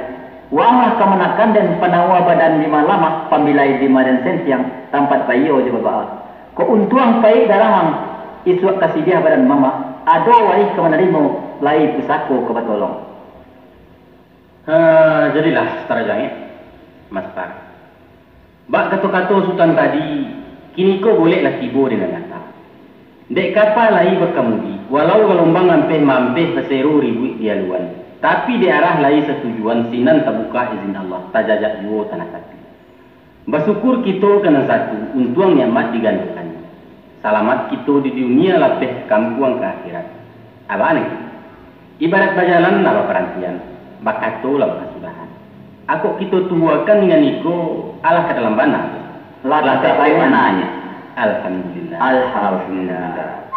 Waanglah kamanakan den, panawa badan dima lamah, pambilai dima den sentiang, tampek baiyo jo babaa. Kok untuang paik daramang, isuak ka sidiah badan mamak, ado warih ka manarimo, lai pusako ka batolong. Ha, jadilah, Sutan Rajo Angek, Mas Par. Bak kato-kato Sutan tadi, kiniko golek lah tibo di nan nyata. Dek kapa lai bakamudi, walau galombang ampeh-maampeh, basero ribuik di aluan, tapi dek arah lai satujuan, sinan tabukak izin Allah, tajajak juo tanah tapi. Basyukur kito ka nan satu, untuang nikmat digandokannyo. Salamat kito di dunia, lapeh kampuang ka akhirat. Abah nagih. Ibarat bajalan lah baparantian, bakato lah bakasudahan. Akok kito tuhuakan dengan iko, alah ka dalam bana. Lah ka dalam bana. Alhamdulillah. Alhamdulillah.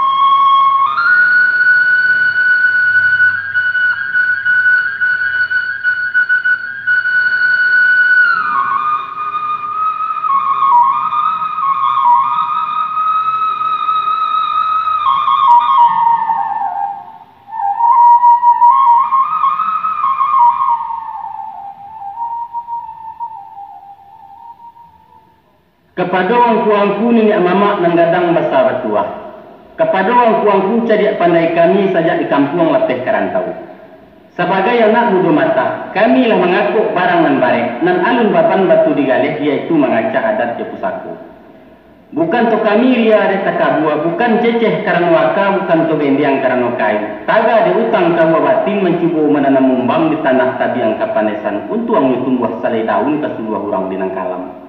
Angku-angku niniak mamak nan gadang basa batuah, kapado angku-angku cadiak pandai kami sajak di kampuang lapeh ka rantau. Sabagai anak mudo matah, kami lah mangakok barang nan barek, nan alun baban batu digaleh, yaitu mangacah adat jo pusako. Bukan to kami ria dek takabua, bukan ceceh karano aka, bukan to gendiang karano kain. Taga dek utang kawa batin mancubo mananam mumbang di tanah tabiang kapanesan, untuang nyo tumbuah salai daun ka suluah urang di nan kalam.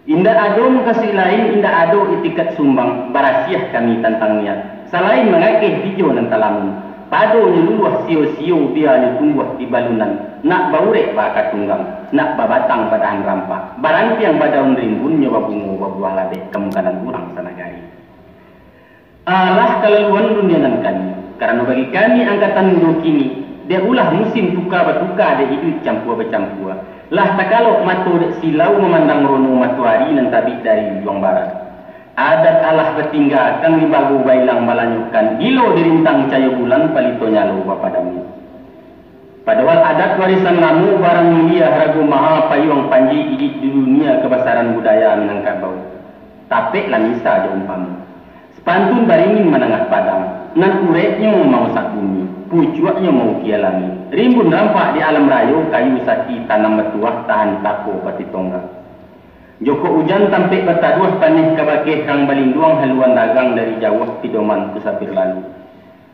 Indak ado mukasuik lain, indak ado itikat sumbang, barasiah kami tantang niat. Salain mangakeh bijo nan talamun, padonyo luluah sio-sio, bianyo tumbuah di balunan, nak baurek baaka tunggang, nak babatang badahan rampak, barantiang badaun rimbun, nyo babungo babuah labek, kamungkanan urang sanagari. Alah kalaluan rundiangan kami, karano bagi kami angkatan mudo kini, dek ulah musim tuka batuka, dek iduik campua bacampua, lah takalok mato dek silau mamandang rono matoari nan tabik dari ujuang barat. Adat alah batinggakan, dibago bailang balanyokan, gilo dirintang cayo bulan, palito nyalo bapadamu. Padohal adat warisan lamo, barang mulia harago maha, payuang panji iduik di dunia, kabasaran budaya Minangkabau. Tapek lah misa jo umpamo, sapantun baringin manangah padang, nan ureknyo mausak bumi, pucuaknyo maukia langik, rimbun rampak di alam rayo, kayu sati tanam batuah, tahan tako pati tongga. Jokok ujan tampek bataduah, paneh kabakeh rang balinduang, haluan dagang dari jauah, pidoman kusapir lalu.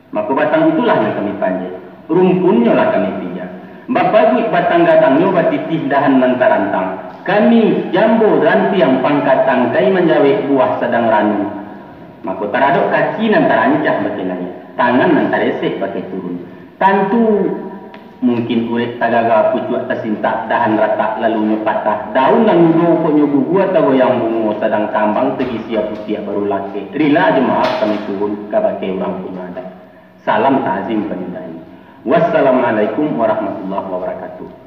Mako batang itulah nan kami panjek, rumpunnyo lah kami pijak. Bapaguik batang gadangnyo, batitih dahan nan tarantang. Kami jambo rantiang pangka tangkai, manjawek buah sadang ranum. Mako taradok kaki nan tarancah bakeh naiak, tangan nan taresek bakeh turun. Tantu mungkin urek tagaga, pucuak tasintak, dahan ratak lalunyo patah, daun nan mudo poknyo gugur, tagoyang bungo sadang kambang, tagisia putiak baru lakek. Rila jo maaf kami turun kabakeh urang punyo adat. Salam ta'zim panindahan. Wassalamualaikum warahmatullahi wabarakatuh.